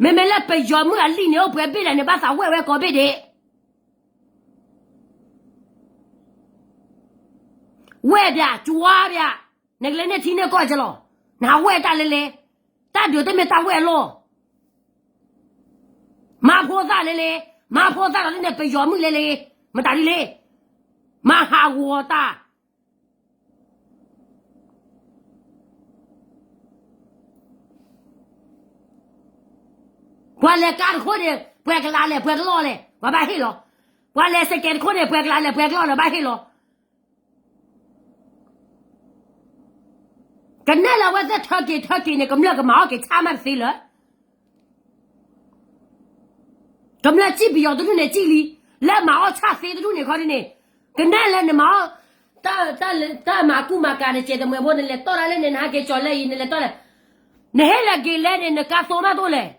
မ့မ့ၢ်လၢပယီၤမုၢ်အလံၣ်န့ၣ် အိၣ်ပှဲၤဘ့ၣ်လဲၣ်န့ၣ် ဘၣ်သးဝဲၢ်ဝဲကိးဘ့ၣ်ဒ့း, ဝဲၢ်ပၠး ကၠွါပၠး, နကလဲၤန့ၢ်ထံန့ၢ်ကီၢ်ကလီၤ, နဟးဝဲၢ်တၢ်လဲၤလဲၤ, တၢ်ဒုးတမ့ၢ်တၢ်ဝဲၢ်လီၤ, မၤဖိသၣ်လဲၤလဲၤ, မၤဖိသၣ်ဒီးန့ၣ် ပယီၤမုၢ်လဲၤလဲၤ, မတၤဒ်လဲၣ်, မၤဟးဂီၤတၢ် ပှၤလဲၤကါတခိၣ်န့ၣ် ပှဲၤကလးလဲၣ် ပှဲၤကလီၢ်လဲၣ် ပှၤဘၣ်ဟ့ၣ်လီၤ, ပှၤလဲၤစဲးကဲးတခိၣ်န့ၣ် ပှဲၤကလးလဲၣ် ပှဲၤကလီၢ်လဲၣ် ဘၣ်ဟ့ၣ်လီၤ, ကနဲၣ်လၢအဝဲသ့ၣ်ထၢက့ၤထၢက့ၤန့ၣ် ကမျၢၢ်ကမၤအီၣ်က့ၤဆၣ်မးတသ့လၢ ကမျၢၢ်စံၣ်ပယီၤတဒူၣ်န့ၣ်စံၣ်လံ, လၢမၤအီၣ်ဆၣ်သ့တဒူၣ်န့ၣ်ခီဒ်န့ၣ်, ကနဲၣ်လၢနမၤအီၣ် တၢ်မၤကူမၤကၤန့ၣ် စဲးတမှဲၤဖိ နလဲၤတီၢ်တၢ်လၢန့ၣ် နဟဲက့ၤကၠီၤလၢအံၤ နလဲၤတီၢ်လဲၣ်, နဟ့ၣ်လၢက့ၤလဲၣ်န့ၣ် နကါသိမးတအိၣ်လဲၣ်,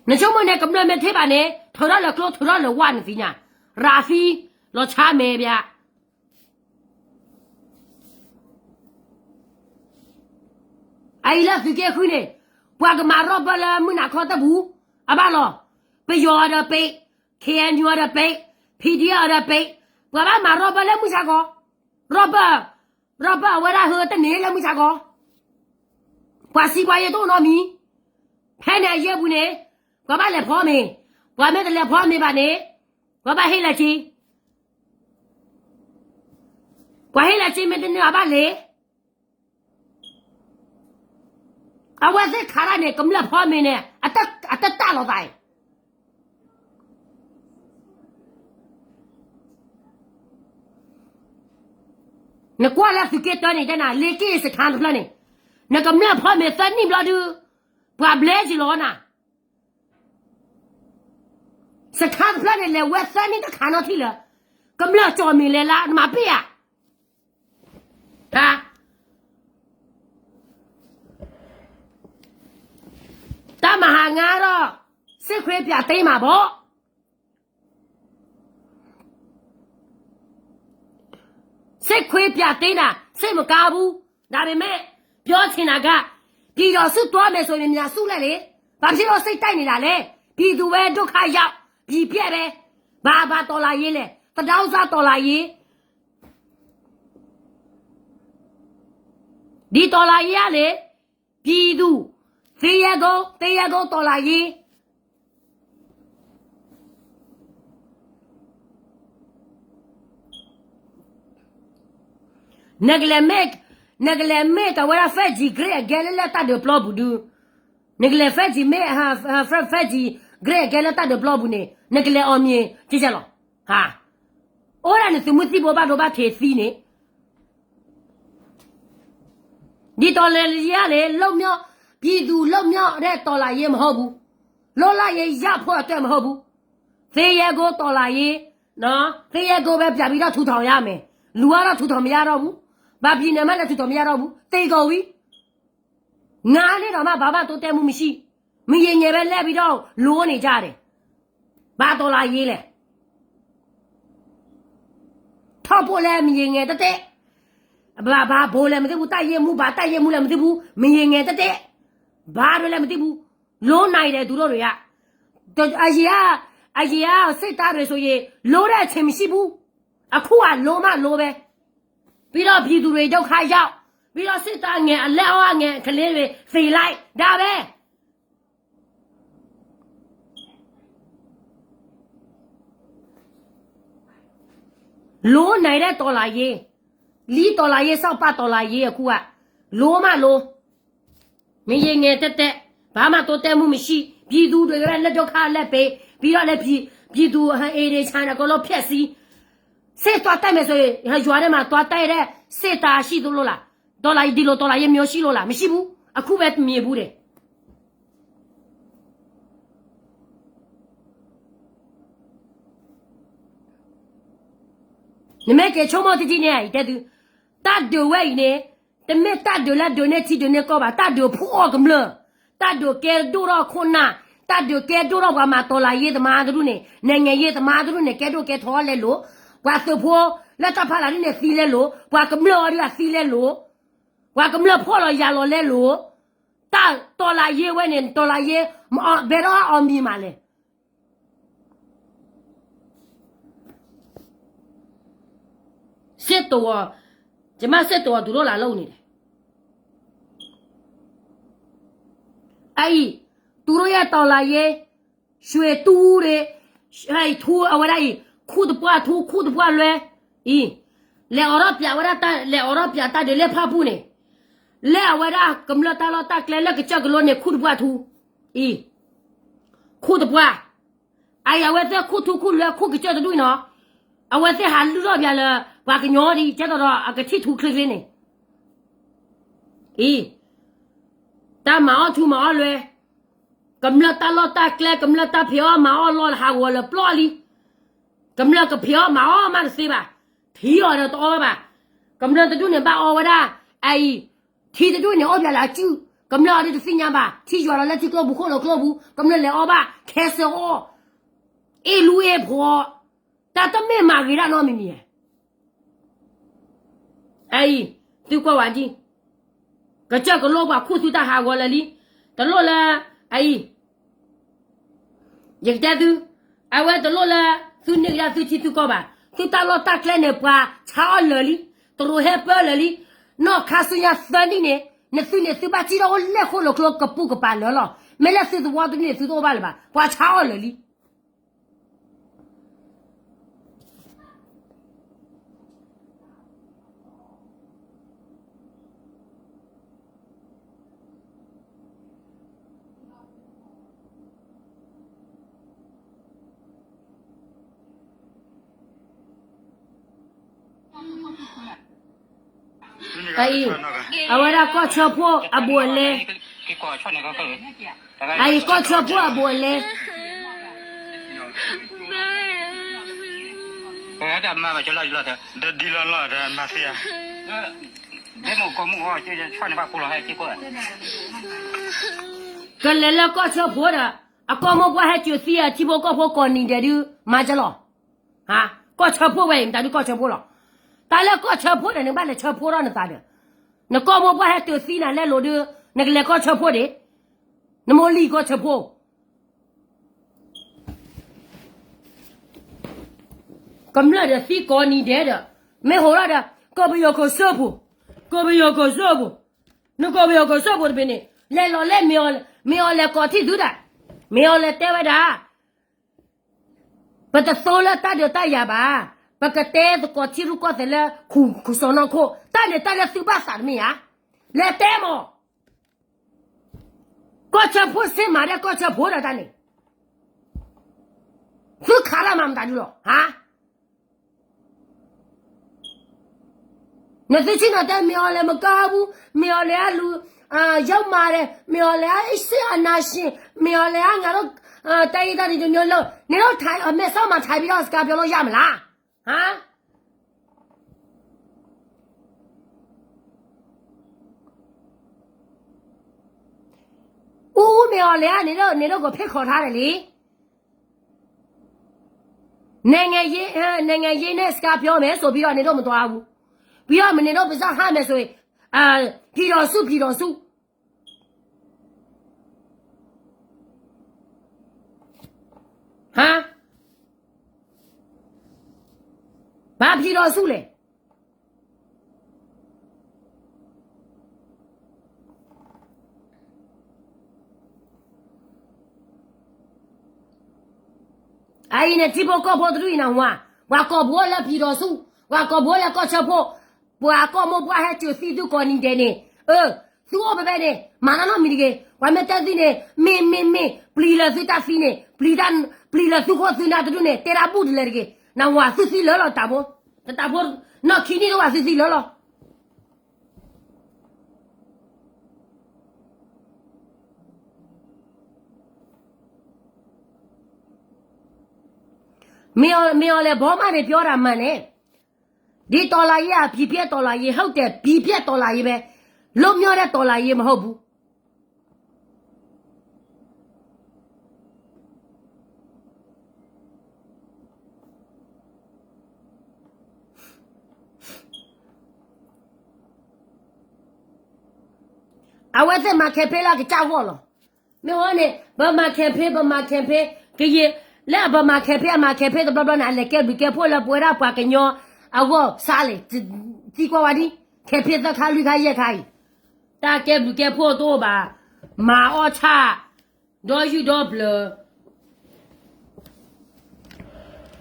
နဆိကမိၣ်န့ၣ် ကမျၢၢ်မ့ၢ်ထံၣ်ဘၣ်န့ၣ် ထုးထီၣ်လၢကျိ ထုးထီၣ်လၢဝၣ်နသ့ၣ်ညါ, ရၤသံ လီၤဆါမဲာ်ပၠး အအံၤလၢသုးက့ဃုန့ၣ်, ပှၤကမၤရီၢ်ဘၢၣ်လၢမုၢ်နၤခီတၢ်ပူၤ, အဘၣ်လီၤ, ပယီၤအီၤဒီးပ့း, ခ့ၣ်အဲၣ်ယူၣ်အီၤဒီးပ့း, ဖံဒံအီၤဒီးပ့း, ပှၤဘၣ်မၤရီၢ်ဘၢၣ်လၢမုၢ်ဆါခီ, ရီၢ်ဘၢၣ်, ရီၢ်ဘၢၣ်အဝဲဒၣ်ဟၢတန့ၢ်လၢမုၢ်ဆါခီ, ပှၤစံးပှၤယဲၢ်တအိၣ်နီတမံၤ, ဖဲန့ၣ်အယဲၢ်ပူၤန့ၣ်, ပှၤဘၣ်လဲၤဖီမ့ၤ, ပှၤမ့ၢ်တလဲၤဖီမ့ၤဘၣ်န့ၣ်, ပှၤဘၣ်ဟ့ၣ်လၢက့ ပှၤဟ့ၣ်လၢက့မ့ၢ်တန့ၢ်အဘၣ်လဲၣ်, အဝဲသ့ၣ်ခးတၢ်န့ၣ် ကမျၢၢ်ဖီမ့ၤန့ၣ် အတတၢ်လီၤသးအံၤ, နကွၢ်လၢသုးက့တၢန့ၣ် တဲနၤ လ့က့ၢ်စခါတဖျၢၣ်န့ၣ်, နကမျၢၢ်ဖီမ့ၤသၢနံၣ်ဘျီဒုး, ပှၤဘျဲက့ၤလီၤနၤ စခါတဖျၢၣ်န့ၣ် လဲၤဝဲသၢနံၣ်တခါနီထံၣ်လၢာ်, ကမျၢၢ်ကၠီၣ်မ့ၤလဲၤလၢနမၤပ့ၢ်ဧါ, တၢ်မၤဟးငါဒီး စစ်ခွေးပြတင်းမၤဘီ စစ်ခွေးပြတင်းတာ စိတ်မကောင်းဘူး, ဒါပေမဲ့ ပြောချင်တာက ပြည်တော်စုသွားမယ်ဆိုရင် များစုလိုက်လေ, ဘာဖြစ်လို့စိတ်တိုက်နေတာလဲ, ပြည်သူပဲဒုက္ခရောက် ပြည်ပျက်ပဲ, ဘာဘာတော်လှန်ရေးလဲ, သဒေါင်းစားတော်လှန်ရေး ဒီတော်လှန်ရေးကလေ, ပြည်သူ, သင်္ယဲကုန်း, သင်္ယဲကုန်းတော်လှန်ရေး နကလဲၤမ့ၢ်, နကလဲၤမ့ၢ်တၢ်ဝဲဒၣ် federal အဂဲၤလၢလၢတၢ်ဒုးပျီပူၤဒု, နကလဲၤ federal မ့ၢ်, federal အဂဲၤလၢတၢ်ဒုးပျီပူၤန့ၣ် နကလဲၤအီၤမ့ၢ်ကဲကဲလီၤ, အိၣ်ဒၣ်န့ၣ်သုးမုၢ်သံၣ်ဘိဘၣ်ဒိဘၣ်ထံးသံန့ၣ် ဒီတော်လှန်ရေးကလေ, လွတ်မြောက်, ပြည်သူလွတ်မြောက်တဲ့တော်လှန်ရေးမဟုတ်ဘူး, လွတ်လပ်ရေးရဖို့အတွက်မဟုတ်ဘူး, သင်္ယဲကုန်းတော်လှန်ရေး သ့ယဲၢ်ကိးဝဲ ပြန်ပြီးတော့ထူထောင်ရမယ်, လူကတော့ထူထောင်မရတော့ဘူး, ဘာပြည်နယ်မှလည်းထူထောင်မရတော့ဘူး, သေကုန်ပြီ. ငါနဲ့တောင်မှ ဘာမှတိုးတက်မှုမရှိ, မရေငယ်ပဲလဲပြီးတော့ လိုနေကြတယ်. ဘာတော်လှန်ရေးလဲ, ထောက်ပို့လည်းမရေငယ်တတဲ, ဘာဘာဘိုးလည်းမသိဘူး, တပ်ရင်းမှူး ဘာတပ်ရင်းမှူးလည်းမသိဘူး, မရေငယ်တတဲ, ဘာတွေလည်းမသိဘူး, လိုနိုင်တယ်သူတို့တွေက. အရင်က အရင်ကစစ်သားတွေဆိုရင် လိုတဲ့အချိန်မရှိဘူး, အခုကလိုမှလိုပဲ. ပြီးတော့ပြည်သူတွေဒုက္ခရောက်, ပြီးတော့စစ်သားငယ် အလက်အောက်ငယ်ကလေးတွေသေလိုက်, ဒါပဲ. လိုနိုင်တဲ့တော်လှန်ရေး, လီတော်လှန်ရေး စောက်ပါတော်လှန်ရေး အခုက လိုမှလို, မရေငယ်တတဲ, ဘာမှတိုးတက်မှုမရှိ, ပြည်သူတွေကလည်းလက်ဒုက္ခလက်ပေ, ပြီးတော့လည်းပြည်, ပြည်သူ ဟို အိမ်တွေခြံတွေ အကုန်လုံးဖျက်ဆီး, စစ်သွားတိုက်မယ်ဆိုရင် ရွာထဲမှာသွားတိုက်တဲ့စစ်သားရှိသလို့လား, တော်လှန်ရေး, ဒီလိုတော်လှန်ရေးမျိုးရှိလို့လား, မရှိဘူး, အခုပဲမြင်ဘူးတယ်. နမ့ၢ်က့ၤဆိကမိၣ်တထံၣ်န့ၣ် တဲသု, တၢ်ဒုးဝဲအံၤန့ၣ် တမ့ၢ်တၢ်ဒုးလၢဒုးန့ၢ်ထံဒုးန့ၢ်ကီၢ်ဘၣ်, တၢ်ဒုးဖှိၣ်အီၣ်ကမျၢၢ်, တၢ်ဒုးကဲဒိၣ်ထီၣ်ခိၣ်နၢ်, တၢ်ဒုးကဲဒိၣ်ထီၣ်ပှၤမၤတော်လှန်ရေးသမားတဒူၣ်န့ၣ်, နိုင်ငံရေးသမားတဒူၣ်န့ၣ် ကဲဒိၣ်ကဲထီလဲလိာ်, ပှၤသုးဖိလၢတၢ်ဖီလာ်ဒ်န့ၣ်သံလဲလိာ်, ပှၤကမျၢၢ်အီၤဒ်အသံလဲလိာ်, ပှၤကမျၢၢ်ဖှိၣ်လီၤယာ်လီၤလဲလိာ်, တၢ်တော်လှန်ရေးဝဲန့ၣ် တော်လှန်ရေး ဘယ်တော့အောင်မြင်မှာလဲ. စစ်တော်, ကျမစစ်တော် သူတို့လာလုပ်နေတယ်. အံၤ, သူတို့ရဲ့တော်လှန်ရေး, ရွှေတူးတွေ, ထူအဝဲဒၣ်အံၤ, ခူၣ်တပှၢ်ထူ ခူၣ်တပှၢ်လွဲ, အံၤ, လဲၤအိးထီၣ်ပၠးဝဲဒၣ်တၢ်, လဲၤအိးထီၣ်ပၠးတၢ်ဒုးလၢဖၣ်ပူၣ်န့ၣ်, လၢအဝဲဒၣ်ကမျၢၢ်တၢ်လီၢ်တၢ်ကျဲလၢကစၢၢ်ကလိန့ၣ် ခူၣ်တပှၢ်ထူ, အံၤ, ခူၣ်တပှၢ်, အံၤအဝဲသ့ၣ်ခူၣ်ထူခူၣ်လွဲခူၣ်ကစၢၢ်တဒူၣ်အံၤနီၤ, အဝဲသ့ၣ်ဟးလုၢ်ထီၣ်ပၠးလၢ ပှၤကညီဒ်အံၤ ကဲသိးဒီးအကထံၣ်ထူချ့ချ့န့ၣ်, အံၤ, တၢ်မၤအီၣ်ထူမၤအီၣ်လွဲ, ကမျၢၢ်တၢ်လီၢ်တၢ်ကျဲ ကမျၢၢ်တၢ်ဖံးအီၣ်မၤအီၣ်လီၢ်ဟးဂီၤလၢပျီလံ, ကမျၢၢ်ကဖံးအီၣ်မၤအီၣ်မးတသ့ဘၣ်, ထံအီၤဒီးတအီၣ်ဘၣ်ဘၣ်, ကမျၢၢ်တဒူၣ်န့ၣ်ဘၣ်အီဝဲဒၣ်, အံၤ, ထံတဒူၣ်န့ၣ်အီၣ်ပၠးလၢအစုၣ်, ကမျၢၢ်အီၤဒ်တသ့ၣ်ညါဘၣ်, ထံယွၤလီၤလၢထံကျိပူၤခိၣ်လီၤကျိပူၤ ကမျၢၢ်လဲၤအီၣ်ဘၣ် ခဲစၢၣ်အီၣ်, အ့ၣ်လူအ့ၣ်ဖိ, တၢ်တမ့ၢ်မၤဂ့ၤတၢ်နီတမံၤမံၤဧါ. အံၤ, သုကွၢ်ဝဲဒ်, ကစၢၢ်ကလိပှၤခူၣ်သုတၢ်ဟးဂီၤလၢာ်လံ, တလိၣ်လၢ, အံၤ, ယကတဲသု, အဝဲတလိၣ်လၢ, သုန့ၢ်ကဒါသုထံသုကီၢ်ဘၣ်, သုတၢ်လီၢ်တၢ်ကျဲန့ၣ် ပှၤဆါအီၣ်လၢာ်လံ, တရူးဟဲပၢလၢာ်လံ, နီၢ်ခါဆူညါသၢနံၣ်န့ၣ်, နသုန့ၣ်သုဘၣ်စံၣ်ထီၣ်အိၣ်လဲၣ်ဃိၣ်လိာ်ကျိကပူၤကပၤလၢာ်လီၤ, မ့ၢ်လၢသုသဝီတန့ၢ်သုတအိၣ်ဘၣ်လၢၤဘၣ်, ပှၤဆါအီၣ်လၢာ်လံ. အံၤ, အဝဲဒၣ်ကီၢ်ဆၢဖိအဘူးအလဲ, အံၤကီၢ်ဆၢဖိအဘူးအလဲ ကလဲၤလၢကီၢ်ဆၢဖိဒီး, အကီၢ်မိၢ်ပှၢ်ဟဲစၢၤသံအထံဖိကီၢ်ဖိကိးနံၤဒဲးဒုး မၤကလီၤ. ကီၢ်ဆၢဖိဝဲအံၤ မတၤဒုးကီၢ်ဆၢဖိလီၤ. တၢ်လၢကီၢ်ဆၢဖိဒီး နကဘၣ်လဲၤဆၢဖိထီၣ်နသးဒီး, နကီၢ်မိၢ်ပှၢ်ဟဲစၢၤသံနၤလဲလိာ်ဒုး, နကလဲၤကီၢ်ဆၢဖိဒံး, နမိၢ်လံၢ်ကီၢ်ဆၢဖိ ကမျၢၢ်ဒီးသံကိးနံၤဒဲးဒီး, မ့ၢ်ဟိးထီၣ်ဒီး, ကီၢ်ပယီၤကီၢ်စၢဖှိၣ်, ကီၢ်ပယီၤကီၢ်စၢဖှိၣ်, နကီၢ်ပယီၤကီၢ်စၢဖှိၣ်တဘ့ၣ်န့ၣ်, လဲၤလီၤလဲၣ်, မ့ၢ်အီၤလဲၤကိးထံၣ်သုဒၣ်, မ့ၢ်အီၤလဲၤတဲဝဲဒၣ်, ပတသိလၢတၢ်ဒုးတၢ်ယၤဘၣ်, ပကတဲသကိးထံရူၢ်ကီၢ်သဲးလၢ ခူၣ်စီၤနီၢ်ခိၣ်, တၢ်န့ၣ်တၢ်လၢသုဘၣ်သးတမ့ၢ်ဧါ, လဲၤတဲမး ကီၢ်ဆၢဖိစ့မၤဒဲးကီၢ်ဆၢဖိဒီးတၢ်န့ၣ်, သုခးတၢ်မၤမတၤဒုလီၤ, ဟါ, နသုဆ့ၣ်နီၤတဲ မ့ၢ်အီၤလဲၤမကါဘူး, မ့ၢ်အီၤလဲၤအလူၤ, ယုံးမၤဒီး, မ့ၢ်အီၤလဲၤအစ့အနၢ်ဆ့ၣ်, မ့ၢ်အီၤလဲၤအငါဒီး တိုင်းရင်းသားတွေ တစ်မျိုးလုံး နင်တို့ ထိုင် မဲဆောက်မှာ ထိုင်ပြီးတော့ စကားပြောလို့ရမလား? ဟမ်? ဦးဦးမင်းအောင်လှိုင်က နင်တို့ နင်တို့ကို ဖိတ်ခေါ်ထားတယ်လေ. နိုင်ငံရေး အဲ နိုင်ငံရေးနဲ့ စကားပြောမယ်ဆိုပြီးတော့ နင်တို့ မသွားဘူး. ပြီးတော့ နင်တို့ ပါးစပ်ဟပ်မယ်ဆိုရင် အာ ပြည်ထောင်စု ပြည်ထောင်စု ဟမ်? ဘာပြည်ထောင်စုလဲ? အအံၤန့ၣ် ထံဖိကီၢ်ဖိတဒူၣ်အံၤနဝၤ, ပှၤကိာ်ပူၤအိၣ်လၢ ပြည်ထောင်စု, ပှၤကိာ်ပူၤအိၣ်လၢကီၢ်ဆၢဖှိၣ်, ပှၤကီၢ်မိၢ်ပှၢ်ဟဲစၢၤသံသုကိးနံၤဒဲးန့ၣ်, အၢ, သုအိၣ်ဖဲဖဲန့ၣ် မၤတၢ်နီတမံၤတဂ့ၤ. ပှၤမ့ၢ်တဲသုန့ၣ် မ့ၢ် မ့ၢ် မ့ၢ် ပျံၤလၢသုတၢ်သံန့ၣ်, ပျံၤတၢ် ပျံၤလၢသုခိၣ်သုနၢ်တဒူၣ်န့ၣ် တဲတၢ်ဘူၣ်တလဲတဂ့ၤ. နဝၤသုသံလၢာ်လီၤ တၢ်ဖိ, တၢ်ဖိ, နီၢ်ခံနံၣ်တအိၣ်ဘၣ်သုသံလၢာ်လီၤ. မင်းအောင်, မင်းအောင်လှိုင် ဘာမှ မပြောတာမှန်တယ်. ဒီတော်လှန်ရေးက ပြည်ပျက်တော်လှန်ရေးဟုတ်တယ်, ပြည်ပျက်တော်လှန်ရေးပဲ, လွတ်မြောက်တဲ့တော်လှန်ရေးမဟုတ်ဘူး. အဝဲသ့ၣ်မၤ campaign လၢကစၢ်ဂီၢ်လီၤ. မ့ၢ်ဝဲန့ၣ် ပမၤ campaign ပမၤ campaign ကယံာ်, လၢအပမၤ campaign အမၤ campaign တဘျီဘျီန့ၣ် အလဲၤကဲဘျုးကဲဖှိၣ်လၢပဝဲဒၣ်ပှၤကညီအဂီၢ်စါလဲၣ်, သံကွၢ်ဝဲဒ် campaign သၢခါလွံၢ်ခါယဲၢ်ခါအံၤ, တၢ်ကဲဘျုးကဲဖှိၣ်တအိၣ်ဘၣ်, မၤအီၣ်ဆၣ် ဒီယုၢ်ဒီပျၢၤ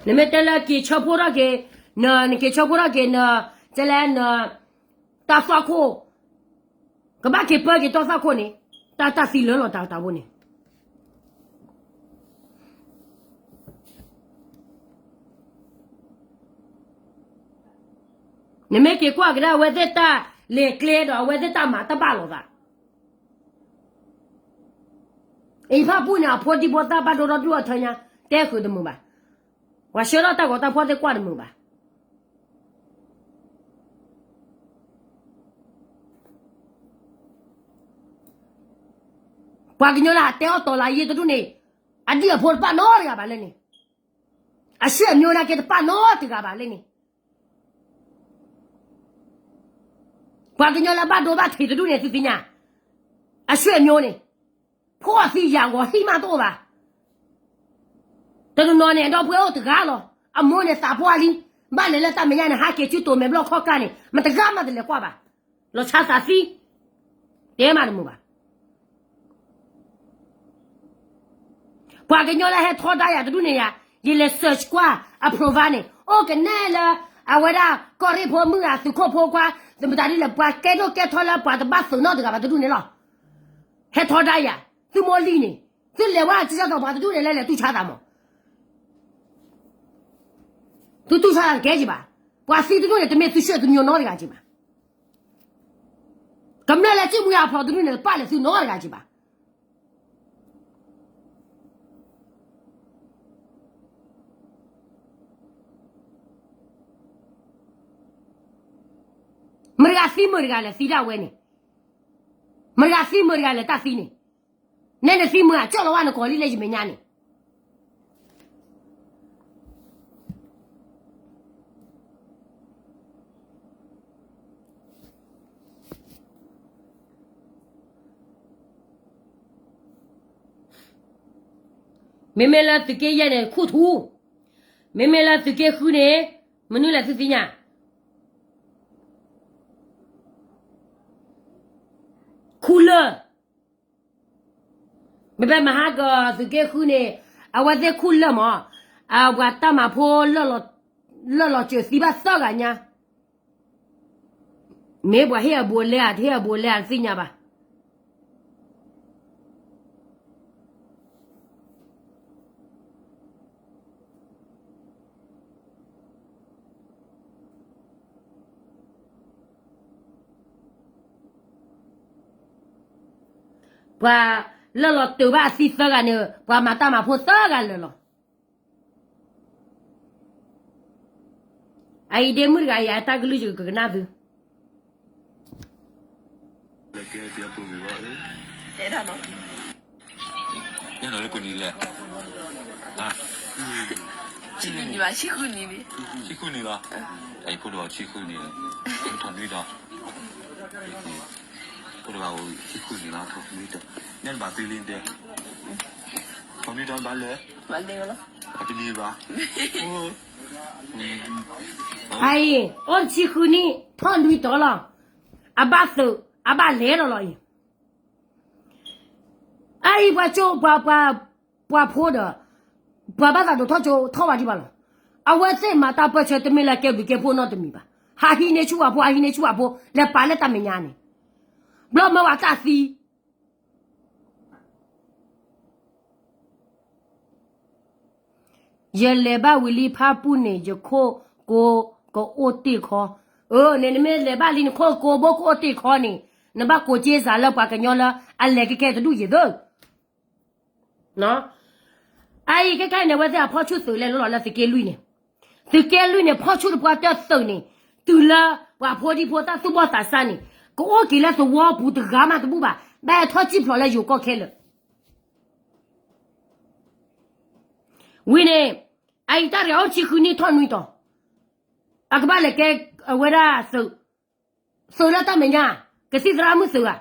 နမ့ၢ်တဲလၢက့ၤဆၢဖှိၣ်ထီၣ်က့ၤ, နက့ၤဆၢဖှိၣ်ထီၣ်က့ၤန, တဲလဲၣ်န, တၢ်သွၣ်ခိၣ်, ကဘၣ်က့ၤပၢက့ၤတၢ်သွၣ်ခိၣ်န့ၣ်, တၢ်တၢ်သံလၢာ်လီၤတၢ်တၢ်ဖိန့ၣ် နမ့ၢ်က့ၤကွၢ်ကဒါအဝဲသ့ၣ်တၢ်လဲၤကျဲဒီး အဝဲသ့ၣ်တၢ်မၤတဘၣ်လိာ်သး, အံၤဖၣ်ပူၣ်န့ၣ် အဖိဒံဖိသၣ်ဘၣ်ဒိဒီဒူၣ်အထၢညါ, တဲဃုာ်တမုာ်ဘၣ်, ပှၤဆှၢထီၣ်တၢ်ဂီၤတၢ်ဖီၣ်သ့ၣ်ကွၢ်တမုာ်ဘၣ်. ပှၤကညီလၢအတဲအီၤ တော်လှန်ရေး တဒူၣ်န့ၣ်, အဒံၣ်အဖိတပာ်နီတဂၤဘၣ်လၢန့ၣ်, အဆွေမျိုးနာ်က့တပာ်နီတဂၤဘၣ်လၢန့ၣ်, ပှၤကညီလၢဘၣ်ဒိဘၣ်ထံးတဒူၣ်န့ၣ် သုသ့ၣ်ညါ, အဆွေမျိုးန့ၣ်, ဖိအသံယာ်ဂီၤဟံၣ်မးတအိၣ်ဘၣ်. တနီၤနီၤန့ၣ် အဒီပုၢ်ဝဲၢ်အိၣ်တဂၤလီၤ. အမိၢ်န့ၣ်သးပှၢ်လံ, ဘၣ်လဲၤလၢတၢ်မဲာ်ညါန့ၣ် ဟးက့ၤစုတိၤမဲာ်ဘျီၣ်ခီၣ်ကၢ်န့ၣ် မတဂၤမးတလဲၤကွၢ်ဘၣ်. လီၤဆါသးသံ, တဲမးတမုာ်ဘၣ်. ပှၤကညီလၢဟဲထီဒါယၤတဒူၣ်န့ၣ်ယၤ, ယလဲၤ search ကွၢ်အ profile န့ၣ် အိၣ်ကနဲလၢ အဝဲဒၣ်ကီၢ်ရ့ၣ်ဖိမုၣ်ဂၤ သုးခိၣ်ဖိခွါ, သမတၤဒ်လဲၣ် ပှၤကဲဒိၣ်ကဲထီလၢပှၤတဘၣ်သုးနီတဂၤဘၣ်တဒူၣ်န့ၣ်လီၤ. ဟဲထီဒါယၤ, သုမိၢ်လံၢ်န့ၣ်, သုလဲၤဝဲကစၢ်သီပှၤတဒူၣ်န့ၣ် လဲၤလဲၤတူၢ်ဆါသးမး. သုတူၢ်ဆါသးတကဲက့ၤဘၣ်. ပှၤသံတဒူၣ်န့ၣ် တမ့ၢ်သုဆှၢသုညိနီတဂၤက့ၤဘၣ်. ကမျၢၢ်လၢစုမုၢ်အဖျိတဒူၣ်န့ၣ် တပာ်လၢသုနီတဂၤက့ၤဘၣ်. မတၤဂၤသံမုာ်တဂၤလဲၣ် သံဒၣ်ဝဲန့ၣ်, မတၤဂၤသံမုာ်တဂၤလဲၣ် တၢ်သံန့ၣ်, နဲနသံမုာ်အကၠီၣ်လီၤဝဲ နကိးလံလၢယမဲာ်ညါန့ၣ်. မ့မ့ၢ်လၢသုးက့ယဲၢ်န့ၣ် ခူၣ်ထူ, မ့မ့ၢ်လၢသုးက့ဃုန့ၣ် မနုၤလဲၣ်သုသ့ၣ်ညါ, ခူၣ်လၢၢ်, မ့မ့ၢ်မဟါကီသုးက့ဃုန့ၣ် အဝဲသ့ၣ်ခူၣ်လၢၢ်မး, အပှၤတၢ်မၤဖိ လၢာ်လီၤစၢၤသံဘၣ်သၢဂၤညါ, မ့ၢ်ပှၤဟ့ၣ်အဘူးအလဲဧါ တဟ့ၣ်အဘူးအလဲဧါ တသ့ၣ်ညါဘၣ်. ပှၤ လၢလီၤတုၤဘၣ်အသံသၢဂၤန့ၣ် ပှၤမၤတၢ်မၤဖိသၢဂၤလၢာ်လီၤ. အအံၤဒ့မုၣ်တဂၤအံၤ အတၢ်ကလုၢ်ယကကနၣ်သု ဆံဃုနံၣ်လီၤ, အဖိဒိၣ်ဆံဃုနံၣ်လီၤ, ဖိဒိၣ်ဆံဃုနံၣ်လီၤ, နဘၣ်သုလံတဲ, ထီၣ်နွံတီၤဘၣ်လဲၣ်, တနံၤဘၣ်, အအံၤ အိၣ်တဆံဃုနံၣ် ထီၣ်နွံတီၤလီၤ, အဘၣ်သုး အဘၣ်လဲၤဒီးလီၤအံၤ အအံၤပှၤကၠိ ပှၤ ပှၤဖိဒီး ပှၤဘၣ်သးဒိးထီၣ်ကၠိထီၣ်ဝဲဒံးဘၣ်လီၤ. အဝဲသ့ၣ်မၤတၢ်ပၢၢ်ဆၢတမ့ၢ်လၢကဲဘျုးကဲဖှိၣ်နီတမံၤဘၣ်. ဟးဟံးန့ၢ်ဆူၣ်ပှၤဖိ ဟးဟံးန့ၢ်ဆူၣ်ပှၤဖိ လဲၤပာ်လၢတၢ်မဲာ်ညါန့ၣ် ဘျီမၢဝဲတၢ်သံ ယလဲၤဘၣ်ဝံၤလံဖၣ်ပူၣ်န့ၣ် ယခိၣ်ကိကအိၣ်တ့ၢ်ခီ, အၢ န့ၣ်နမ့ၢ်လဲၤဘၣ်လံနခိၣ်ကိဘိကအိၣ်တ့ၢ်ခီန့ၣ် နဘၣ်ကိးက့စးလၢပှၤကညီလၢအလဲၤကကဲတဒူၣ်ယံၤသၢ အအံၤခဲခါန့ၣ် အဝဲသ့ၣ်အဖီၣ်ဆူၣ်သုးလဲၤလိလီၤလၢသုးက့လွံၢ်န့ၣ်, သုးက့လွံၢ်န့ၣ် ဖီၣ်ဆူၣ်တပှၢ်တၢၢ်သုးန့ၣ်, တုၤလၢပှၤဖိဒံဖိသၣ်သူၣ်ဘီၣ်သးစၢ်န့ၣ် ကအိၣ်က့ၤလၢသဝီပူၤတဂၤမးတဘူၣ်ဘၣ်, ဘၣ်ဟဲထီၣ်စံၣ်ဖျိးလၢယိၤကီၢ်ခဲလၢာ် ဝံၤန့ၣ် အအံၤတၢ်တဂၤအိၣ်ဆံဃုနံၣ်ထီၣ်နွံတီၤ, အကဘၣ်လဲၤကဲအဝဲဒၣ်သုး, သုးလၢတၢ်မဲာ်ညါ, ကသံၣ်သရၣ်မုၣ်သုးဧါ,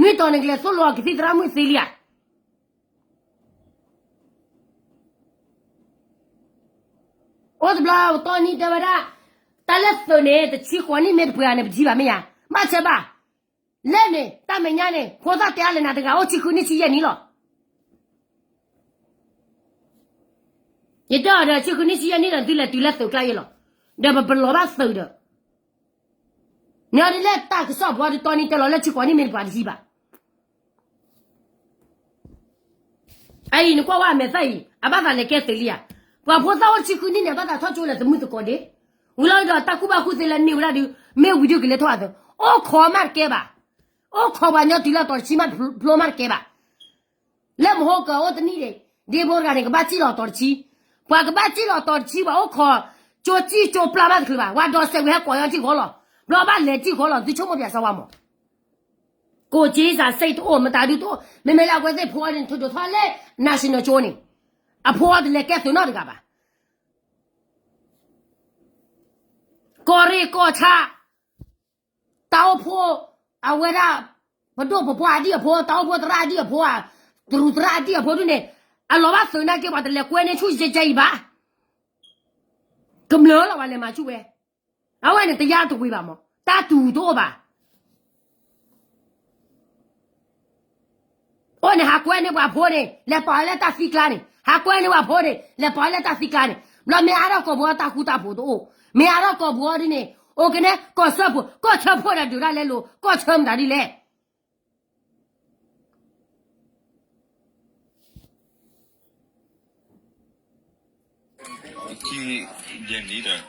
နွံတီၤန့ၣ်ကလဲၤသိၣ်လိကသံၣ်သရၣ်မုၣ်သ့လံဧါ. အိၣ်တဘျီတီနံတဲဝဲဒၣ်, တၢ်လၢသုးန့ၣ် တဆံဃိးနံၣ်မ့ၢ်တပှဲၤဂၤန့ၣ် ပထံၣ်ဘၣ်မ့ၢ်ဧါ, ဘၣ်ဆၢဘၣ်, လဲၣ်န့ၣ် တၢ်မဲာ်ညါန့ၣ် ဖိသၣ်တဲအါလဲၣ်နၤတဂၤ အိၣ်ဆံဃုနံၣ်ဆံယဲၢ်နံၣ်လီၤ. ယတဲအီၤဒီး ဆံဃုနံၣ်ဆံယဲၢ်နံၣ်ဒီး သုလဲၤတုၤလၢသုးကျါယဲၢ်လီၤ, ဒီးပပလီၤဘၣ်သုးဒီး န့ၣ်အီၤဒ်လဲၣ်တၢ်ကစီၣ်ပှၤဒ်တီနံတဲလီၤလၢဆံဃိးနံၣ်မ့ၢ်တပှဲၤတထံၣ်ဘၣ်. အအံၤနကွၢ်ဝဲအမဲာ်သၣ်အံၤ အဘၣ်သးလဲၤကဲသုးလံဧါ, ပှၤဖိသၣ်အိၣ်ဆံဃုနံၣ်န့ၣ် အဘၣ်သးထီၣ်ကၠိလဲၤသမုၢ်သကိးဒ့, ဝံၤလီၤဒီးတၢ်ကူၣ်ဘၣ်ကူၣ်သ့လၢန့ၢ်ဝဲဒၣ်ဒုး မ့ၢ်ဝံၤဒုးကလဲၤထီၣ်အသုး, အိၣ်ခိးမးတကဲဘၣ်, အိၣ်ခိးပှၤညီတုၤလၢအတီၤတဆံမးဖျိမးတကဲဘၣ်. လၢမဟိကၢအိၣ်တနံၣ်န့ၣ် ဒ့ဖိတဂၤန့ၣ် ကဘၣ်စံၣ်လီၤအတီၤတဆံ, ပှၤကဘၣ်စံၣ်လီၤအတီၤတဆံ ပှၤအိၣ်ခိးကၠိစံၣ်ကၠိပျၢ်မးတချုးဘၣ်, ဝဲဒီးစဲးဝံၤဟဲကိးညီထံၣ်ဃီလီၤ, ဘျီဘၣ်လဲၤစံၣ်ဃီလီၤ, သုဆိကမိၣ်ပၠးစီဝါမး, ကိးက့စးစ့တအိၣ် မတၤဒုတအိၣ်, မ့မ့ၢ်လၢအဝဲသ့ၣ်ဖိအီၤန့ၣ် ထုးဒိးထီၣ်လၢ national ကၠိန့ၣ်, အဖိအီၤတလဲၤကဲသုးနီတဂၤဘၣ်. ကီၢ်ရ့ၣ်ကီၢ်ဆၣ် တၢ်အိၣ်ဖှိၣ် အဝဲဒၣ် ပဒိၣ်ပပှၢ်အဒံၣ်အဖိ တၢ်အိၣ်ဖှိၣ်သရၣ်အဒံၣ်အဖိ တရူးသရၣ်အဒံၣ်အဖိဒ်န့ၣ် အလီၤဘၣ်သုးနာ်က့ ပှၤတလဲၤကွဲန့ၢ်ဆူၣ်ယဲၢ်ယဲၢ်အံၤဘၣ်. ကမျၢၢ်လီၤ ပှၤလဲၤမၤဆူၣ်ဝဲ, အဝဲန့ၣ်တယါတဝံၤဘၣ်မး တၢ်တူၢ်တအိၣ်ဘၣ်. အိၣ်န့ၣ် ဟးကွဲန့ၢ်ပှၤဖိန့ၣ် လဲၤပာ်လၢတၢ်သံကျါန့ၣ်, ဟးကွဲန့ၢ်ပှၤဖိန့ၣ် လဲၤပာ်လၢတၢ်သံကျါန့ၣ်, ဘျီမ့ၢ်အါထီၣ်ကိာ်ပူၤအတၢ်ဃူတၢ်ဖိးတအိၣ်, မ့ၢ်အါထီၣ်ကိာ်ပူၤအီၤဒ်န့ၣ် အိၣ်ကနဲ ကီၢ်စၢဖှိၣ် ကီၢ်ဆၢဖှိၣ်ဒီးဒုးတၢ်လဲလိာ် ကီၢ်ဆၢမတၤဒ်လဲၣ် ခံယဲၢ်နံၣ်ဒီး ထီၣ်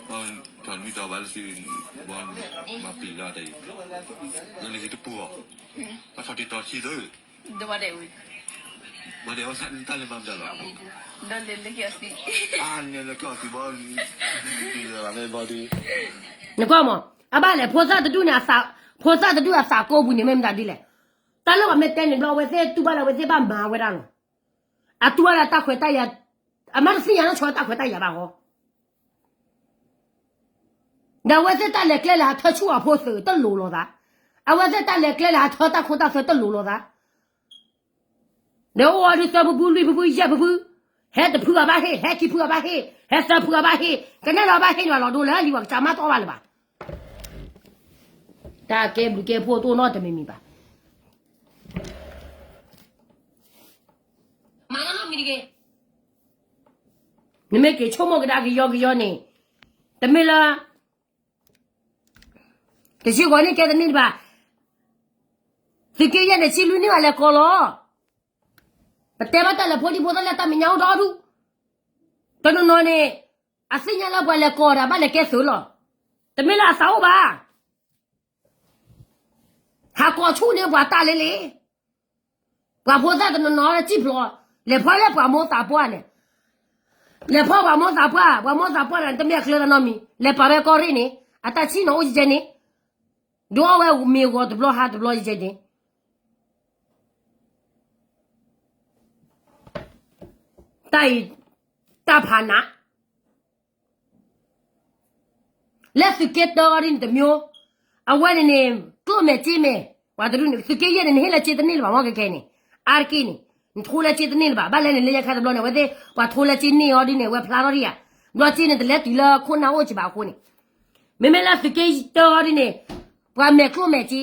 နွံတီၤဘၣ်လၢသု ဘီမၤပျံၤလီၤတၢ်အံၤ, ဒီးလၢသုတပူၤအီၤ, ဘၣ်ထီၣ်တ့ၢ်တီၤခံသၢ, ဘၣ်ဒဲးဝဲတၢ်လၢမၤမတၤလီၤ, အါန့ၣ်လၢကီၢ်သုဘီ, နကွၢ်မး, အဘၣ်လဲၣ် ဖိသၣ်တဒူၣ်န့ၣ် ဖိသၣ်တဒူၣ်အသးကိးပူၤန့ၣ် မ့ၢ်မတၤဒ်လဲၣ်, တၢ်လၢပှၤမ့ၢ်တဲန့ၣ်ဘျီ အဝဲသ့ၣ်တူၢ်ဘၣ်လၢအဝဲသ့ၣ်ဘၣ်မၤဝဲဒၣ်လီၤ. အတူၢ်ဘၣ်လၢတၢ်ခွဲးတၢ်ယာ်, အမ့ၢ်တသ့ၣ်ညါလၢဆီတၢ်ခွဲးတၢ်ယာ်ဘၣ်ဃီ, ဒီးအဝဲသ့ၣ်တၢ်လဲၤကျဲလဲၤဟးထၢဆူၣ်အဖိသုးတလိၤလိာ်သး, အဝဲသ့ၣ်တၢ်လဲၤကျဲလဲၤဟးထၢတၢ်ခိတၢ်သွဲတလိၤလိာ်သး ဒီးအိၣ်အီၤဒုးသၢဖုဖုလွံၢ်ဖုဖုယဲၢ်ဖုဖု, ဟဲတဖုအဘၣ်ဟ့ၣ် ဟဲခံဖုအဘၣ်ဟ့ၣ် ဟဲသၢဖုအဘၣ်ဟ့ၣ် ကနဲၣ်လီၤဘၣ်ဟ့ၣ်န့ၣ်ဘၣ်လီၤဒိလၢလံၤဝဲကစၢ်မါတအီၣ်ဘၣ်လၢၤဘၣ်. တၢ်ကဲဘျုးကဲဖှိၣ်တအိၣ်နီတမံၤမံၤဘၣ်. မၤလၢနီတမံၤတဂ့ၤ. နမ့ၢ်က့ၤဆိကမိၣ်ကဒါကယီကယီန့ၣ်, တမ့ၢ်လၢ တဆံဃိးနံၣ်ကဲတန့ၢ်ဘၣ်. သုးက့ယဲၢ်န့ၣ် ဆံလွံၢ်နံၣ်ဘၣ်လဲၤကီးလီၤ. ပတဲဘၣ်တၢ်လဲၤဖိဒံဖိသၣ်လၢတၢ်မဲာ်ညါအိၣ်ဒီဒူၣ်, တနီၤနီၤန့ၣ် အသ့ၣ်ညါလၢပှၤလဲၤကီးဒီးဘၣ်လဲၤကဲသုးလီၤ. တမ့ၢ်လၢအသးအိၣ်ဘၣ်. ဟးကီးဆူၣ်န့ၢ်ပှၤတၢ်လဲလဲၣ်. ပှၤဖိသၣ်တနီၤနီၤလၢစံၣ်ဖျိး, လဲၤဖီၣ်လၢပှၤမိၢ်သးပှၢ်န့ၣ်, လဲၤဖီၣ်ပှၤမိၢ်သးပှၢ်, ပှၤမိၢ်သးပှၢ်န့ၣ် တမ့ၢ်အချၢတၢ်နီတမံၤ, လဲၤပာ်ဝဲကီၢ်ရ့ၣ်န့ၣ် အတၢ်ဆံၣ်နီၤအိၣ်ကဲကဲန့ၣ်, ဒုးအီၣ်ဝဲမ့ၤဂီၤတဘျီဟါတဘျီကဲကဲန့ၣ်, တၢ်အံၤ, တၢ်ဖးနး လၢသုးက့တၢအီၤဒ်န့ၣ်တမံၤ, အဝဲန့ၣ်န့ၣ် ကျိၣ်မဲာ်စ့မဲာ်, ပှၤတဒူၣ်န့ၣ် သုးက့ယဲၢ်န့ၣ် နဟ့ၣ်လၢစ့တန့ၢ်လၢၤဘၣ် မ့ၢ်ကဲကဲန့ၣ်, အါတက့ၢ်န့ၣ် နထိလၢစ့တန့ၢ်လၢၤဘၣ်, ဘၣ်လဲၣ်န့ၣ် လၢညါခါတဘျီန့ၣ် အဝဲသ့ၣ် ပှၤထိလၢစ့န့ၢ်အီၤဒ်န့ၣ် အဝဲဖျါထီၣ်ဒံးဧါ, ဘျီစ့န့ၣ် တလဲၤတုၤလၢခိၣ်နၢ်အိၣ်ကဘၣ်အဃိန့ၣ်, မ့မ့ၢ်လၢသုးက့တၢအီၤဒ်န့ၣ်, ပှၤမဲာ်ကျိၣ်မဲာ်စ့,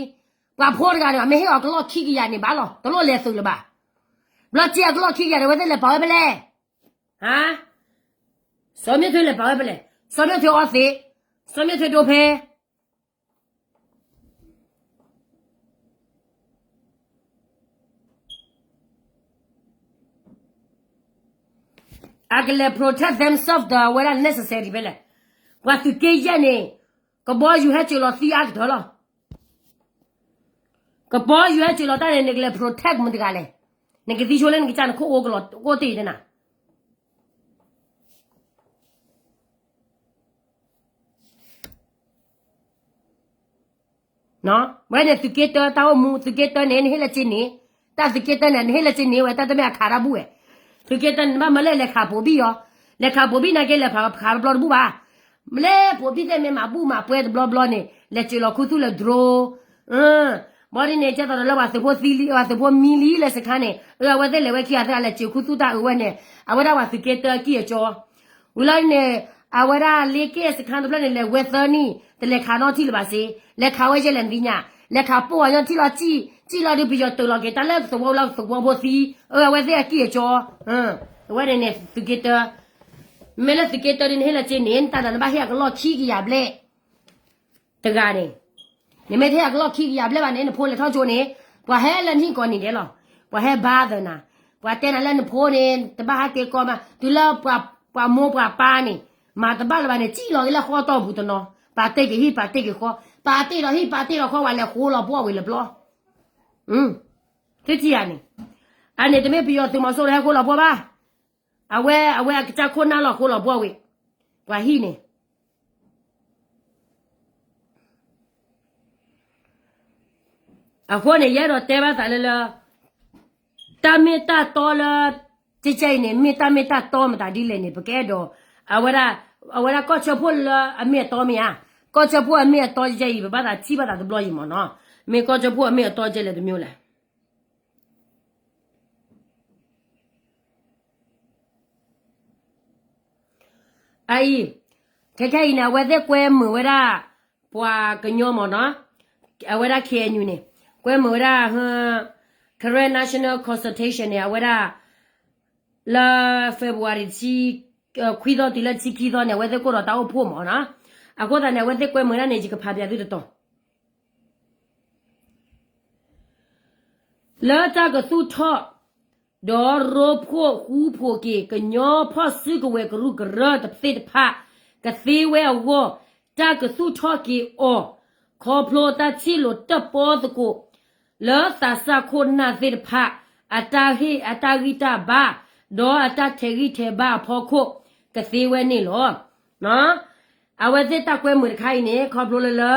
ပှၤဖိတဂၤန့ၣ် မ့ၢ်ဟ့ၣ်အီၤကလီၢ်ခံကယၤန့ၣ်ဘၣ်လီၤ, တလိၣ်လဲၤသုးလၢၤဘၣ်, ဘျီစ့အကလီၢ်ခံကယၤန့ၣ် အဝဲသ့ၣ်လဲၤပာ်ဝဲဖဲလဲၣ် ဟါ, စီၤမ့ၣ်ထွဲလဲၤပာ်ဝဲဖဲလဲၣ်, စီၤမ့ၣ်ထွဲအီသံး, စီၤမ့ၣ်ထွဲဒိဖဲ, အကလဲၤ protect themselves ဒီးအဝဲဒၣ် necessary ဖဲလဲၣ်, ပှၤသုးက့ယဲၢ်န့ၣ်, ကဘီယူၤဟဲစၢၤလီၤသံအါကတၢၢ်လီၤ, ကဘီယူၤဟဲစၢၤလီၤတၢ်န့ၣ် နကလဲၤ protect မတၤတဂၤလဲၣ်, နကသံဆိလၢနကစၢ်နခိၣ်အိၣ်ကလီၤအိၣ်တ့ၢ်တနၤ ဝဲန့ၣ်သုးက့တၢတၢ်အိၣ်မူ, သုးက့တၢန့ၣ် နဟ့ၣ်လၢစ့န့ၣ်, တၢ်သုးက့တၢန့ၣ် နဟ့ၣ်လၢစ့န့ၣ် ဝဲတၢ်တမ့ၢ်အခးတၢ်ဘူၣ်ဝဲ, သုးက့တၢန့ၣ် နဘၣ်မၤလၢလဲၤခးပိာ်ဘံၣ်အီၤ, လဲၤခးပိာ်ဘံၣ်နာ်က့ လဲၤခးတဘျီတဘူၣ်ဘၣ်, မ့ၢ်လၢပိာ်ဘံၣ်သ့ၣ်မ့ၢ်မၤဘူၣ်မၤပှဲၤတဘျီဘျီန့ၣ် လဲၤစၢၤလီၤခူသူၣ်လၢ drone ဘီဒ်န့ၣ် ကဲသိးဒီးလၢပှၤသုးဖိသံလံ ပှၤသုးဖိမံလံလၢစခါန့ၣ် အဝဲသ့ၣ်လဲၤဝဲခံဂၤသ့ၣ်လဲၤစၢၤခူသူၣ်တၢ်အုးဝဲန့ၣ် အဝဲဒၣ်ပှၤသုးက့တၢအကံၢ်အကီ, ဝံၤလီၤန့ၣ် အဝဲဒၣ်လ့က့ၢ်စခါတဖျၢၣ်န့ၣ် လဲၤဝဲသၢနံၣ် တလဲၤခးနီထံၣ်လၢၤဘၣ်စ့, လဲၤခးဝဲယဲလဲၣ်နသ့ၣ်ညါ, လဲၤခးပိၢ်ဝဲညီထံၣ်လီၤစံၣ်, စံၣ်လီၤဒုးပယီၤတၢၤလီၤက့ၤ တၢ်လၢသဝီလၢသဝီဖိသံ, အဝဲသ့ၣ်အကံၢ်အကီ, အဝဲန့ၣ်န့ၣ်သုးက့တၢ, မ့ၢ်လၢသုးက့တၢဒ်နဟ့ၣ်လၢစ့န့ၣ် နတၢ်ဒၣ်နဘၣ်ဟ့ၣ်အကလီၢ်ခံကယၤဘျဲၣ် တဂၤန့ၣ်, နမ့ၢ်တဟ့ၣ်အကလီၢ်ခံကယၤဘျဲၣ်ဘၣ်န့ၣ် နဖိလဲၤထီၣ်ကၠိန့ၣ်, ပှၤဟဲလၢနဟံၣ်ကိးနံၤဒဲးလီၤ, ပှၤဟဲဘါသၢနၤ, ပှၤတဲနၤလၢနဖိန့ၣ် တဘၣ်ဟးက့ၤကီမး တုၤလၢပှၤ, ပှၤမိၢ်ပှၤပၢ်န့ၣ်, မၤတဘၣ်လၢၤဘၣ်န့ၣ် စံၣ်လီၤက့ၤလၢဃီတီၢ်ပူၤတနီၤ, ပာ်တ့ၢ်က့ၤဟံၣ်ပာ်တ့ၢ်က့ၤဃီ, ပာ်တ့ၢ်ဒီးဟံၣ်ပာ်တ့ၢ်ဒီးဃီ ပှၤလဲၤဃိလီၤပှီၢ်ဝံၤလၢၤဘျီ, သုထံၣ်ဧါန့ၣ်, အန့ၣ်တမ့ၢ်ပယီၤသုးမီၤစိရိၤဟဲဃိလီၤပှီၢ်ဘၣ်, အဝဲ, အဝဲအကစၢ်ခိၣ်နၢ်လီၤဃိလီၤပှီၢ်ဝံၤ, ပှၤဟံၣ်န့ၣ် အဃိန့ၣ် ယအဲၣ်ဒိးတဲဘၣ်သးလၢလၢ, တၢ်မ့ၢ်တၢ်တီလၢ, ကဲကဲအံၤန့ၣ် မ့ၢ်တၢ်မ့ၢ်တၢ်တီမတၤဒ်လဲၣ်န့ၣ် ပကအဲၣ်ဒိး, အဝဲဒၣ်, အဝဲဒၣ်ကီၢ်ဆၢဖှိၣ်လၢအမ့ၢ်အတီမ့ၢ်ဧါ, ကီၢ်ဆၢဖှိၣ်အမ့ၢ်အတီကဲကဲအံၤ ပဘၣ်သးထံၣ်ဘၣ်သးတဘျီအံၤမ့ၢ်နီၤ, မ့ၢ်ကီၢ်ဆၢဖှိၣ်အမ့ၢ်အတီကဲလဲၣ်တမံၤလဲၣ် အအံၤ, ခဲခဲအံၤန့ၣ် အဝဲသ့ၣ်ကွဲမုာ်ဝဲဒၣ်, ပှၤကညီမ့ၢ်နီၤ, အဝဲဒၣ် K N U န့ၣ်, ကွဲမုာ်ဝဲဒၣ်, Karen National Consultation န့ၣ် အဝဲဒၣ်, လၢ February တဆံ, ခွံသီတုၤလၢတဆံခံသီန့ၣ် အဝဲသ့ၣ်ကိးဒီးတၢ်အိၣ်ဖှိၣ်မ့ၢ်နီၤ, အဃိသတးန့ၣ် အဝဲသ့ၣ်ကွဲမုာ်ဒၣ်န့ၣ် ယကဖးပၠးသုတတီၤ လၢတၢ်ကသူၣ်ထီၣ်, ဒီးရိဖှိၣ်ဃူဖိးက့ၤ ကညီဖီၣ်စုကဝဲၤကရူၢ်ကရၢသ့ၣ်တဖၣ်, ကသ့ဝဲအဂီၢ်, တၢ်ကသူၣ်ထီၣ်က့ၤအီၤ, ခီဖျိတၢ်ထံၣ်လိာ်တၢၣ်ပီသကိး, လၢသးစၢ်ခိၣ်နၢ်သ့ၣ်တဖၣ်, အတၢ်ဟ့ၣ်အတၢ်ဂံၢ်တၢ်ဘါ, ဒီးအတၢ်ထဲးဂံၢ်ထဲးဘါအဖီခိၣ်, ကသ့ဝဲန့ၣ်လီၤ. အဝဲသ့ၣ်တၢ်ကွဲမုာ်တခါအံၤန့ၣ် ခီဖျိလၢလၢ,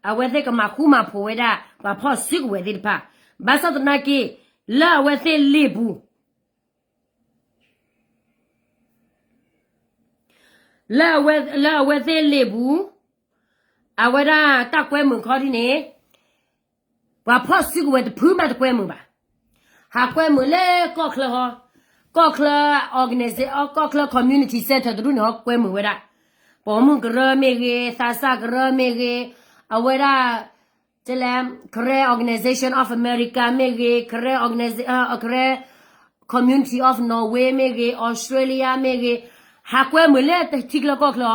အဝဲသ့ၣ်ကမၤဃူမၤဖိးဝဲဒၣ် ပှၤဖီၣ်စုကဝဲၤသ့ၣ်တဖၣ်, ဘၣ်ဆၣ်သနာ်က့, လၢအဝဲသ့ၣ်လံာ်ပူၤ, လၢအဝဲ, လၢအဝဲသ့ၣ်လံာ်ပူၤ, အဝဲဒၣ်တၢ်ကွဲမုာ်ခီဒ်န့ၣ် ပှၤဖီၣ်စုကဝဲၤတဖုမးတကွဲမုာ်ဘၣ်. ဟးကွဲမုာ်လၢကီၢ်ချၢဟီ, ကီၢ်ချၢ organization, ကီၢ်ချၢ community center တဒူၣ်န့ၣ်ဟီကွဲမုာ်ဝဲဒၣ်, ပိာ်မုၣ်ကရၢမ့ၢ်ဂ့ၤ, သးစၢ်ကရၢမ့ၢ်ဂ့ၤ, အဝဲဒၣ်, ကလဲ, Karen Organization of America မ့ၢ်ဂ့ၤ, Karen Organi, Karen Community of Norway မ့ၢ်ဂ့ၤ, Australia မ့ၢ်ဂ့ၤ, ဟးကွဲမုာ်လၢထံချၢကီၢ်ချၢအီၤ,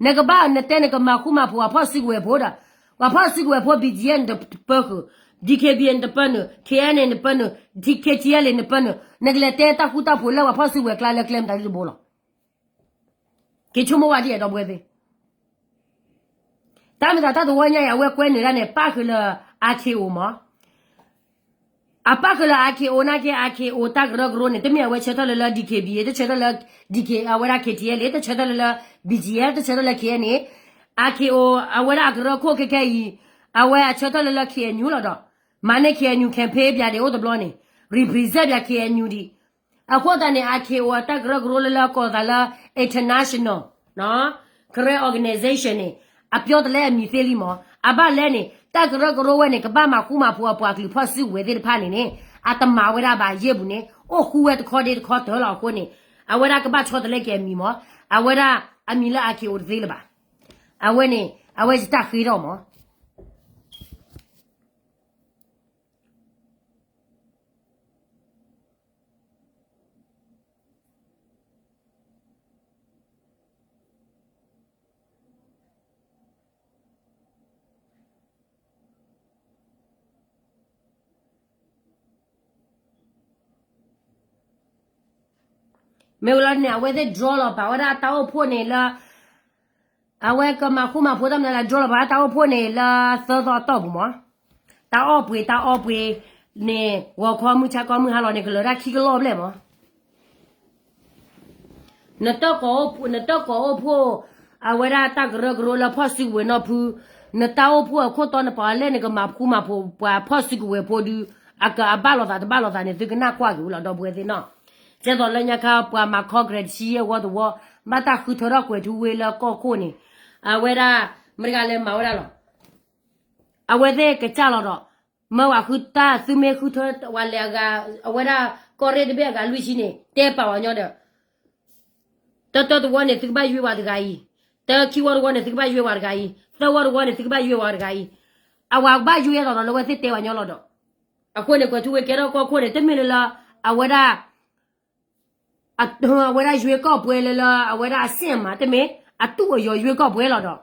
နကဘၣ်နတဲနကမၤဃူမၤဖိးပှၤဖီၣ်စုကဝဲၤဖိဒီး, ပှၤဖီၣ်စုကဝဲၤဖိ B G F နတပၢဃုာ်, D K B A နတပၢနုာ်, K N A နပၢနုာ်, K T L A နပၢနုာ်, နကလဲၤတဲတၢ်ဃူတၢ်ဖိးလၢပှၤဖီၣ်စုကဝဲၤကျါလၢကျဲမတၤဒ်တဘိလီၤ. က့ၤဆိကမိၣ်ဝဲဒ်အံၤ ဒီပုၢ်ဝဲၢ်သ့ၣ်, တၢ်မ့ၢ်သးတၢ်တဝီညါအံၤ အဝဲကွဲနုာ်ဒၣ်န့ၣ် ပၣ်ဃုာ်လၢ R K O မး, အပၣ်ဃုာ်လၢ အါခ့အိ နာ်က့ အါခ့အိ တၢ်ကရၢကရိန့ၣ် တမ့ၢ်အဝဲဆၢထၢၣ်လၢလၢ DKBA တဆၢထၢၣ်လၢ DK အဝဲဒၣ် KTLA တဆၢထၢၣ်လၢလၢ BGF တဆၢထၢၣ်လၢ ခဲအံၤန့ၣ် အါခ့အိ အဝဲဒၣ်အကရၢခိၣ်ခဲခဲအံၤ အဝဲအဆၢထၢၣ်လၢလၢ KNU လီၤဒီး မၤန့ၢ် KNU campaign ပၠးဒံးအိၣ်တဘျီန့ၣ် represent ပၠး KNU ဒံး အဃိသတးန့ၣ် အါခ့အိ အတၢ်ကရၢကရိလၢလၢကိးသးလၢ international Karen organization န့ၣ် အပျီတလဲအမံၤသ့လံမး အဘၣ်လဲၣ်န့ၣ် တၢ်ကရၢကရိဝဲန့ၣ် ကဘၣ်မၤဃူမၤဖိးအပှၤကလုာ်ဖီၣ်စုကဝဲၤသ့ၣ်တဖၣ်န့ၣ်န့ၣ် အတမၤဝဲဒၣ်ဘၣ်ယဲၢ်ပူၤန့ၣ် အိၣ်ဃူဝဲတခီဒ့တခီတၢၢ်လီၤအဃိန့ၣ် အဝဲဒၣ်ကဘၣ်ဆီတလဲက့ၤအမံၤမး အဝဲဒၣ်အမံၤလၢအါခ့အိတသ့လၢၤဘၣ် အဝဲန့ၣ် အဝဲယတၢ်ဃ့ထီၣ်မး မ့ၢ်ဝဲလီၤန့ၣ် အဝဲသ့ၣ် draw လီၤပာ်ဝဲဒၣ်တၢ်အိၣ်ဖှိၣ်န့ၣ်လၢ အဝဲကမၤဃူမၤဖိးတၢ်မနုၤလဲၣ် draw လီၤပာ်တၢ်အိၣ်ဖှိၣ်န့ၣ်လၢသၢသီအတီၢ်ပူၤမး တၢ်အီၣ်ပှ့ၤတၢ်အီပှ့ၤန့ၣ် ဂီၤခီမုၢ်ဆါခီမုၢ်ဟါလီၤန့ၣ် ကလၢၤတၢ်ခံကလီၢ်ဘျဲၣ်မး နတၢ်ကိးအိၣ်ဖှိၣ် အဝဲဒၣ်တၢ်ကရၢကရိလၢဖီၣ်စုကဝဲၤနီၢ်ဖု နတၢ်အိၣ်ဖှိၣ်အခိၣ်တီနပာ်အီၤလဲၣ် နကမၤဃူမၤဖိးပှၤဖီၣ်စုကဝဲၤဖိဒုး အကအဘၣ်လိာ်သးတဘၣ်လိာ်သးန့ၣ် သုကနၣ်ကွၢ်က့ၤဝဲလီၤ ဒီပုၢ်ဝဲၢ်သ့ၣ်နီၣ် ကဲသိးလၢညါခါပှၤမၤ Congress တဆံယဲၢ်ဝီတဝီ ဘၣ်တၢ်ဃုထၢထီၣ်ကွဲၤထူဝ့လၢကီၢ်ခိၣ်န့ၣ် အဝဲဒၣ် မတဂၤလဲၤမၤဝဲဒၣ်လီၤ အဝဲသ့ၣ်ကစၢ်လီၤဒီး မၢဝဲဃုတၢ်သုမ့ၢ်ဃုထၢဝဲလဲၣ်အဂၤ အဝဲဒၣ်ကီၢ်ရ့ၣ်တဘ့ၣ်အဂၤလွံၢ်ဆံန့ၣ် တဲပာ်ဝဲညီဒီး တၢတၢတဝီန့ၣ် သုကဘၣ်ယွ့ဝဲတဂၤအံၤ, တၢခံဝီတဝီန့ၣ် သုကဘၣ်ယွ့ဝဲတဂၤအံၤ, သၢဝီတဝီန့ၣ် သုကဘၣ်ယွ့ဝဲတဂၤအံၤ, အဝဲကဘၣ်ယွ့အသးဒီးလၢအဝဲသ့ၣ်တဲဝဲညီလီၤဒီး အဃိန့ၣ် ကွဲၤထူဝ့ကဲထီၣ်ကီၢ်ခိၣ်န့ၣ် တမ့ၢ်လၢလၢ အဝဲဒၣ် အဝဲဒၣ်ယွ့ကီၢ်ပှဲၤလၢလၢ အဝဲဒၣ်အစ့ၣ်မး တမ့ၢ် အတူၢ်အယီၤယွ့ကီၢ်ပှဲၤလီၤဒီး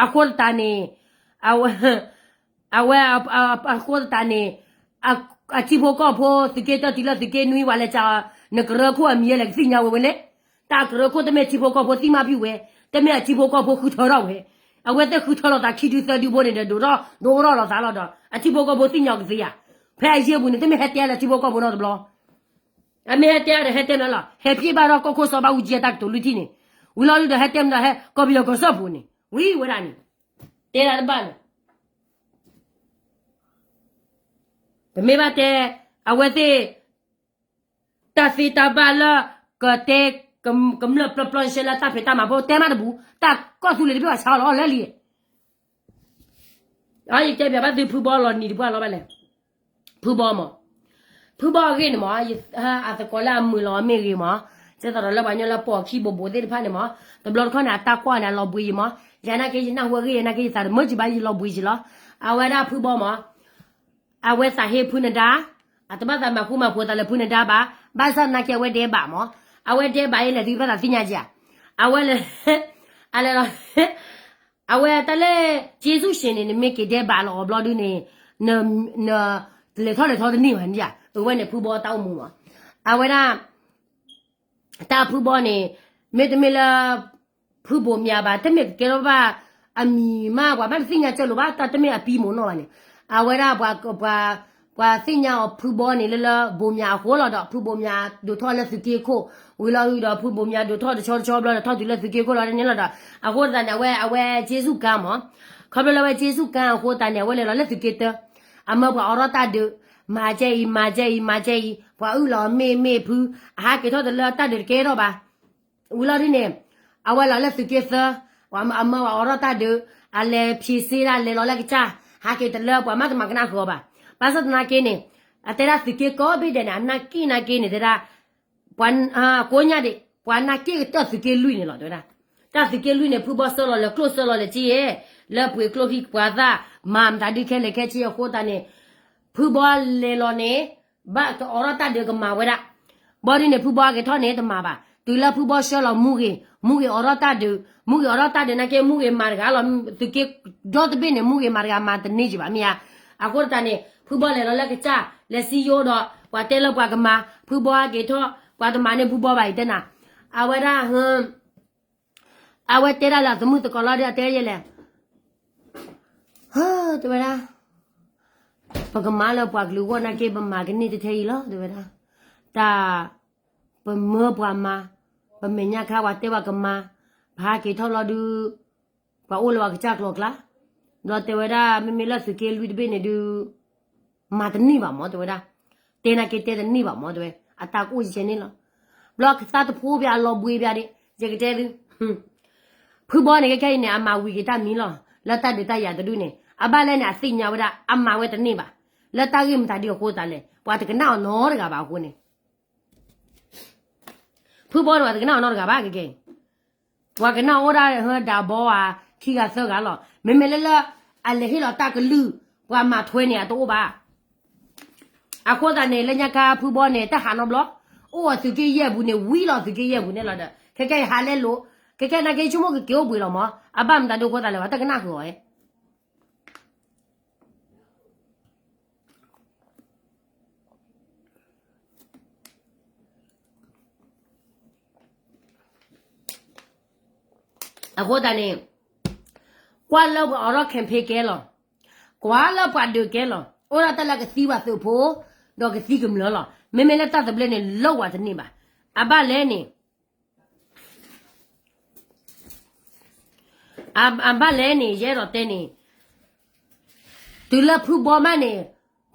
အဃိသတးန့ၣ် အဝဲ အဝဲ အဃိသတးန့ၣ် အထံဖိကီၢ်ဖိ သုးက့တၢတုၤလၢသုးက့နွံ ဝဲလဲၤကး နကရၢခိၣ်အမံၤလဲၣ် ကသ့ၣ်ညါဝဲဝဲလဲၣ်, တၢ်ကရၢခိၣ်တမ့ၢ်ထံဖိကီၢ်ဖိသံမၤပံာ်ဝဲ, တမ့ၢ်အထံဖိကီၢ်ဖိဃုထၢထီၣ်ဝဲ, အဝဲသ့ၣ်ဃုထၢလိာ်သးခံဒုသၢဒုဘိန့ၣ်ဒီး ဒိၣ်ထီၣ်ဒိၣ်ထီၣ်လိာ်သးလီၤဒီး အထံဖိကီၢ်ဖိသ့ၣ်ညါကသ့ဧါ, ဖဲအယဲၢ်ပူၤန့ၣ် တမ့ၢ်ဟဲတဲလၢထံဖိကီၢ်ဖိနီတဘျီ အမ့ၢ်ဟဲတဲဒီးဟဲတဲနၤလီၤ, ဟဲဖျ့ဘၣ်ထီၣ်ကီၢ်ခိၣ်စီၤဘၣ်အူကၠံအတၢ်ကတိၤလွံၢ်ထံၣ်န့ၣ်, ဝံၤလီၤဒုဒီးဟဲတဲမနုၤဟဲ ကီၢ်ပယီၤကီၢ်စၢဖှိၣ်န့ၣ်, ဝံၤဝဲဒၣ်န့ၣ်, တဲဒၣ်တဘၣ်န့ၣ်, ပမ့ၢ်ဘၣ်တဲ, အဝဲသ့ၣ်, တၢ်သ့တၢ်ဘၣ်လၢ, ကတဲ, ကမျၢၢ်ပျီပျီရှဲရှဲလၢတၢ်ဖံးတၢ်မၤဖိတဲမးတဘူး, တၢ်ကီၢ်သူလ့ၤတဘ့ၣ်ဘၣ်ဆါလီၤလၢလံ ယတဲဘၣ်သုဖုဘီလီၤနံၤတပှၢ်လီၤဘၣ်လဲၣ်, ဖုဘီမး, ဖုဘီအဂ့ၢ်န့ၣ်မး, အသကိးလၢအမုာ်လီၤအီၤမ့ၢ်ဂ့ၤမး, ကဲသိးဒီးလၢပှၤကညီလၢပိာ်ခံဘိးဘိးသ့ၣ်တဖၣ်န့ၣ်မး, တဘျီတခီၣ်န့ၣ် အတၢ်ကွၢ်န့ၣ် အလီၤဘှံးယံၤမး, ယနာ်က့ယနၢ်ဟူအဂ့ၢ်ယနာ်က့ယသးတမုာ်ကံဘၣ်ယလီၤဘှံးယံၤလီၤ, အဝဲဒၣ်ဖုဘီမး, အဝဲသးဟ့ဖုနဒါ, အတဘၣ်သးမၤဃူမၤဖိးသးလၢဖုနဒါဘၣ်, ဘၣ်ဆၣ်သနာ်က့အဝဲဒဲးဘးမး, အဝဲဒဲးဘးအံၤလဲၣ် သုတဘၣ်သးသ့ၣ်ညါက့ဧါ, အဝဲလဲၤ အလဲၤလီၤ, အဝဲတၢ်လၢ, က့စူၣ်ၡ့ၣ်န့ၣ် နမ့ၢ်က့ၤဒဲးဘးလီၤအီၤဘျီဒုန့ၣ်, န, လဲၤထီၣ်လဲၤထီတန့ၢ်ဘၣ်န့ၣ်ဧါ, အဝဲန့ၣ်ဖုဘီတၢ်အိၣ်မူမး, အဝဲဒၣ် တၢ်ဖုဘီန့ၣ်, မ့တမ့ၢ်လၢ, ဖုဘိးမၠးဘၣ် တမ့ၢ်ကကဲထီၣ်ဘၣ်, အမံၤမး ပှၤဘၣ်တသ့ၣ်ညါကၢလိာ်ဘၣ် တၢ်တမ့ၢ်အပံမုၢ်နီၢ်ဘၣ်န့ၣ်, အဝဲဒၣ်ပှၤ, ပှၤသ့ၣ်ညါအီၤဖုဘီန့ၣ်လၢလၢ ဘိးမၠးအဃိလီၤဒီး ဖုဘိးမၠးဒိးထီၣ်လၢသုးက့ခိၣ်, ဝံၤလီၤဒီးဖုဘိးမၠးဒိးထီၣ်တဆီတဆီဘျီဒီးထီၣ်တုၤလၢသုးက့ခိၣ်လီၤန့ၣ်လီၤဒီး, အဃိသတးန့ၣ် အဝဲ, အဝဲက့စူၣ်ကါမး, ခီဖျိလၢအဝဲက့စူၣ်ကါအဃိသတးန့ၣ် အဝဲလဲၤလီၤလၢသုးက့တၢ, အမၢပှၤအိးထီၣ်တၢ်ဒုး, မၤကဲအံၤ မၤကဲအံၤ မၤကဲအံၤ, ပှၤအုၣ်လီၤမ့ၢ်မ့ၢ်ဖု, အဟးက့ၤထီၣ်တလၢတၢ်ဒုးတကဲထီၣ်ဘၣ် ဝံၤလီၤဒ်န့ၣ်, အဝဲလီၤလၢသုးက့သၢ, အမၢပှၤအိးထီၣ်တၢ်ဒုး, အလဲၤဖံးစ့ဒၣ်လဲၤလီၤလၢကစၢ်, ဟးက့ၤတလၢပှၤမးတမၤကနၣ်ဃုာ်အီၤဘၣ်, ဘၣ်ဆၣ်သနာ်က့န့ၣ်, အတဲဒၣ်သုးက့ကိးဘ့ၣ်ဒဲးန့ၣ် အနၢ်က့ၣ်နၢ်က့ၣ်န့ၣ်တဲဒၣ်, ပှၤကိးညါဒံး ပှၤနၢ်က့ၣ်ကတၢၢ်သုးက့လွံၢ်န့ၣ်လီၤတဲဝဲဒၣ်, တၢ်သုးက့လွံၢ်န့ၣ် ဖုဘီဆှၢလီၤလဲၤကျိၣ်ဆှၢလီၤလဲၤက့ၢ်, လၢပှ့ၤကျိၣ်ဟံၣ်ပှၤသၣ်, မၤမတၤဒုးခဲလဲၣ်ခဲဆ့အဃိသတးန့ၣ်, ဖုဘီလဲၤလီၤန့ၣ်, ဘၣ်ကအိးထီၣ်တၢ်ဒုးကမၤဝဲဒၣ်, ဘီဒ်န့ၣ် ဖုဘီက့ၤထီၣ်န့ၣ်တမၤဘၣ်, တုၤလၢဖုဘီဆှၢလီၤမူဂ့ၤ, မူဂ့ၤအိးထီၣ်တၢ်ဒုး, မူဂ့ၤအိးထီၣ်တၢ်ဒုးနာ်က့ မူဂ့ၤမၤတဂၤလီၤ, သုးက့ဒီတဘ့ၣ်န့ၣ် မူဂ့ၤမၤတဂၤမၤတန့ၢ်ကံဘၣ်မ့ၢ်ဧါ, အဃိသတးန့ၣ် ဖုဘီလဲၤလီၤလၢကစၢ်, လဲၤစံယိဒီး ပှၤတဲလၢပှၤကမၤ, ဖုဘီဟဲက့ၤထီၣ်, ပှၤတမၤန့ၢ်ဖုဘီဘၣ်အံၤတဲနၤ, အဝဲဒၣ် အဝဲတဲဒၣ်လၢအသမုၢ်သကိးလီၤဒီးအတဲယဲလဲၣ်, တဲဝဲဒၣ်, ပကမၤလၢပှၤကလုာ်အဂီၢ်နာ်က့ ပမၤကန့ၢ်တထဲအံၤလီၤ တဲဝဲဒၣ်. တၢ်ပမၢပှၤမၤ, ပမဲာ်ညါခါပှၤတဲပှၤကမၤ, ပဟးက့ၤထီၣ်လီၤဒုး ပှၤအိၣ်လၢပှၤကစၢ်ကျီၤကျါ, ဒီးတဲဝဲဒၣ် မ့မ့ၢ်လၢသုးက့လွံၢ်တဘ့ၣ်န့ၣ်ဒုး မၤတန့ၢ်ဘၣ်မၢ် တဲဝဲဒၣ်, တဲနာ်က့တဲတန့ၢ်ဘၣ်မၢ် တဲဝဲ အတၢ်ကအိၣ်ယဲန့ၣ်လီၤ. ဘျီကသါတဖိပၠးအလီၤဘှံးပၠးဒံး ယကတဲသု ဖုဘီန့ၣ် ခဲခဲအံၤန့ၣ် အမၤဝံၤက့ၤတၢ်မံၤလီၤ လၢတၢ်ဒုးတၢ်ယၤတဒူၣ်န့ၣ် အဘၣ်လဲၣ်န့ၣ် အသ့ၣ်ညါဝဲဒၣ် အမၤဝဲတန့ၢ်ဘၣ် လၢတၢ်ဂ့ၢ်မတၤဒ်အဃိသးလဲၣ် ပှၤတကနၣ်အီၤနီတဂၤဘၣ်အဃိန့ၣ် ဖုဘီန့ၣ် ပှၤတကနၣ်အီၤနီတဂၤဘၣ်ခဲခဲအံၤ ပှၤကနၣ်အီၤဒၣ်ဟၢဒၣ်ဘီဧါ ခံဂၤသၢဂၤလီၤ. မ့မ့ၢ်လၢလၢ အလဲၤဟ့ၣ်လီၤတၢ်ကလုၢ် ပှၤမၤထွဲန့ၣ် အတအိၣ်ဘၣ်. အဃိသတးန့ၣ် လၢညါခါဖုဘီန့ၣ် တၢ်ဟးနီတဘျီ, အိၣ်အီၤသုးက့ယဲၢ်ပူၤန့ၣ် ဝံၤလီၤသုးက့ယဲၢ်ပူၤန့ၣ်လီၤဒီး ခဲခဲအံၤဟးလဲလိာ်, ခဲခဲနာ်က့ဆိကမိၣ်ကက့ၤအိၣ်ဘှံးလီၤမၢ်, အဘၣ်မတၤဒ်အဃိသးလဲၣ် ပှၤတကနၣ်ဃုာ်အီၤ အဃိသတးန့ၣ် ကွၢ်လၢပှၤအိးထီၣ် campaign ကဲလီၤ, ကွၢ်လၢပှၤဒုးကဲလီၤ, အိၣ်ဒၣ်တၢ်လၢကသံပှၤသုးဖိ ဒီးကသံကမျၢၢ်လီၤ. မ့မ့ၢ်လၢတၢ်သဘျ့န့ၣ် လၢဝဲတန့ၢ်ဘၣ်. အဘၣ်လဲၣ်န့ၣ် အဘၣ်လဲၣ်န့ၣ် ယအဲၣ်ဒိးတဲန့ၣ် တုၤလၢဖုဘီမးန့ၣ်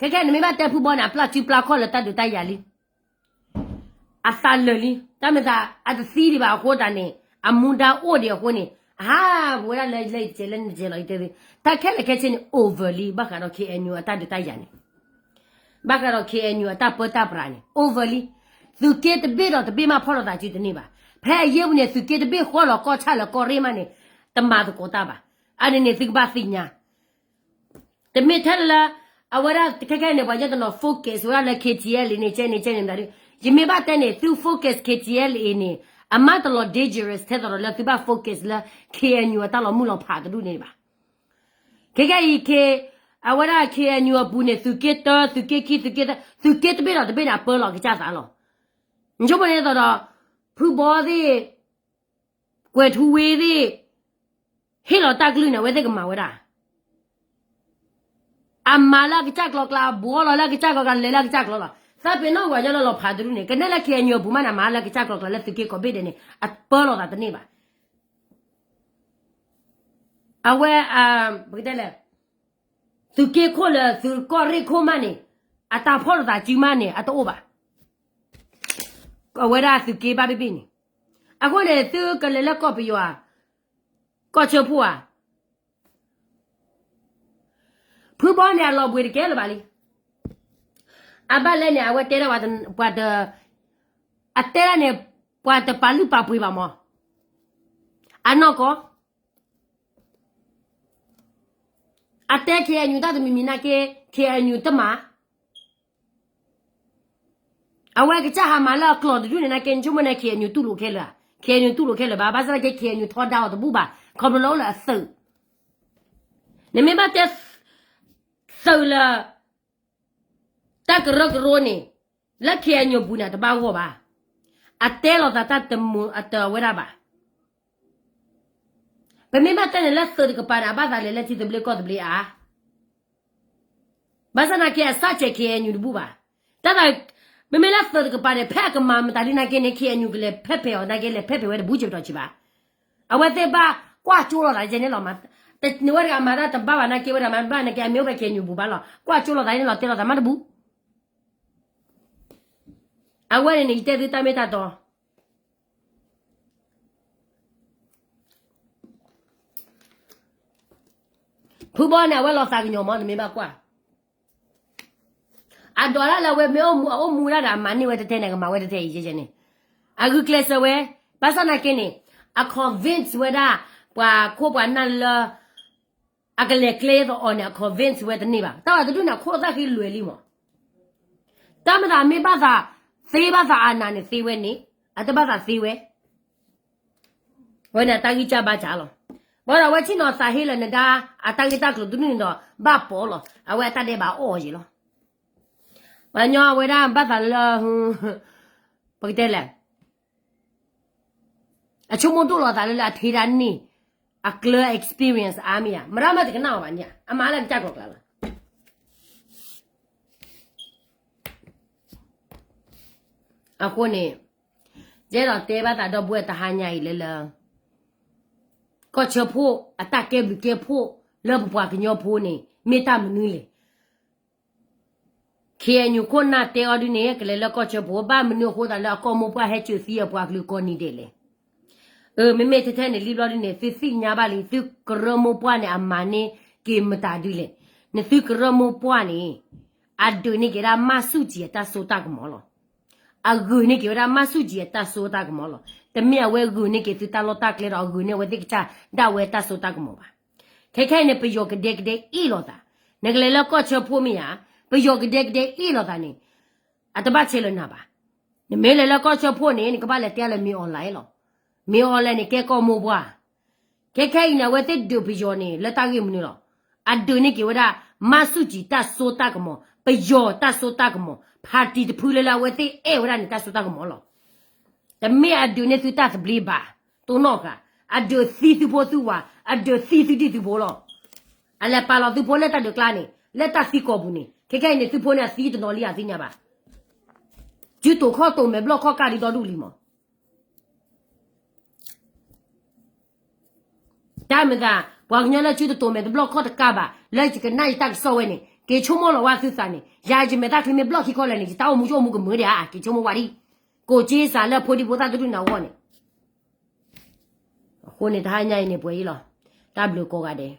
ခဲခဲနမ့ၢ်ဘၣ်တဲဖုဘီန့ၣ် အပျၢ်စုပျၢ်ခီၣ်လၢတၢ်ဒုးတၢ်ယၤလံ, အသးလၢာ်လံ, တၢ်မ့ၢ်သး အတသံဒံးဘၣ်အဃိသတးန့ၣ် အမူဒါအိၣ်ဒံးအဃိန့ၣ် အဟးပဝဲဒၣ်လၢလၢယကဲလၢနကဲလီၤ ယတဲသု တၢ်ခဲလၢာ်ခဲဆ့န့ၣ် over လံ ဘၣ်ဃးဒီး KNU အတၢ်ဒုးတၢ်ယၤန့ၣ် ဘၣ်ဃးဒီး KNU အတၢ်ပၢတၢ်ပြးန့ၣ် over လံ. သုးက့တဘ့ၣ်ဒီးတဘ့ၣ်မးဖီၣ်လိာ်သးစုတန့ၢ်ဘၣ်. ဖဲအယ့ၢ်ပူၤန့ၣ် သုးက့တဘ့ၣ်ဃီလီၤကီၢ်ဆၣ်လၢကီၢ်ရ့ၣ်မးန့ၣ် တမၤသကိးတၢ်ဘၣ်. အန့ၣ်န့ၣ်သုကဘၣ်သ့ၣ်ညါ တမ့ၢ်ထဲလၢ အဝဲဒၣ်ခဲခဲန့ၣ် ပှၤကညီတနီၤ focus ဝဲဒၣ်လၢ KTLA န့ၣ် ကဲန့ၣ်ကဲန့ၣ်မတၤဒုး ယမ့ၢ်ဘၣ်တဲန့ၣ် သု focus KTLA န့ၣ် အမးတလီၤ dangerous ထဲသိးဒီးလၢသုဘၣ် focus လၢ KNU အတၢ်လီၤမုၢ်လီၤဖးတဒူၣ်န့ၣ်ဘၣ်. ခဲခဲအံၤ အဝဲဒၣ် KNU အပူၤန့ၣ် သုးက့တၢ သုးက့ခံ သုးက့သၢ သုးက့တဘ့ၣ်ဒီးတဘ့ၣ်န့ၣ် အပၢလီၤကစၢ်သးလီၤ. နဆိကမိၣ်န့ၣ်သိးဒီး ဖုဘီသ့ၣ် ကွဲၤထူဝ့သ့ၣ် ဟ့ၣ်လီၤတၢ်ကလုၢ်န့ၣ် အဝဲသ့ၣ်ကမၤဝဲဒၣ် အမၤလၢအကစၢ်ကျီၤကျါ အဘှီလီၤလၢအကစၢ်ကျီၤကျါ လဲၤလၢအကစၢ်ကျီၤလီၤ. သးပ့ၤနီၣ်ဝဲညီလၢလီၤဖးတဒူၣ်န့ၣ် ကနဲလၢ KNU အပူၤမးန့ၣ် အမၤလၢအကစၢ်ကျီၤကျါလၢသုးက့ကိးဘ့ၣ်ဒဲးန့ၣ် အပၢလီၤသးတန့ၢ်ဘၣ်. အဝဲ ပကတဲလဲၣ် သုးက့ခိၣ်လၢသုးကီၢ်ရ့ၣ်ခိၣ်မးန့ၣ် အတၢ်ဖီၣ်လိာ်သးစုမးန့ၣ် အတအိၣ်ဘၣ်. အဝဲဒၣ်သုးက့ဘၣ်ဘ့ၣ်ဘ့ၣ်န့ၣ် အဃိန့ၣ် သုကလဲၤလၢကီၢ်ပယီၤဧါ ကီၢ်ဆၢဖှိၣ်ဧါ ဖုဘီန့ၣ် အလီၤဘှံးတကဲလၢၤဘၣ်လံ. အဘၣ်လဲၣ်န့ၣ် အဝဲတဲဒၣ်ပှၤတ အတဲဒၣ်န့ၣ် ပှၤတပာ်လုၢ်ပာ်ပှ့ၤဘၣ်မး အနီၢ်ကီၢ် အတဲ KNU တၢ်တမံၤမံၤနာ်က့ KNU တမၤ အဝဲကစၢ်ဟးမၤလၢအကျိာ်တဒူၣ်န့ၣ်နာ်က့ နဆိကမိၣ်န့ၣ် KNU တူၢ်လိာ်ခဲလၢာ်, KNU တူၢ်လိာ်ခဲလၢာ်ဘၣ်, ဘၣ်ဆၣ်သနာ်က့ KNU ထီဒါအီၤတဘူၣ်ဘၣ်, ခီဖျိလၢအိၣ်လၢအသုး, နမ့ၢ်ဘၣ်တဲ သုးလၢ တၢ်ကရၢကရိန့ၣ် လၢ KNU ပူၤန့ၣ် အတဘၣ်ဂီၢ်ဘၣ်, အတဲလိာ်သးတၢ်တမုာ်အတၢ်ဝဲဒၣ်ဘၣ်. ပမ့ၢ်ဘၣ်တဲန့ၣ်လၢသုးတကပၤန့ၣ် အဘၣ်သးလဲၤလၢထံသဘျ့ကီၢ်သဘျ့ဧါ. ဘၣ်ဆၣ်သနာ်က့ အစၢ်ဆဲး KNU တဘူၣ်ဘၣ်. တၢ်သး မ့မ့ၢ်လၢသုးတကပၤန့ၣ် ဖဲအကမၤမတၤဒ်နာ်က့န့ၣ် KNU ကလဲၤဖဲးဖဲးအီၤနာ်က့ လဲၤဖဲးဖဲးဝဲတဘူၣ်စ့ၢ်ကီးတစဲးဘၣ်. အဝဲသ့ၣ်ဘၣ်ကွၢ်ကၠိလိာ်သးယဲန့ၣ်လီၤ. နဝဲတဂၤမၤတၢ်တဘၣ်ဘၣ်နာ်က့ ဝဲဒၣ်မၤတဘၣ်နာ်က့ အမ့ၢ်အိၣ်ဖဲ KNU ပူၤဘၣ်လီၤ. ကွၢ်ကၠိလိာ်သးယဲန့ၣ်လီၤ တဲလိာ်သးမးတဘူၣ်. အဝဲန့ၣ်န့ၣ် ယတဲသုတၢ်မ့ၢ်တၢ်တီ ဖုဘီန့ၣ် အဝဲလီၤသးကညီၤမး နမ့ၢ်ဘၣ်ကွၢ်. အဒိးတၢ်လၢအဝဲမ့ၢ်အိၣ်မူ အအိၣ်မူဒၣ်ဒီး အမၤန့ၢ်ဝဲတထဲန့ၣ် ကမၤဝဲတထဲအံၤယဲယဲန့ၣ်. အဂုာ်ကျဲးစၢးဝဲ, ဘၣ်ဆၣ်နာ်က့န့ၣ် အ convince ဝဲဒၣ် ပှၤခိၣ်ပှၤနၢ်လၢ အကလဲၤကျဲသိးအီၤန့ၣ် အ convince ဝဲတန့ၢ်ဘၣ်. တၢ်ဝဲတဒူၣ်န့ၣ် အခိၣ်သၣ်ဃံလွဲၤလံမး. တၢ်မ့ၢ်သးမ့ၢ်ဘၣ်သး သ့ဘၣ်သးအနးန့ၣ်သ့ဝဲန့ၣ် အတဘၣ်သးသ့ဝဲ ဝဲန့ၣ်အတၢ်ဂံၢ်စၢ်ဘါစၢ်လီၤ. ဘၣ်ဒီးအဝဲဆ့ၣ်နီၤသးဟ့လၢနဒါ အတၢ်ဂ့ၢ်တၢ်ကျိၤတဒူၣ်န့ၣ်ဒီး ဘၣ်ပိာ်လီၤ. အဝဲအတၢ်ဒဲးဘးအီၣ်အီၤယံာ်လီၤ. ပှၤညီအဝဲဒၣ်ဘၣ်သးလၢ ပကတဲလဲၣ် အဆိကမိၣ်ဒိၣ်လီၤသးလၢလၢအထံတၢ်န့ၣ် အကျၢၤ experience အါမ့ၢ်ဧါ, မတၤမးတကနၣ်အီၤဘၣ်န့ၣ်, အမၤလၢကစၢ်ကျိၤကျါလီၤ. အဃိန့ၣ် ယအဲၣ်ဒိးတဲဘၣ်သးဒီပုၢ်ဝဲၢ်တဟါညါအံၤလၢလၢ ကီၢ်ဆၢဖှိၣ်အတၢ်ကဲဘျုးကဲဖှိၣ်လၢပပှၤကညီဖိန့ၣ် မ့ၢ်တၢ်မနုၤလဲၣ်. ခ့ၣ်အဲၣ်ယူၣ်ခိၣ်နၢ်တဲအီၤဒ်န့ၣ် ကလဲၤလၢကီၢ်ဆၢဖှိၣ် ဘၣ်မနုၤအဃိသတးလၢအကီၢ်မိၢ်ပှၢ်ဟဲစၢၤသံအပှၤကလုာ်ကိးနံၤဒဲးလဲၣ်. အၢ မ့မ့ၢ်ထဲထဲန့ၣ်လံဘျီဒ်န့ၣ် သုသ့ၣ်ညါဘၣ်လံ သုကရၢမိၢ်ပှၢ်န့ၣ် အမၤန့ၢ်က့ၤမတၤဒ်လဲၣ်. နသုကရၢမိၢ်ပှၢ်န့ၣ် အဒုးန့ၢ်က့ၤဝဲဒၣ်မၢ်ဆူၣ်ကၠံၣ်အတၢ်စိတၢ်ကမီၤလီၤ. အဂုာ်န့ၢ်က့ၤဝဲဒၣ်မၢ်ဆူၣ်ကၠံၣ်အတၢ်စိတၢ်ကမီၤလီၤ. တမ့ၢ်အဝဲဂုာ်န့ၢ်က့ၤသုတၢ်လီၢ်တၢ်ကျဲဒီး အဂုာ်န့ၢ်အဝဲသ့ၣ်ကစၢ်ဒၣ်ဝဲတၢ်စိတၢ်ကမီၤဘၣ်. ခဲခဲအံၤန့ၣ် ပယီၤကဒဲကဒဲအ့ၣ်လိာ်သး, နကလဲၤလၢကီၢ်ဆၢဖှိၣ်မ့ၢ်ဧါ, ပယီၤကဒဲကဒဲအ့ၣ်လိာ်သးန့ၣ် အတဘၣ်ဆဲးလၢနၤဘၣ်. နမ့ၢ်လဲၤလၢကီၢ်ဆၢဖှိၣ်န့ၣ် နကဘၣ်လဲၤတဲလၢမ့ၢ်အီၣ်လဲၣ်လီၤ. မ့ၢ်အီၣ်လဲၣ်န့ၣ် ကဲကီၢ်မိၢ်ပှၢ်. ခဲခဲအံၤန့ၣ် အဝဲသ့ၣ်ဒုးပယီၤန့ၣ် လၢတၢ်ဂ့ၢ်မနုၤလီၤ. အဒုးန့ၢ်က့ၤဝဲဒၣ် မၢ်ဆူၣ်ကၠံၣ်တၢ်စိတၢ်ကမီၤ, ပယီၤတၢ်စိတၢ်ကမီၤ, ဖါတံၣ်တဖုလၢလၢအဝဲသ့ၣ်အဲၣ်ဝဲဒၣ်န့ၣ် တၢ်စိတၢ်ကမီၤလီၤ. တမ့ၢ်အဒုးန့ၢ်သုတၢ်သဘျ့ဘၣ်, တိၢ်နီၣ်ဃာ်, အဒုးသံသုဖိသုဝၤ, အဒုးသံသုဒံၣ်သုဖိလီၤ. အလဲၤပာ်လီၤသုဖိလၢတၢ်ဒုးကျါန့ၣ် လၢတၢ်သံကီၢ်ပူၤန့ၣ် ခဲခဲအံၤန့ၣ် သုဖိန့ၣ်အသံတနီၤလံအသ့ၣ်ညါဘၣ်. စုတိာ်ခီၣ်တိာ်မဲာ်ဘျီၣ်ခီၣ်ကၢ်ဒ်ဒီဒူၣ်လံမး. တၢ်မၤသး ပှၤကညီလၢစုတတိာ်မဲာ်တဘျီၣ်ခီၣ်တကၢ်ဘၣ် လၢယကနၣ်ယတၢ်ကစီၣ်ဝဲန့ၣ် က့ၤဆိကမိၣ်လီၤဝဲသုသးန့ၣ် ယၤယမဲာ်ချံမ့ၢ်ဘျီၣ်ခံခီလဲၣ်န့ၣ် ယတၢ်အိၣ်မူယအိၣ်မူကမုာ်ဒံးဧါ, က့ၤဆိကမိၣ်ဝဲဒံး, ကိးက့စးလၢဖိဒံဖိသၣ်တဒူၣ်န့ၣ်အဂီၢ်န့ၣ်. အဃိန့ၣ် တဟါညါအံၤန့ၣ် ပှဲၤအံၤလီၤ. တၢ်ဘျုးကိးဂၤဒဲး.